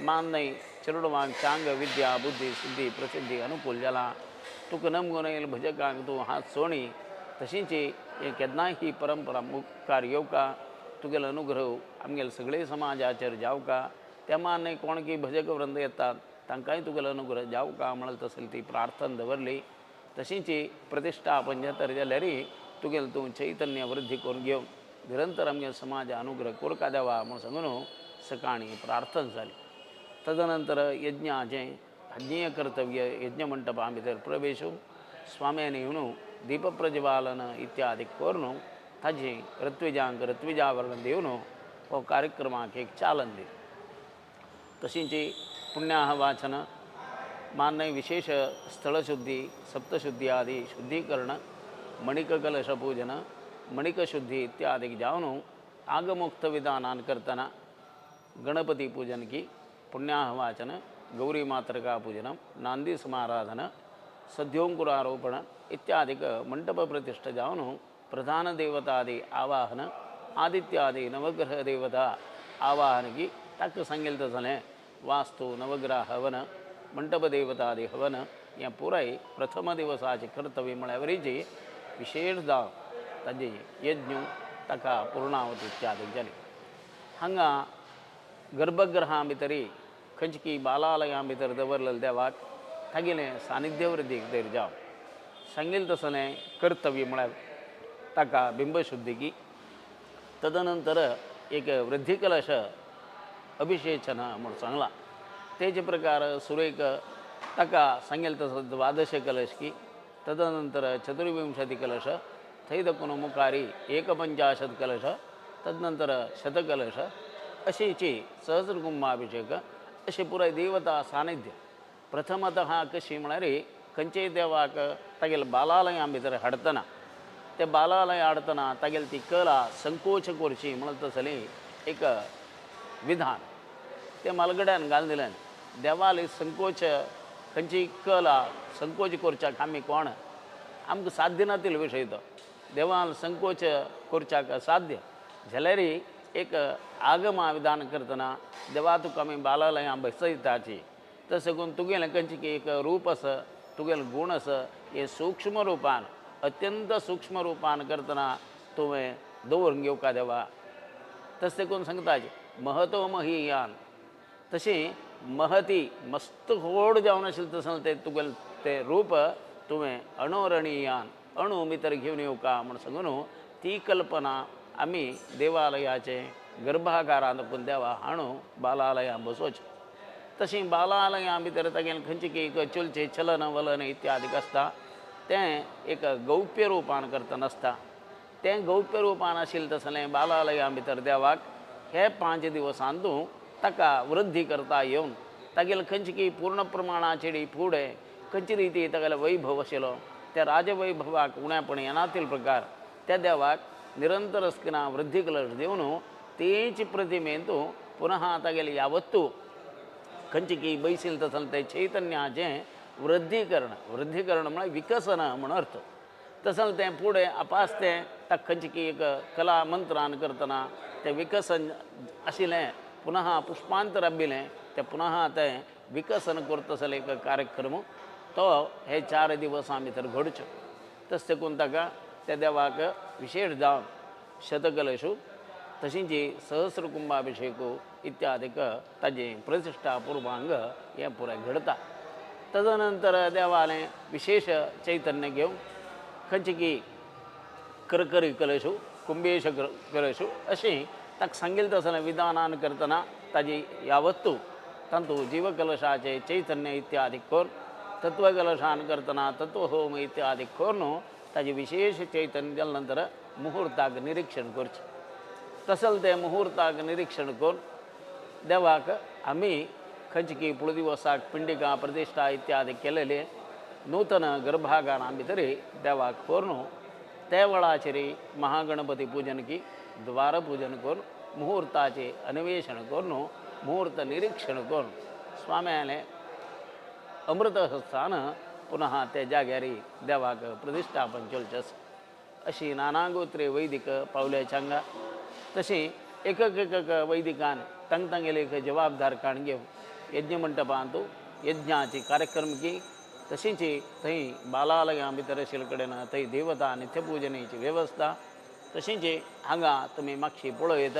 मान्य चेडवांक चांग विद्या बुद्धी सिद्धी प्रसिद्धी अनुकूल जाला. तुका नमगून येयल भजकांक तूं हात सोणी तशींच हें केन्नाय ही परंपरा मुखार येवका, तुगेलो अनुग्रह आमगेले सगळे समाजाचेर जावका. त्या मान्य कोण की भजक वृंद येतात तांकांय तुगेलो अनुग्रह जावका म्हणून तसली ती प्रार्थना दवरली. तशींच प्रतिश्ठापन जाता जाल्यार तुगेलें तूं चैतन्य वृद्धी करून घेवन निरंतर आमगे समाज अनुग्रह कोरका देवा म्हूण सांगून सकाळीं प्रार्थना जाली. तदनंतर यज्ञाचें यज्ञीय कर्तव्य यज्ञमंटपा भितर प्रवेश स्वाम्यांनी येवन दीपप्रज्वालन इत्यादी करून ताजें ऋत्विजांक ऋत्विजावरण दिवन हो कार्यक्रमाक एक चालन दिलें. तशींच पुण्याह वाचन मान्य विशेष स्थलशुद्धी सप्तशुद्धी आदी शुद्धीकरण मणिककलश पूजन मणिकशुद्धी इत्यादी जावन आगमोक्त विधानान करतना गणपती पूजन की पुण्याह वाचन गौरी मातृका पूजन नांदी समाराधन सद्योंकुरारोपण इत्यादिक मंडप प्रतिष्ठा जावन प्रधान देवतादि आवाहन आदित्यादि नवग्रह देवता आवाहन की ताका सांगेल तसलें वास्तु नवग्रह हवन मंडप देवतादि हवन हें पुराय प्रथम दिवसाचें कर्तव्य म्हळ्यार वरीची विशेष जावन ताजी यज्ञ ताका पूर्णावती इत्यादी जाली. हांगा गर्भगृहां भितरी खंयची बालालयां भितर दवरलेले देवाक तागेलें सानिध्य वृद्धीक तर जावं सांगेल तसलें कर्तव्य म्हळ्यार ताका बिंबशुद्धी. तदनंतर एक वृद्धिकलश अभिषेचन म्हूण सांगलां. तेजे प्रकार सुरेख ताका सांगेल तसो द्वादश कलश की तदनंतर चतुर्विंशति कलश थंय दखून मुखारी एकपंचाशत कलश तदनंतर शतकलश अशीची सहस्रकुंभाभिषेक अशें पुराय देवता सानिध्य. प्रथमतः कशी म्हळ्यार खंयचेय देवाक तागेले बालालयां भितर हाडटना ते बालालय हाडटना तागेली ती कला संकोच करची म्हणून तसली एक विधान ते मालगड्यान घालून दिलें. देवाली संकोच खंयची कला संकोच करच्याक आमी कोण आमकां साध्य नातिल्लो विशय तो. देवान संकोच करच्याक साध्य जाल्यार एक आगमा विधान करतना देवा तुका आमी बालालयां बसयताची तशें करून तुगेलें खंयचें की एक रूप आसा, तुगेलें गूण आसा, हें सूक्ष्म रुपान अत्यंत सूक्ष्म रुपान करतना तुवें दवरून घेवका देवा. तशें करून सांगता महतो महियान, तशें महती मस्त व्हड जावन आशिल्लें तशें तें तुगेलें तें रूप तुवें अणोरणीयान अणू भितर घेवन येवका म्हूण सांगून ती कल्पना आमी देवालयाचे गर्भागारांत पूण देवा हाणू बालालयां बसोवचें. तशें बालालयां भितर तागेलें खंयचें की एक चलचें चलन वलन इत्यादी आसता तें एक गौप्य रुपान करतना आसता. तें गौप्य रुपान आशिल्लें तसलें बालालयां भितर देवाक हे 5 दिवसांतू ताका वृद्धी करता येवन तागेलें खंयचें की पूर्ण प्रमाणाचेर फुडें खंयचे रिती तागेलो वैभव आशिल्लो त्या राजवैभवाक उण्यापण येनातील प्रकार त्या देवाक निरंतर अस्किना वृद्धी कलश दिवन तेच प्रतिमेंतू पुनः तागेलें यावत्तू खंयचें की बैसील तसलें तें चैतन्याचें वृद्धीकरण, वृद्धीकरण म्हळ्यार विकसन म्हूण अर्थ. तसलें तें फुडें आपास तें ताका खंयचें की एक कला मंत्रान करतना तें विकसन आशिल्लें पुनः पुष्पांतर आबिल्लें तें पुनः तें विकसन करता एक कार्यक्रम तो हे 4 दिवसां भितर घडचो. तशें देखून ताका त्या देवाक विशेश जावन शतकलशू तशींच सहस्रकुंभाभिषेक इत्यादीक ताजें प्रतिश्ठा पूर्वांग हें पुराय घडता. तदनंतर देवालें विशेष चैतन्य घेवन खंयचें की करकरी कलशू कुंभेश कलशू अशें ताका सांगिल्लें तसलें विधानान करतना ताजी यावत्तू तातूंत जीवकलशाचें चैतन्य इत्यादी करून तत्वकलशान करतना तत्वहोम इत्यादी करून ताजें विशेष चैतन्य जाले नंतर मुहुर्ताक निरीक्षण करचें. तसलें तें मुहुर्ताक निरीक्षण करून देवाक आमी खंयचे की पुळदिवसाक पिंडिका प्रतिश्ठा इत्यादी केलेले नूतन गर्भागारां भितर देवाक व्हरून त्या वेळाचेर महागणपती पूजन की द्वार पूजन करून मुहुर्ताचें अन्वेषण करून मुहूर्त निरीक्षण करून स्वाम्यालें अमृतहस्तान पुनः त्या जाग्यार देवाक प्रतिश्ठापन चलचें आसा. अशी नानागोत्रे वैदिक पावल्याच्या हांगा तशें एक एक एक वैदिकान तांग तांगेले एक जबाबदार काण घेवन यज्ञमंटपांत यज्ञाची कार्यक्रम की तशींच थंय बालालयां भितर आशिल्ले कडेन थंय देवता नित्यपूजनेची वेवस्था तशींच हांगा तुमी मातशी पळयत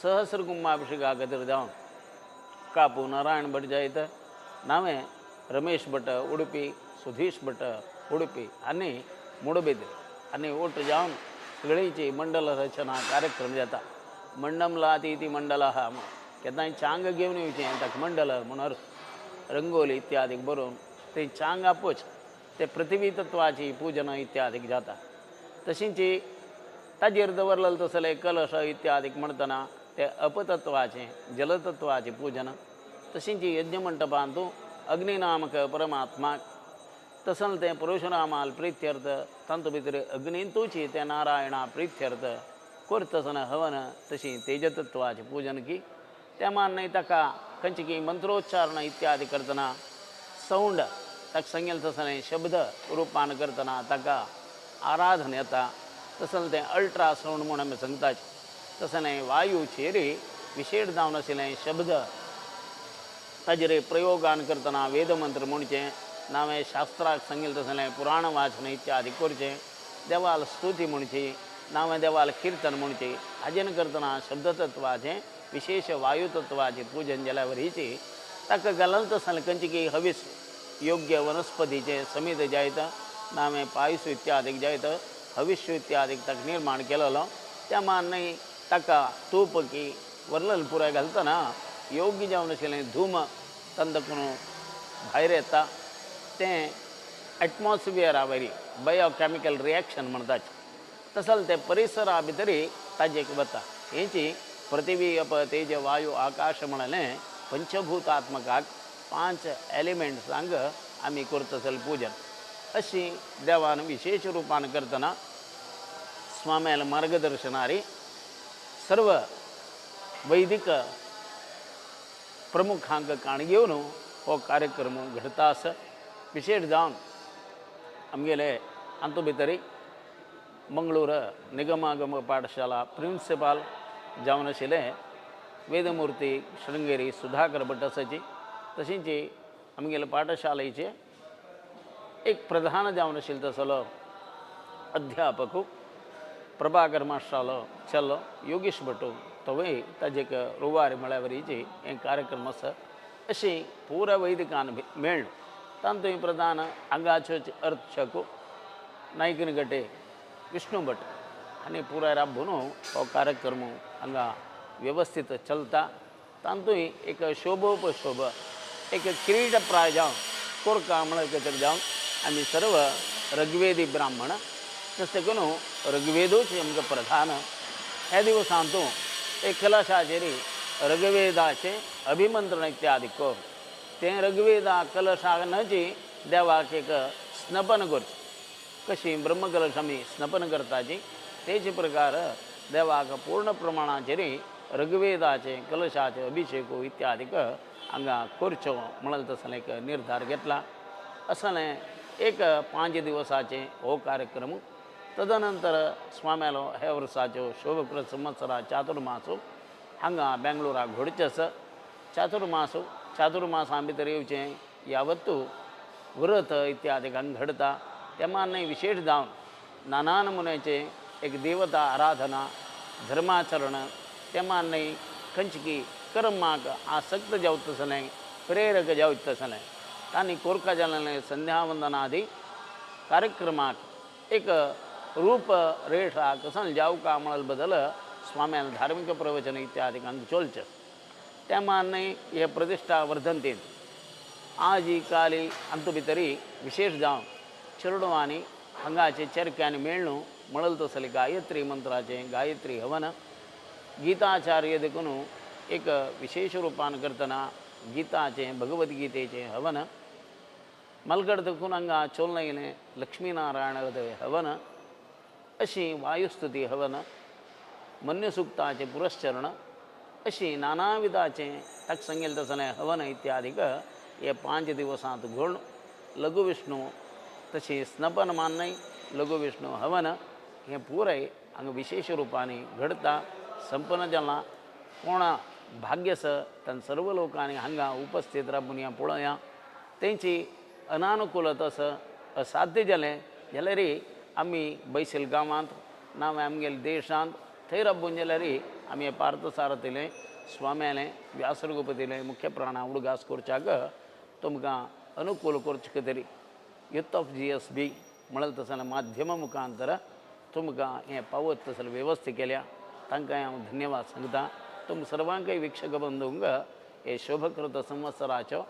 सहस्रकुंभाभिषेका खातीर जावन कापू नारायण भट जायत नांवें रमेश भट उडुपी, सुधीश भट उडुपी आनी मुडबेद्री आनी ओट जावन सगळींची मंडल रचना कार्यक्रम जाता. मंडमलाती ती मंडल आहा केन्नाय चांग घेवन येवचें ताका मंडल म्हूण अर्थ रंगोली इत्यादी बरोवन ते चांग आपोच ते पृथ्वी तत्वाची पूजन इत्यादी जाता. तशींच ताजेर दवरलें तसलें कलश इत्यादी म्हणटना ते अपतत्वाचें जलतत्वाचें पूजन तशींच यज्ञमंटपांतू अग्निनामक परमात्माक तसलें तें परशुरामाल प्रित्यर्थ तातूंत भितर अग्नींतूच तें नारायणा प्रित्यर्थ करतसना हवन तशी तेजतत्वाचें पूजन की त्या मान ताका खंयचे की मंत्रोच्चारण इत्यादी करतना सौंड ताका सांगेल तसलें शब्द रुपान करतना ताका आराधन येता. तसलें तें अल्ट्रासावंड म्हूण आमी सांगतात तसलें वायूचेर विशेश जावन आशिल्लें शब्द ताजेर प्रयोगान करतना वेदमंत्र म्हणचें नांवें शास्त्राक सांगिल्लें तसलें पुराण वाचन इत्यादी करचें देवाल स्तुती म्हणची नांवें देवाल किर्तन म्हणचें हाजेन करतना शब्दतत्वाचें विशेष वायुतत्वाचें पूजन जाल्यार वरीची ताका घालून तसलें खंयची की हवीस योग्य वनस्पतीचें समीत जायत नांवें पायस इत्यादी जायत हविश्य इत्यादी ताका निर्माण केलेलो त्या मान न्हय ताका तूप की वर्णन पुराय घालतना योग्य जावन आशिल्लें धूम तांतून भायर येता तें एटमॉस्फियरा वरी बायोकॅमिकल रिएक्शन म्हणटात तसलें तें परिसरा भितर ताजेक वता. हेची पृथ्वी अप तेज वायु आकाश म्हणलें पंचभूतात्मकाक 5 एलिमेंट्सांक आमी करता पूजन अशी देवान विशेष रुपान करतना स्वाम्याला मार्गदर्शनारी सर्व वैदिक प्रमुखांक काण घेवन हो कार्यक्रम घडता आसा. विशेष जावन आमगेले हातूंत भितर मंगळूर निगमागम पाठशाला प्रिन्सिपाल जावन आशिल्ले वेदमूर्ती शृंगेरी सुधाकर भट आसाची, तशेंच आमगेले पाठशालेचे एक प्रधान जावन आशिल्लो तसलो अध्यापक प्रभाकर मास्टरालो चलो योगेश भट तोवूय ताजे एक रुवारी म्हळ्यार वरीचे हें कार्यक्रम आसा. अशी पुरा वैदिकान मेळ्ळ तांतूय प्रधान हांगाच्यो अर्चक नायकनगटे विष्णू भट आनी पुराय राबून हो कार्यक्रम हांगा वेवस्थीत चलता. तांतूय एक शोभोपशोभ एक किरीटप्राय जावन कोरका म्हळ्यार तरी जावन आमी सर्व ऋग्वेदी ब्राह्मण तशें करून ऋग्वेदूच आमकां प्रधान. ह्या दिवसांतू एक कलशाचेर ऋग्वेदाचें अभिमंत्रण इत्यादी कर तें ऋग्वेदा कलशानची देवाक एक स्नपन करचें, कशी ब्रह्मकलश आमी स्नपन करताची तेच प्रकार देवाक पूर्ण प्रमाणाचेर ऋग्वेदाचें कलशाचें अभिषेक इत्यादीक हांगा करचो म्हणून तसलें एक निर्धार घेतला. असलें एक 5 दिवसाचें हो कार्यक्रम. तदनंतर स्वाम्यालो हे वर्साच्यो शोभकृत संवत्सरा चातुर्मासो हांगा बेंगलोराक घडचें आसा. चातुर्मासो चातुर्मासा भितर येवचें यावत्तू व्रत इत्यादी हांगा घडता. त्या मानय विशेश जावन नाना नमुन्याचे एक देवता आराधना धर्माचरण त्या मानय खंयची कर्माक आसक्त जावत तसलें प्रेरक जावत तसलें तांणी कोरका जालें संध्यावंदनादी कार्यक्रमाक एक रूप रेखा कसन जावका म्हणल बदल स्वाम्यान धार्मिक प्रवचन इत्यादी हांगा चलचें. त्या मानय हे प्रतिश्ठा वर्धंतीन आजी काली अंतु भितरी विशेष जावन चेडवांनी हांगाचे चरक्यांनी मेळ्ळू म्हणल तसलें गायत्री मंत्राचें गायत्री हवन गीताचार्य देखून एक विशेष रुपान करतना गीताचें भगवद्गीतेचें हवन मलगड देखून हांगा चोलना येयलें लक्ष्मीनारायण हवन अशी वायुस्तुती हवन मन्यसुक्ताचें पुरस्चरण अशी नानाविधाचें ताका सांगेलें तसलें हवन इत्यादीक हे 5 दिवसांत घोळ लघुविष्णू तशें स्नपन मानय लघुविष्णू हवन हें पुराय हांगा विशेष रुपांनी घडता संपन्न जालां. कोणा भाग्यस तांकां सर्व लोकांनी हांगा उपस्थित राबून ह्या पळोवया तेंची अनानुकूलत आसा असाध्य जालें जाल्यार आमी बैसील गांवांत ना आमगेले देशांत थंय राबून जाल्यार आमी पार्थसारथीलें स्वाम्यालें व्यासरघुपतीलें मुख्य प्राणा उडगास करच्याक तुमकां अनुकूल करचे खातीर युथ ऑफ GSB म्हणलें तसलें माध्यमा मुखांतर तुमकां हें पावत तसलें वेवस्था केल्या तांकां हांव धन्यवाद सांगता. तुम सर्वांकय वीक्षक बंधूंक हे शोभकृत संवत्सराचो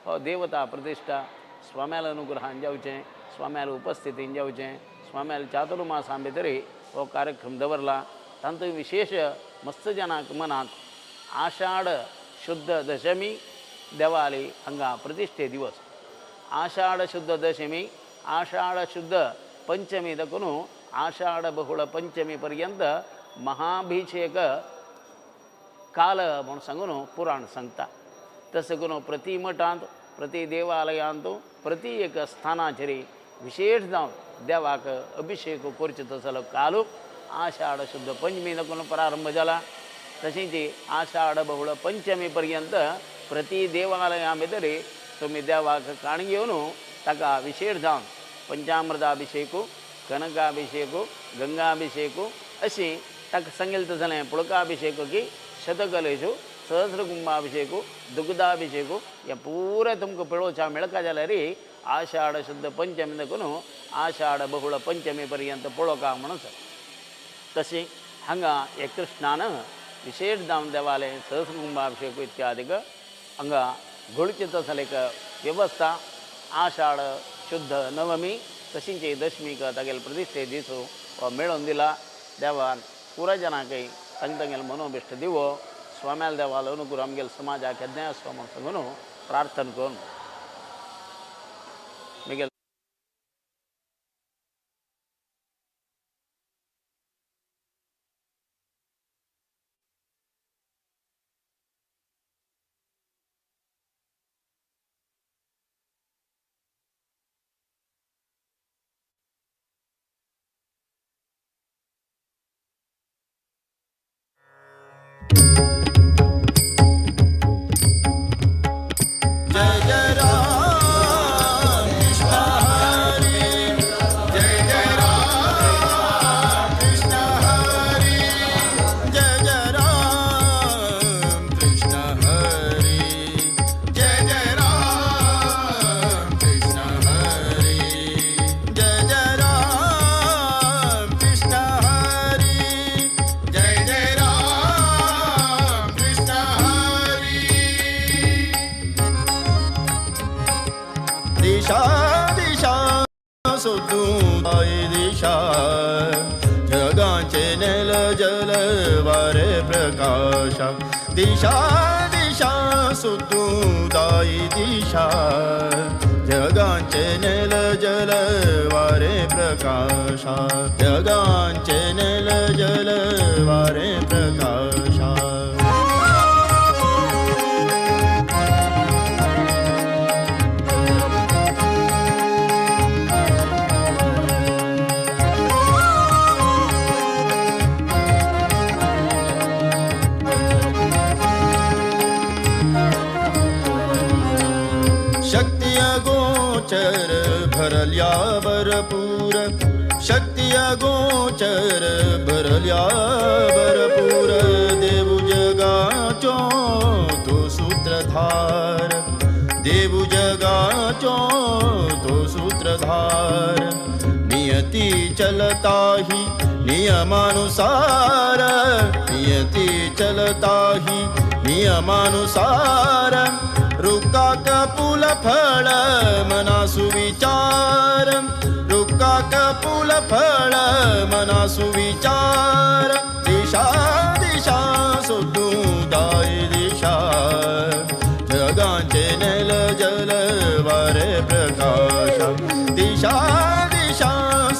हो देवता प्रतिश्ठा स्वाम्याल अनुग्रहान जावचें स्वाम्याल उपस्थितीन जावचें स्वाम्याल चातुर्मासां भितर हो कार्यक्रम दवरला. तातूंत विशेष मस्त जनांक मनांत आषाढ शुद्ध दशमी देवाली हांगा प्रतिश्ठे दिवस आषाढ शुद्ध दशमी आषाढ शुद्ध पंचमी देखून आषाढ बहुळ पंचमी पर्यंत महाभिषेक काल म्हूण सांगून पुराण सांगता. तशें करून प्रति मठांत प्रति देवालयांत प्रति एक स्थानाचेर विशेष जावन देवाक अभिषेक करचो तसलो काल आषाढ शुद्ध पंचमी देखून प्रारंभ जाला. तशेंच आषाढ बहुळ पंचमी पर्यंत प्रति देवालयां भितर तुमी देवाक काण घेवन ताका विशेष जावन पंचामृताभिषेक कनकाभिषेक गंगाभिषेक अशी ताका सांगेलें तसलें पुळकाभिषेक की शतकलेशु सहस्रकुंभाभिषेक दुग्धाभिषेक हें पुराय तुमकां पळोवच्या मेळका जाल्यार आषाढ शुद्ध पंचमी देखून आषाढ बहुळ पंचमी पर्यंत पळोवका म्हणून. तशें हांगा हे कृष्णान विशेष जावन देवालें सहस्रकुंभाभिषेक इत्यादीक हांगा घोळचें तसलें एक वेवस्था आषाढ शुद्ध नवमी तशींच दशमीक तागेले प्रतिश्ठे दीस हो मेळोवन दिला. देवान पुराय जनांकय तांकां तांगेलें मनोभिश्ट दिवो स्वाम्याल देवालो अनुग्रह आमगेले समाजाक यज्ञ आसो म्हूण सांगून प्रार्थना करून मिगेल जल वारे प्रकाशा दिशा दिशा सुतुदाई दिशा जगांचे नेल जल वारे प्रकाशा जगांचे नेल जल वारे प्रकाशा। शक्तिय गोचर भरल्या भरपूर शक्तिय गोचर भरल्या भरपूर देवु जगाचो तो सूत्रधार देवु जगाचो तो सूत्रधार नियति चलता ही नियमानुसार नियति चलता ही नियमानुसार रुका कपुल फळ मना सुविचार रुका कपुल फळ मना सुविचार दिशा दिशा सुतुदाई दिशा जगांचे नेल जल वारे प्रकाश दिशा दिशा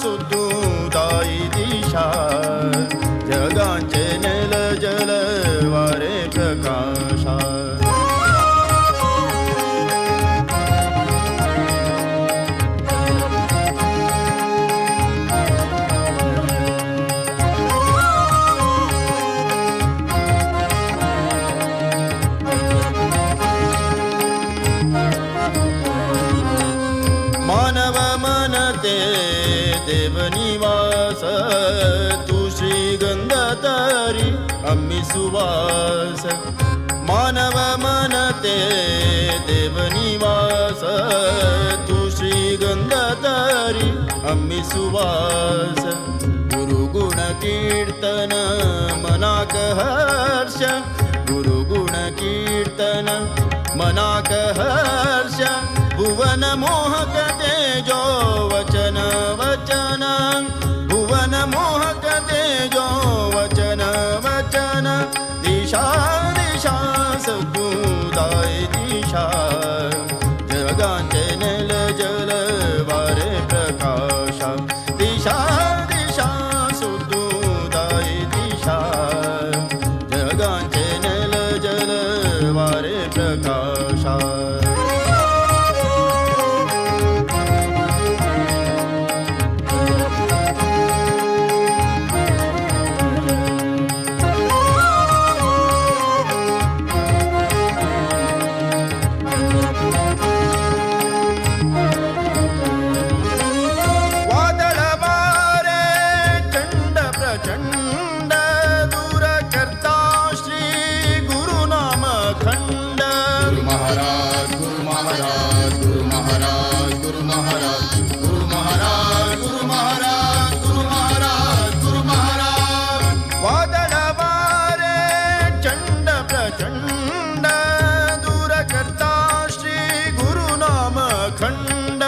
सुतुदाई दिशा जगांचे नेल जल वारे प्रकाशा। मानव मनते देवनिवास तू श्रीगंध तरी अम्मी सुवास मानव मनते देवनिवास तू श्रीगंध तरी अम्मी सुवास गुरुगुण कीर्तन मनाक हर्ष गुरुगुण कीर्तन मनाक हर्ष भुवन मोहक तेजो वचन वचन भुवन मोहक तेजो वचन वचन दिशा दिशा सतुदाय दिशा जगांचे नेल जल वारे प्रकाशा दिशा दिशा सुतुदाय दिशा जगांचे नेल जल वारे प्रकाशा। प्रचंड दूर करता श्री गुरु नाम खंड गुरु महाराज गुरु महाराज गुरु महाराज गुरु महाराज गुरु महाराज गुरु महाराज गुरु महाराज गुरु महाराज वादळ वारे चंड प्रचंड दूर करता श्री गुरु नाम खंड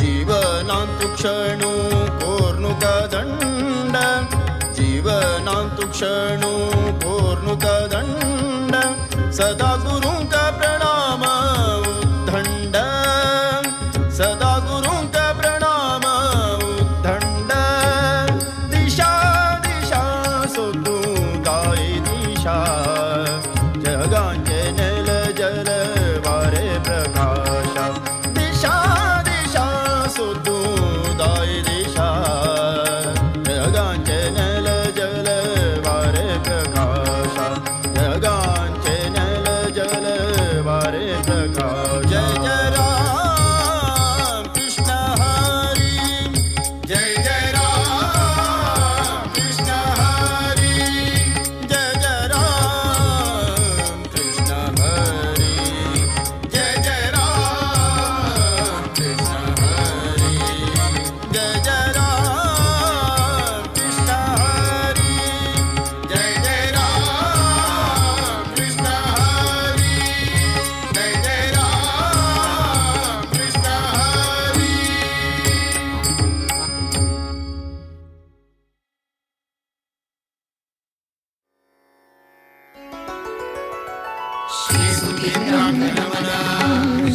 जीवनांतु क्षणु कोर्नुक दंड जीवनांतु क्षणु कोर्नुक दंड सदा गुरु का प्रणाम उद्दंड सदा गुरु का प्रणाम उद्दंड दिशा दिशा सुतुदाई दिशा जगांचे नेल जल वारे प्रकाशा दिशा दिशा सुतुदाई दिशा जगांचे नेल जल वारे प्रकाशा जगांचे नेल जल ಶ್ರೀ ಸುಧೀಂದ್ರಾಂಕ ನಮನ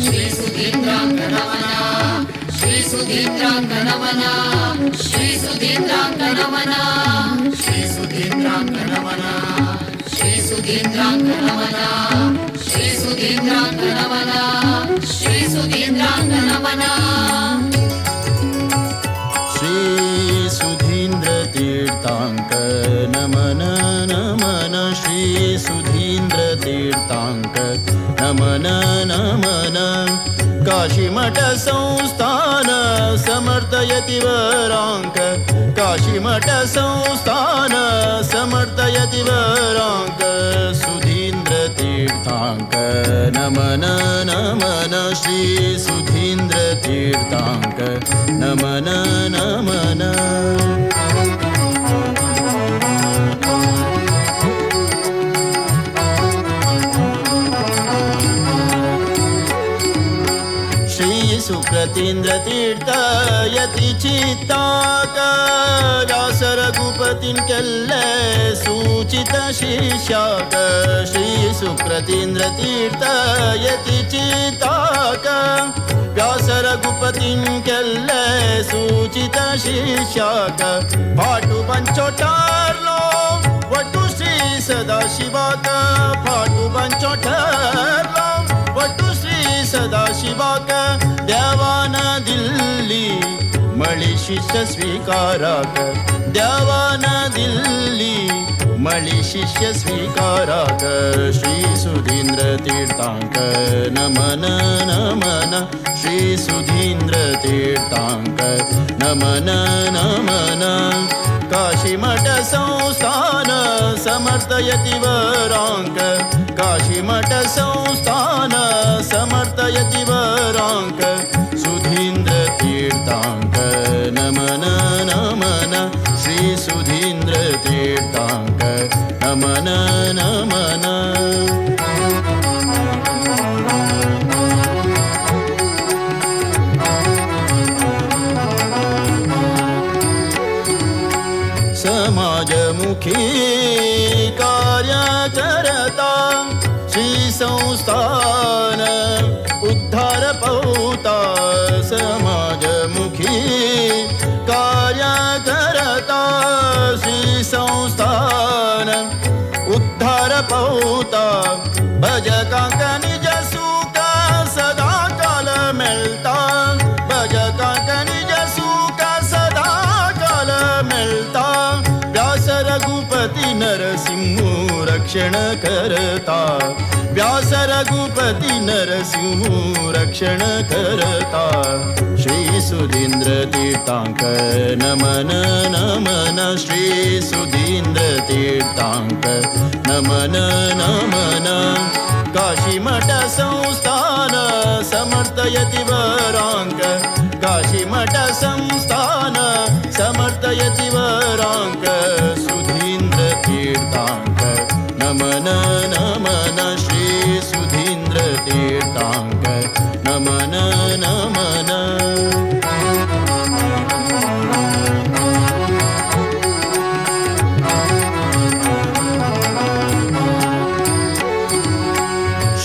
ಶ್ರೀ ಸುಧೀಂದ್ರಾಂಕ ನಮನ ಶ್ರೀ ಸುಧೀಂದ್ರಾಂಕ ನಮನ ಶ್ರೀ ಸುಧೀಂದ್ರಾಂಕ ನಮನ ಶ್ರೀ ಸುಧೀಂದ್ರಾಂಕ ನಮನ ಶ್ರೀ ಸುಧೀಂದ್ರಾಂಕ ನಮನ ಶ್ರೀ ಸುಧೀಂದ್ರಾಂಕ ನಮನ ಶ್ರೀ ಸುಧೀಂದ್ರಾಂಕ ನಮನ. ಶ್ರೀ ಸುಧೀಂದ್ರ ತೀರ್ಥಾಂಕ ನಮನ ನಮನ ಶ್ರೀ ಸುಧೀಂದ್ರ ತೀರ್ಥಾಂಕ ನಮನ ನಮನ. ಕಾಶಿಮಠ ಸಂಸ್ಥಾನ ಸಮರ್ಥಯತಿ ವರಾಂಕ ಕಾಶಿಮಠ ಸಂಸ್ಥಾನ ಸಮರ್ಥಯತಿ ವರಾಂಕ ಸುಧೀಂದ್ರ ತೀರ್ಥಾಂಕ ನಮನ ನಮನ ಶ್ರೀ ಸುಧೀಂದ್ರ ತೀರ್ಥಾಂಕ ನಮನ ನಮನ. ಶ್ರೀ ಸುಕ್ರತೀಂದ್ರ ತೀರ್ಥ ಯತಿ ಚಿತ್ತಾಕ ವ್ಯಾಸ ರಘುಪತಿನ್ ಕೆಲ್ಲ ಸೂಚಿತ ಶಿಷ್ಯಾಕ ಶ್ರೀ ಸುಕ್ರತೀಂದ್ರ ತೀರ್ಥ ಯತಿ ಚಿತ್ತಾಕ ವ್ಯಾಸ ರಘುಪತಿನ್ ಕೆಲ್ಲ ಸೂಚಿತ ಶಿಷ್ಯಾಕ ಪಾಟು ಬಂಚೋಟಾರ್ಲೋ ಒಟ್ಟು ಶ್ರೀ ಸದಾಶಿವಾಕ ಪಾಟು ಬಂಚೋಟಾರ್ಲೋ ಒಟ್ಟು ಶ್ರೀ ಸದಾಶಿವಾಕ ದೇವಾನ ದಿಲ್ಲಿ ಮಳಿ ಶಿಷ್ಯ ಸ್ವೀಕಾರಾಕ ದೇವಾನ ದಿಲ್ಲಿ ಮಳಿ ಶಿಷ್ಯ ಸ್ವೀಕಾರಾಕ ಶ್ರೀ ಸುಧೀಂದ್ರ ತೀರ್ಥಾಂಕ ನಮನ ನಮನ ಶ್ರೀ ಸುಧೀಂದ್ರ ತೀರ್ಥಾಂಕ ನಮನ ನಮನ. ಕಾಶಿಮಠ ಸಂಸ್ಥಾನ ಸಮರ್ಥಯತಿ ವರಾಂಕ ಕಾಶಿಮಠ ಸಂಸ್ಥಾನ ಸಮರ್ಥಯತಿ ವರಾಂಕ ಸುಧೀಂದ್ರ ತೀರ್ಥಾಂಕ ನಮನ ನಮನ ಶ್ರೀ ಸುಧೀಂದ್ರ ತೀರ್ಥಾಂಕ ನಮನ ನಮನ. समाजमुखी कार्य करता श्री संस्थान उद्धार पौता समाजमुखी कार्य करता श्री संस्थान उद्धार पौता भजकांक निज सुख सदा काल मिळता भजकांक निज सुख सदा काल मिळता व्यास रघुपती नरसिंह रक्षण करता व्यास रघुपती नरसिंह रक्षण करता श्री सुधींद्र तीर्थांक नमन नमन श्री सुधींद्र तीर्थांक नमन नमन. काशीमठ संस्थान समर्थयति वरांक काशीमठ संस्थान समर्थयति वरांक सुधींद्र तीर्थांक नमन नमन श्री सुधींद्र तीर्थांक नमन नमन.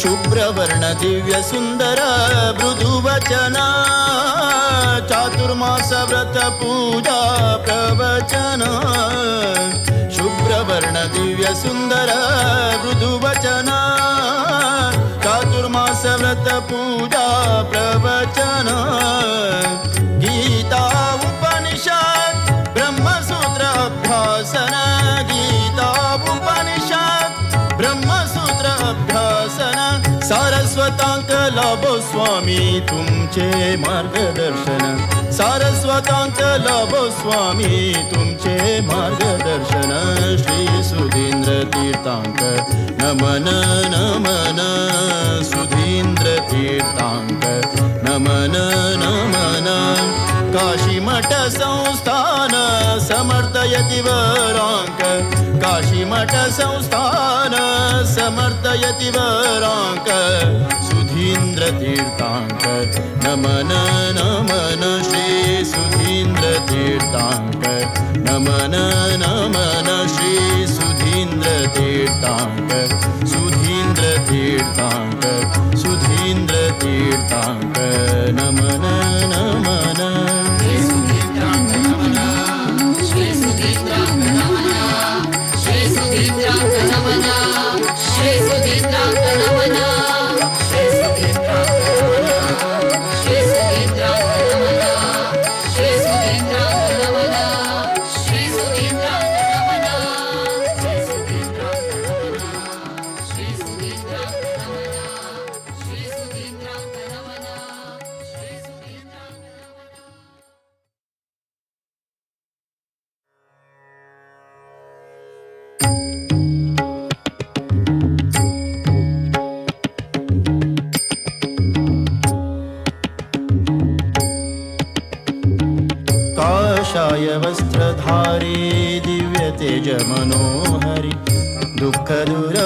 शुभ्रवर्ण दिव्य सुंदर मृदुवचन चातुर्मास व्रत पूजा प्रवचन शुभ्रवर्ण दिव्य सुंदर मृदुवचन चातुर्मास व्रत पूजा प्रवचन गीता उपनिषद ब्रह्मसूत्र अभ्यासन गीता उपनिषद ब्रह्मसूत्र अभ्यासन सारस्वतांक लाभो स्वामी तुमचे मार्गदर्शन सारस्वतांक लाभो स्वामी तुमचे मार्गदर्शन श्री सुधींद्र तीर्थांक नमन नमन सुधींद्र तीर्थांक नमन नमन. काशीमठ संस्थान समर्थयति वरांक काशीमठ संस्थान समर्थयति वरांक सुधींद्र तीर्थांक नमन नमन श्री सुधींद्र तीर्थांक नमन नमन श्री सुधींद्र तीर्थांक सुधींद्र तीर्थ तांक नमन नमन. श्री सुधींद्रांक नमन, श्री सुधींद्रांक नमन, श्री सुधींद्रांक नमन, श्री सुधींद्रांक नमन, श्री सुधींद्रांक नमन, श्री सुधींद्रांक नमन, श्री सुधींद्रांक नमन, श्री सुधींद्रांक नमन, श्री सुधींद्रांक नमन, श्री सुधींद्रांक नमन, श्री सुधींद्रांक नमन, श्री सुधींद्रांक नमन. काषाय वस्त्रधारी दिव्य तेज मनोहरी, दुःख दूर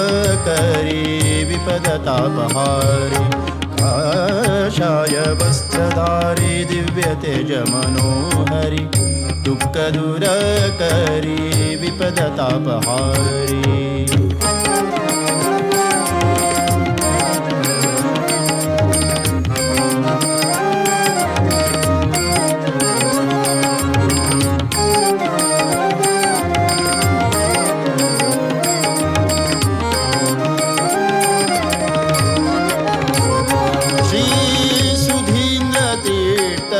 करी विपद तापहारी. काषाय वस्त्रधारी दिव्य तेज मनोहरी, दुःख दूर करी विपद तापहारी. श्री सुधींद्र तीर्थ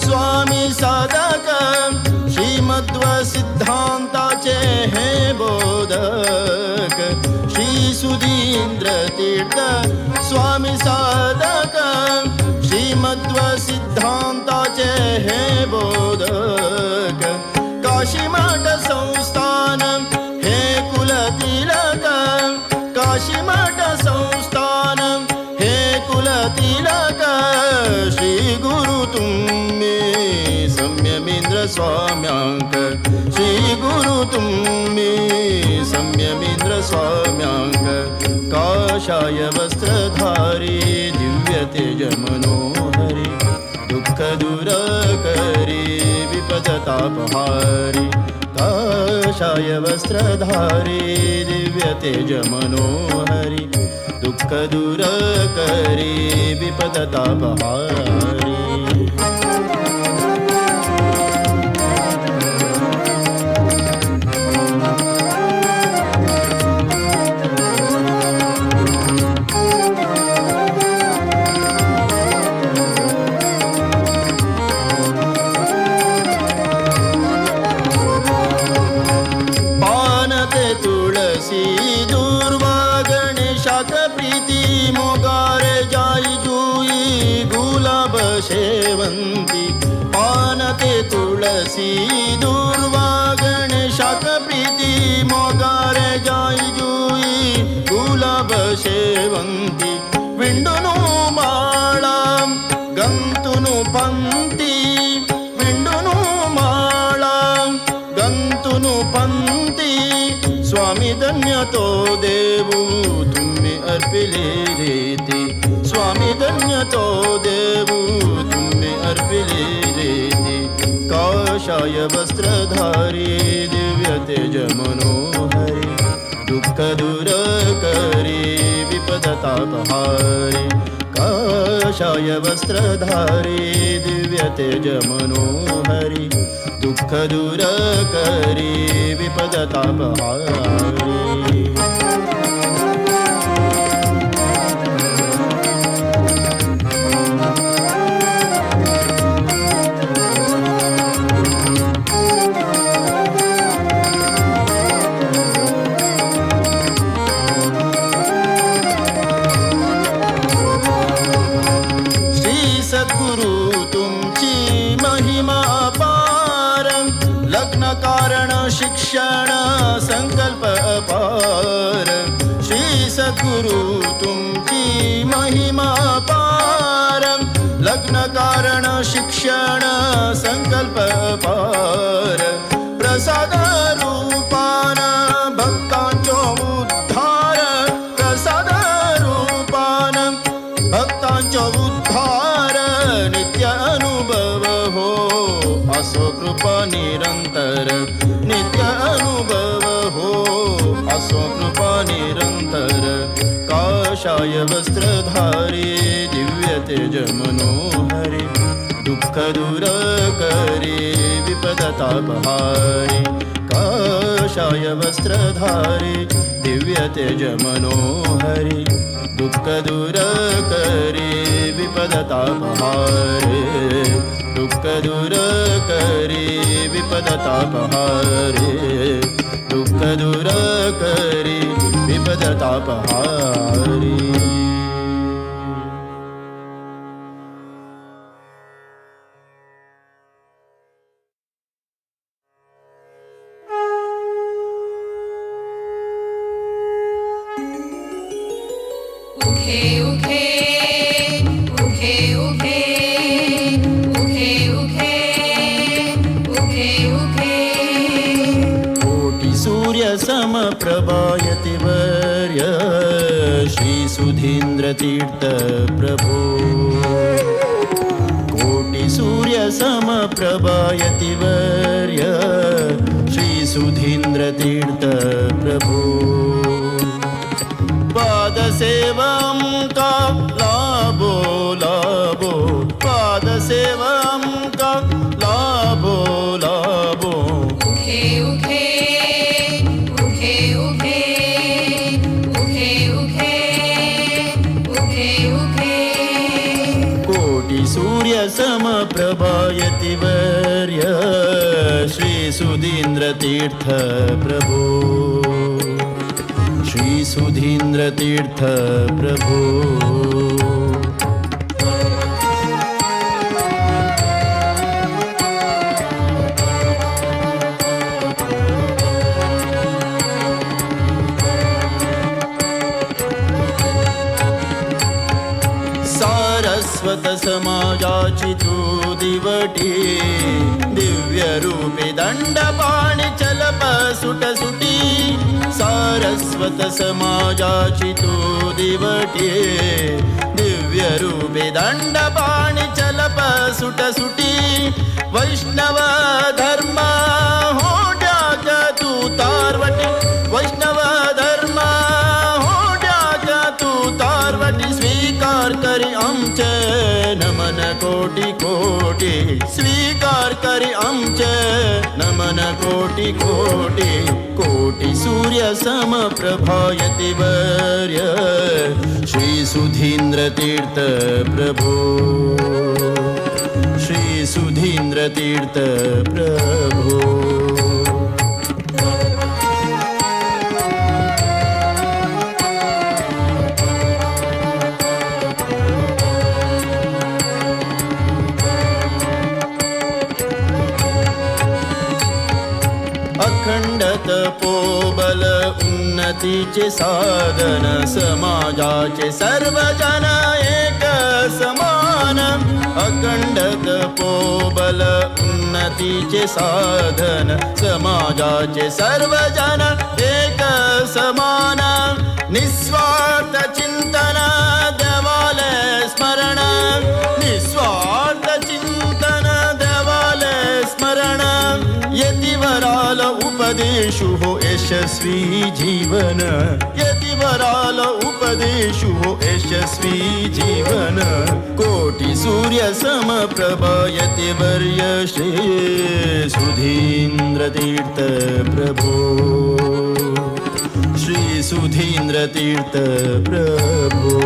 स्वामी साधक, श्रीमध्व सिद्धांताचे हे बोधक. श्री सुधींद्र तीर्थ स्वामी साधक, श्रीमध्व सिद्धांताचे हे बोधक. काशीमठ संस्थान हे कुलतिलक, काशीमठ संस्थान हे कुलतिलक. श्री गुरु तुम्ही संयमींद्र स्वाम्यांक, श्री गुरु तुम्ही संयमींद्र स्वाम्यांक. काषाय वस्त्रधारी दिव्य तेज मनोहरी, दुःख दूर करी विपद तापहारी. काषाय वस्त्रधारी दिव्य तेज मनोहरी, दुःख दूर करी विपद तापहारी. पान ते तुळसी दुर्वा गणेशाक प्रीती, मोगारे जाई जुई गुलाब शेवंती. पान ते तुळसी दुर्वा गणेशाक प्रीती, मोगारे जाई जुई गुलाब शेवंती. विंडुनु माळा गंतुनु पंती, विंडुनु माळा गंतुनु पंती. स्वामी धन्य तो देवू तुम्ही अर्पिले रीती, स्वामी धन्य तो देवू तुम्ही अर्पिले रीती. काषाय वस्त्रधारी दिव्य तेज मनोहरी, दुःख दूर करी विपद तापहारी. काषाय वस्त्रधारी दिव्य तेज मनोहरी, दुःख दूर करी विपद तापहारी. श्री सद्गुरु तुमची महिमा अपार, लग्न कारण शिक्षण संकल्प अपार. श्री सद्गुरु तुमची महिमा अपार, लग्न कारण शिक्षण संकल्प अपार. प्रसाद रूपान भक्तांचो उद्धार, प्रसाद रूपान भक्तांचो उद्धार. नित्य अनुभव हो असो कृपा निरंतर, नित्य अनुभव हो असो कृपा निरंतर. काषाय वस्त्रधारी दिव्य तेज मनोहरे दुःख दूर करे विपद तापहारे काषाय वस्त्रधारे दिव्य तेज मनोहरे दुःख दूर करे विपद तापहारे दुःख दूर करे विपद तापहारे दुःख दूर करे विपद तापहारे। उघे उघे उघे उघे उघे उघे उघे उघे। कोटि सूर्य समप्रभायति वर्य श्री सुधीन्द्र तीर्थ प्रभो। कोटि सूर्य समप्रभायति वर्य श्री सुधीन्द्र तीर्थ प्रभो। पादसेवां का लाभो लाभो पादसेवां का लाभो लाभो। उघे उघे उघे उघे उघे उघे उघे उघे। कोटि सूर्य समप्रभायति वर्य श्री सुधीन्द्र तीर्थ प्रभो। श्री सुधीन्द्र तीर्थ प्रभो। सारस्वत समाजाची तू दिवटी दिव्य रूपे दंडपाणी चलप सुटसुटी। सारस्वत समाजाची तू दिवटी दिव्य रूपे दंडपाणी चलप सुटसुटी। वैष्णव धर्म होड्याच्या तू तारवटी वैष्णव धर्म होड्याच्या तू तारवटी। स्वीकार करी आमचे नमन कोटी कोटी स्वीकार करी आमचे नमन कोटी कोटी। कोटि सूर्य समप्रभायति वर्य श्री सुधीन्द्र तीर्थ प्रभो। श्री सुधीन्द्र तीर्थ प्रभो। अखंड तपोबल उन्नतीचे साधन समाजाचे सर्वजन एक समान। अखंड तपोबल उन्नतीचे साधन समाजाचे सर्वजन एक समान। निस्वार्थ चिंतन देवालय स्मरण निस्वार्थ चिंतन देवालय स्मरण। यतिवराल उपदेशु हो यशस्वी जीवन यतिवराल उपदेशु हो यशस्वी जीवन। कोटि सूर्य समप्रभायति वर्य श्री सुधीन्द्र तीर्थ प्रभो। श्री सुधीन्द्र तीर्थ प्रभो।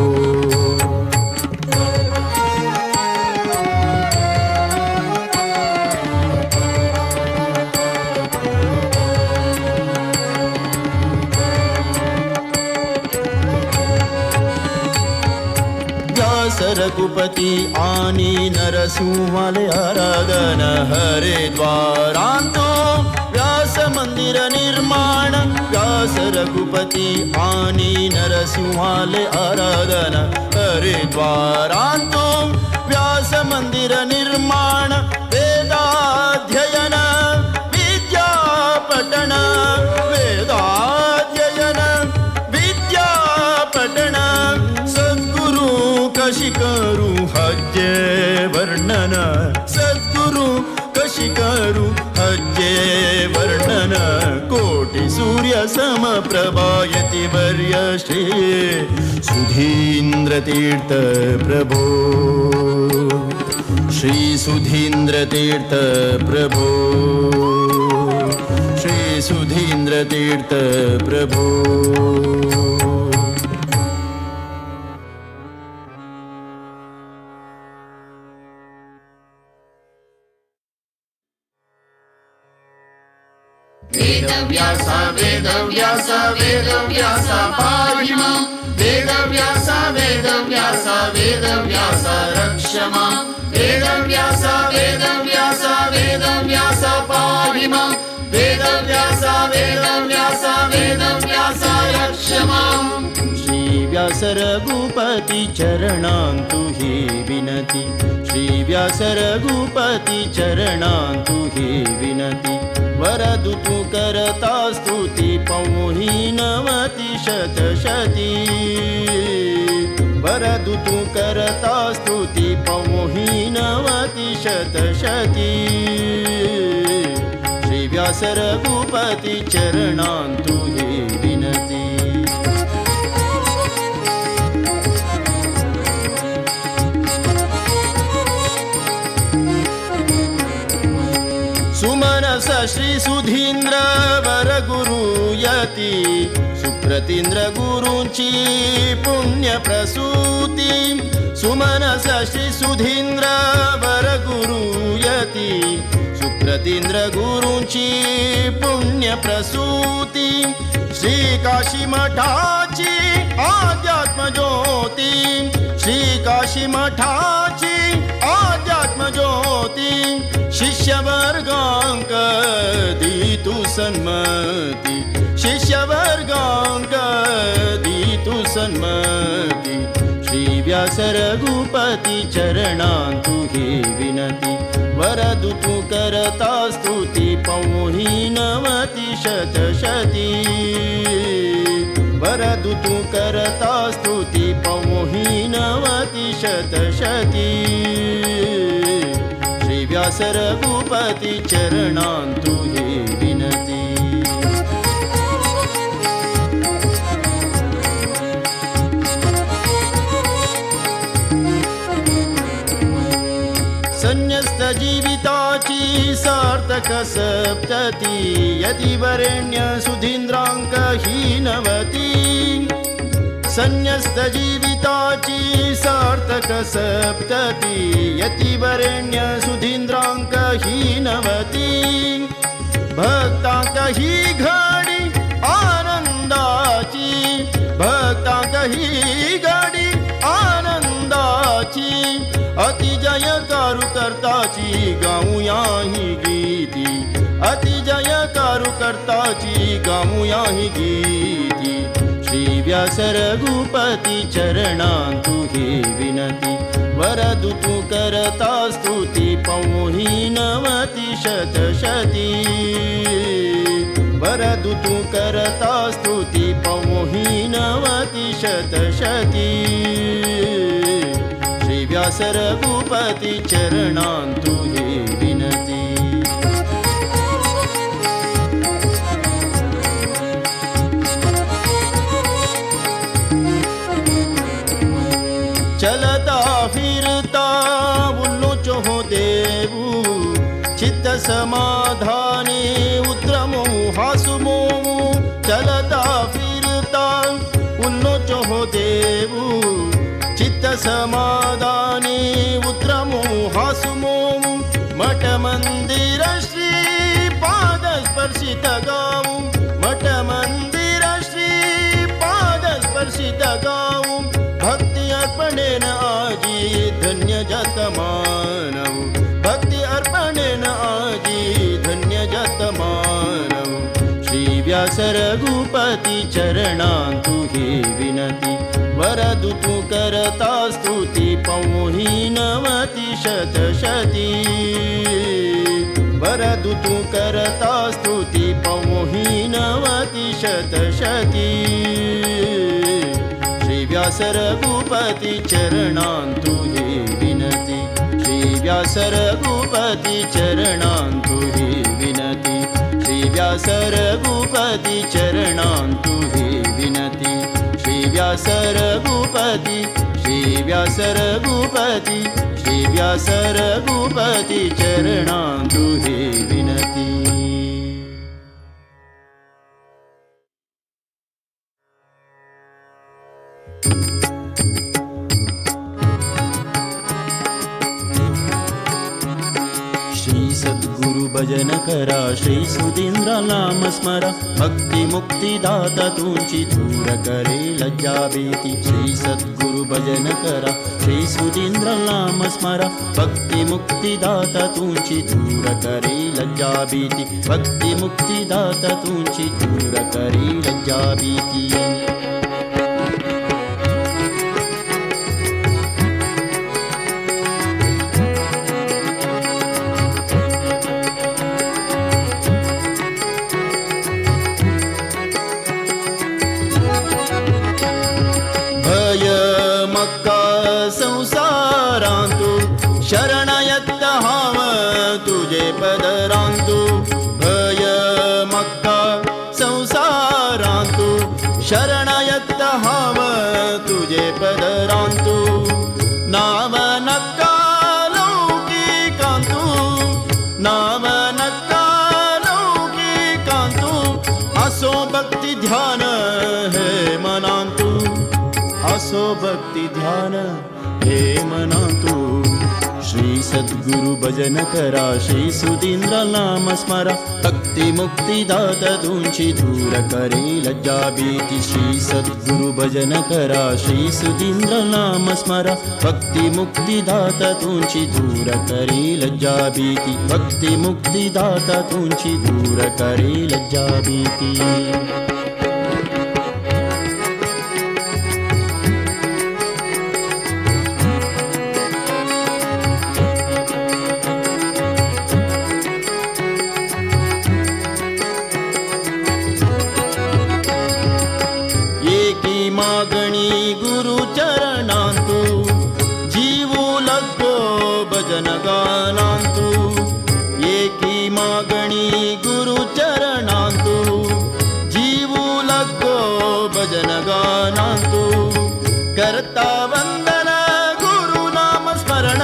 रघुपति आनी नरसिंहाले आराधन हरिद्वारांतो व्यास मंदिर निर्माण। व्यास रघुपति आनी नरसिंहाले आराधन हरिद्वारांतो व्यास मंदिर निर्माण। वेदाध्ययन विद्यापठन वेदाध्ययन विद्यापठन। सद्गुरु कशिकरु हज्जे वर्णन सद्गुरु कशिकरु हज्जे वर्णन। कोटि सूर्य सम प्रभायति वर्य श्री सुधीन्द्र तीर्थ प्रभो। श्री सुधीन्द्र तीर्थ प्रभो। श्री सुधीन्द्र तीर्थ प्रभो। वेदव्यास वेदव्यास वेदव्यास पाहि मां। वेदव्यास वेदव्यास वेदव्यास रक्ष मां। वेदव्यास वेदव्यास वेदव्यास पाहि मां। वेदव्यास वेदव्यास वेदव्यास रक्ष मां। श्री व्यास रघुपति चरणांतु ही विनती। श्री व्यास रघुपति चरणांतु ही विनती। वरदु तू करता स्तुती पौही नवति शतशती। वरदु तू करता स्तुती पौही नवति शतशती। श्री व्यास रघुपति चरणांतु ही विनती। सुमनस श्री सुधीन्द्र वरगुरु यति सुप्रतीन्द्र गुरूंची पुण्य प्रसूती। सुमनस श्री सुधीन्द्र वरगुरु यति सुप्रतीन्द्र गुरूंची पुण्य प्रसूती। श्री काशी मठाची आध्यात्म ज्योती। श्री काशी मठाची आध्यात्म ज्योती। शिष्यवर्गांक दीतु सन्मती। शिष्यवर्गांक दीतु सन्मती। श्री व्यास रघुपति चरणांतु ही विनती। वरदु तू करता स्तुती पौही नवति शतशती। वरदु तू करता स्तुती पौही नवति शतशती। श्री व्यास रघुपति चरणांतु ही विनती। संन्यस्त जीविताची सार्थक सप्तती। यदि वरेण्य सुधीन्द्रांक ही नवती। संन्यस्त जीविताची सार्थक सप्तती। यति वरेण्य सुधीन्द्रांक ही नवती। भक्तांक ही घडी आनंदाची। भक्तांक ही घडी आनंदाची। अति जय कारू करताची गाऊया ही गीती। अति जय कारू करताची गाऊया ही गीती। श्री व्यास रघुपति चरणांतु ही विनती। वरदु तू करता स्तुती पौही नवति शतशती। वरदु तू करता स्तुती पौही नवति शतशती। श्री व्यास रघुपति चरणांतु ही विनती। चलता फिरता उल्लोचो देवू। चित्त समाधानी उत्रमो हासुमो। चलता फिरता उल्लोचो देवू। चित्त समाधानी उत्रमो हासुमो। मठ मंदिर श्री पाद स्पर्शित गाऊ। मठ मंदिर श्री पाद स्पर्शित गाऊ। भक्ति अर्पणेन आजी धन्य जात मानव। भक्ति अर्पणेन आजी धन्य जात मानव। श्री व्यास रघुपति चरणांतु ही विनती। वरदु तू करता स्तुती पौही नवति शतशती। वरदु तू करता स्तुती पौही नवति शतशती। श्री व्यास रघुपति चरणांतु ही विनती। श्री व्यास रघुपति चरणांतु ही विनती। श्री व्यास रघुपति रघुपति चरणांतु हे विनती। श्री व्यास रघुपति श्री व्यास रघुपति श्री व्यास रघुपति चरणांतु हे विनती। सद्गुरु भजन करा श्री सुधींद्र नाम स्मरा भक्ति मुक्ति दाता तुंची दूर करे लज्जा भीति। श्री सद्गुरु भजन करा श्री सुधींद्र नाम स्मरा भक्ति मुक्ति दाता तुंची दूर करे लज्जा भीति। भक्ति मुक्ति दाता तुंची दूर करे लज्जा भीति। संसारांतु शरणयत्त हाव तुझे पदरांतु। भय मक्का संसारांतु शरणयत्त हाव तुझे पदरांतु। नाव नक्का लौकिकांतु नाव नक्का लौकिकांतु असो भक्ति ध्यान हे मनांतु असो भक्ति ध्यान हे मनांतु। श्री सद्गुरु भजन करा श्री सुधींद्र नाम स्मरा भक्ति मुक्ति दाता तुंची दूर करे लज्जा भीति। श्री सद्गुरु भजन करा श्री सुधींद्र नाम स्मरा भक्ति मुक्ति दाता तुंची दूर करे लज्जा भीति। भक्ति मुक्ति दाता तुंची दूर करे लज्जा भीति। मागणी गुरु चरणांतु जीवू लगो भजन गानांतु। एकी मागणी गुरु चरणांतु जीवू लगो भजन गानांतु। करता वंदन गुरु नाम स्मरण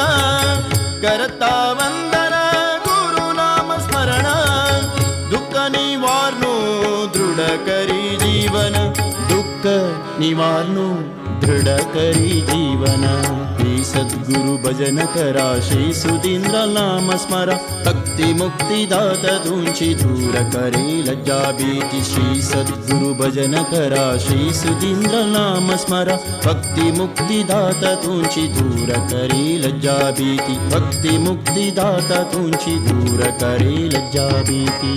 करता वंदन गुरु नाम स्मरण दुःख निवारणु दृढ करी जीवन दुःख निवारणु दृढ करी जीवन। श्री सद्गुरु भजन करा श्री सुधींद्र नाम स्मरा भक्ति मुक्ति दाता तुंची दूर करे लज्जा भीति। श्री सद्गुरु भजन करा श्री सुधींद्र नाम स्मरा भक्ति मुक्ति दाता तुंची दूर करे लज्जा भीति। भक्ति मुक्ति दाता तुंची दूर करे लज्जा भीति।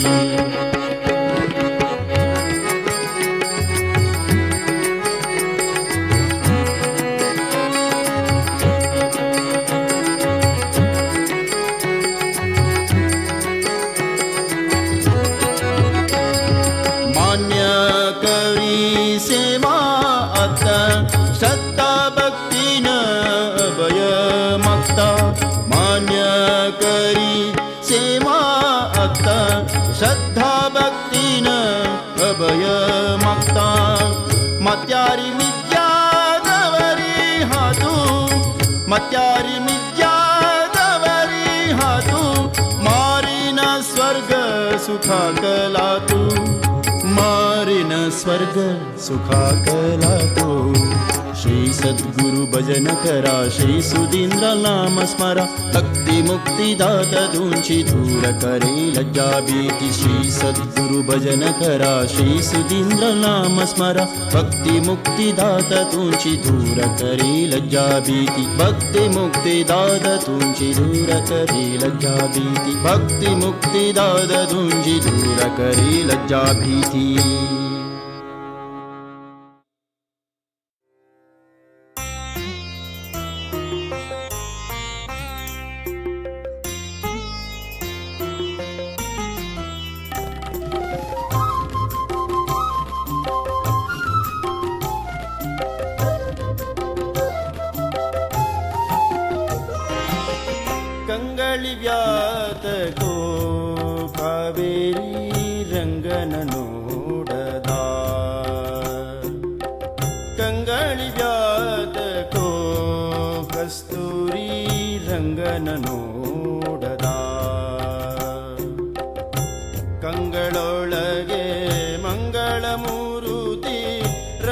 श्रद्धा भक्ति न अभय मागता मान्य करी सेवा आता श्रद्धा भक्ती न अभय मागता। मत्यारी मिथ्या दवरी हातू मत्यारी मिथ्या दवरी हातू मारिन स्वर्ग सुखा कलातू मारिन स्वर्ग सुखा कलातू। श्री सद्गुरु भजन करा श्री सुधींद्र नाम स्मरा भक्ति मुक्ति दाता तुंची दूर करे लज्जा भीति। श्री सद्गुरु भजन करा श्री सुधींद्र नाम स्मरा भक्ति मुक्ति दाता तुंची दूर करे लज्जा भीति। भक्ति मुक्ति दाता तुंची दूर करे लज्जा भीति। भक्ति मुक्ति दाता तुंची दूर करे लज्जा भीति। ಕಂಗಳಿ ವ್ಯಾತಕೋ ಕಾವೇರಿ ರಂಗನ ನೋಡಲಾರೆ.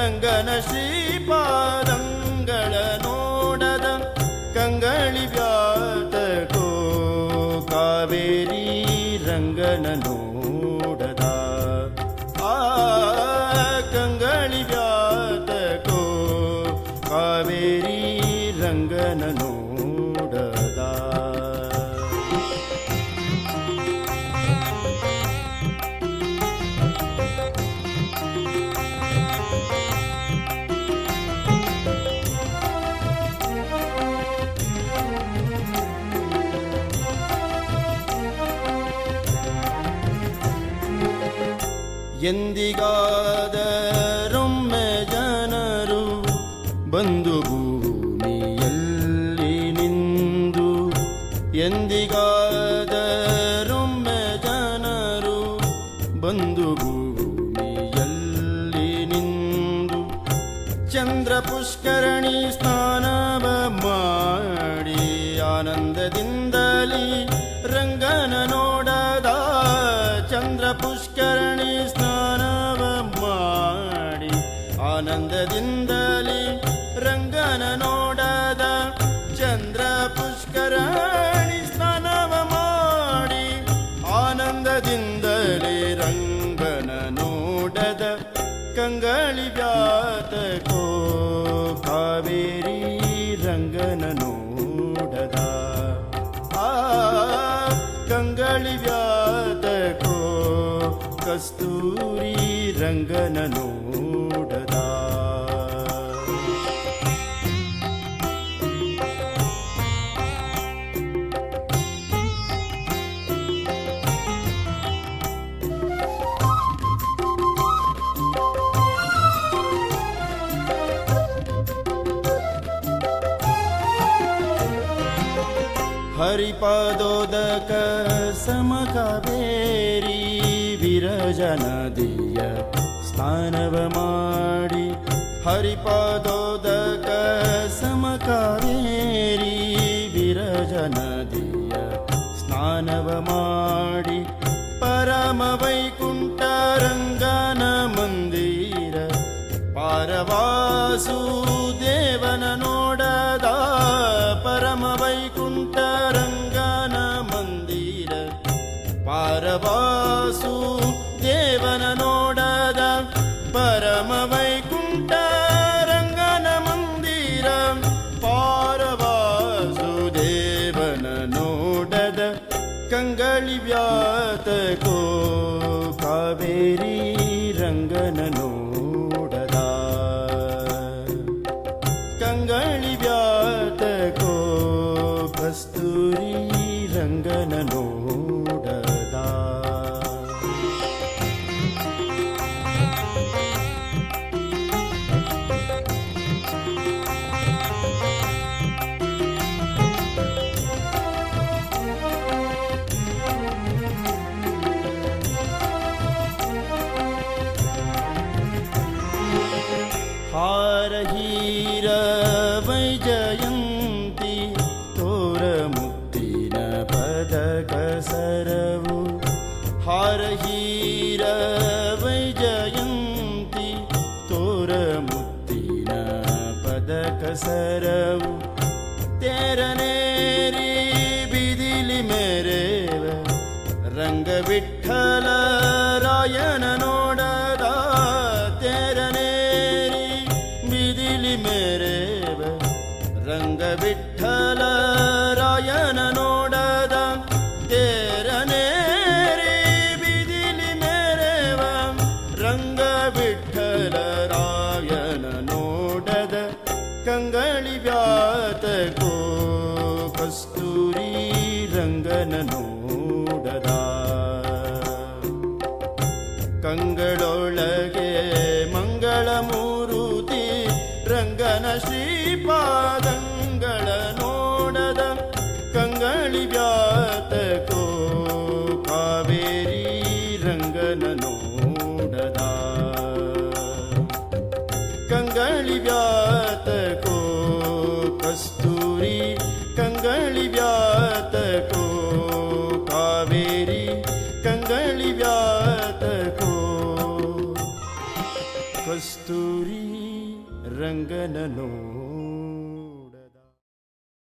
ರಂಗನ ಶ್ರೀಪಾದಂಗಳ ನೋಡದ ಕಂಗಳಿ ವ್ಯಾತಕೋ ಕಾವೇರಿ ರಂಗನ ನೋಡದ ಆ ಕಂಗಳಿ ವ್ಯಾತಕೋ ಕಾವೇರಿ ರಂಗನ ನೋಡದ. ಎಂದಿಗಾದರೊಮ್ಮೆ ಜನರು ಬಂದು ಭೂಮಿಯಲ್ಲಿ ನಿಂದು, ಎಂದಿಗಾದರೊಮ್ಮೆ ಜನರು ಬಂದು ಭೂಮಿಯಲ್ಲಿ ನಿಂದು, ಚಂದ್ರ ಪುಷ್ಕರಣಿ ಸ್ನಾನವ ಮಾಡಿ ಆನಂದದಿಂದಲೇ ರಂಗನ ನೋಡದ, ಚಂದ್ರ ಪುಷ್ಕರಣಿ ಸ್ನಾನವ ಮಾಡಿ ಆನಂದದಿಂದಲೇ ರಂಗನ ನೋಡದ, ಚಂದ್ರ ಪುಷ್ಕರಣಿ ಸ್ನಾನವ ಮಾಡಿ ಆನಂದದಿಂದಲೇ ರಂಗನ ನೋಡದ ಕಂಗಳಿ ವ್ಯಾತಕೋ ಕಾವೇರಿ ರಂಗನ ನೋಡದ ಆ ಕಂಗಳಿ ವ್ಯಾತಕೋ ಕಸ್ತೂರಿ ರಂಗನ ನೋಡದ. ಹರಿಪಾದೋದಕ ಸಮಕಾವೇರಿ ವಿರಜ ನದಿಯ ಸ್ನಾನವ ಮಾಡಿ, ಹರಿಪಾದೋದಕ ಸಮಕಾವೇರಿ ವಿರಜ ನದಿಯ ಸ್ನಾನವ ಮಾಡಿ, ಪರಮ ವೈಕುಂಠ ರಂಗನ ಮಂದಿರ ಪಾರವಾಸುದೇವನ ನೋಡದ, ಪರಮ ವೈಕುಂಠ ರಂಗನ ಮಂದಿರ ಪಾರವಾಸುದೇವನ ನೋಡದ, ಪರಮ ವೈಕುಂಠ ರಂಗನ ಮಂದಿರ ಪಾರವಾಸುದೇವನ ನೋಡದ ಕಂಗಳಿ ವ್ಯಾತಕೋ ಕಾವೇರಿ ರಂಗನ ನೋಡದ, ಕಂಗಳಿ ವ್ಯಾತಕೋ ಕಸ್ತೂರಿ ರಂಗನ ನೋಡದ. ಹಾರ ಹೀರ ವೈಜಯಂತಿ ತೋರ ಮುತ್ತಿನ ಪದಕ ಸರವು, ಹಾರ ಹೀರ ವೈಜಯಂತಿ ತೋರ ಮುತ್ತಿನ ಪದಕ ಸರವು, ತೇರನೇರಿ ಬಿದಿಲಿ ಮೇರೇವ ರಂಗ ವಿಠಲ ರಾಯನ ನೋಡದ, ತೇರನೇರಿ ಬಿದಿಲಿ ಮೇರೇವ ರಂಗ ವಿಠಲ ರಾಯನ ನೋಡದ, ತೇರನೇರಿ ಬಿದಿಲಿ ಮೇರೇವ ರಂಗ ವಿಠಲ ರಾಯನ ನೋಡದ ಕಂಗಳಿ ವ್ಯಾತಕೋ ಕಸ್ತೂರಿ ರಂಗನ ನೋಡದ, ಕಂಗಳೊಳಗೆ ಮಂಗಳ ಮೂರುತಿ ರಂಗನ ಶ್ರೀಪಾದಂಗಳ ನೋಡದ ಕಂಗಳಿ ವ್ಯಾತಕೋ ಕಾವೇರಿ ರಂಗನ ನೋಡದ, ಕಂಗಳಿ ವ್ಯಾತಕೋ ಕಸ್ತೂರಿ ಕಂಗಳಿ ವ್ಯಾತಕೋ ಕಾವೇರಿ ಕಂಗಳಿ ವ್ಯಾತಕೋ ಕಸ್ತೂರಿ. ಕಸ್ತೂರಿ ರಂಗನ ನೋಡು.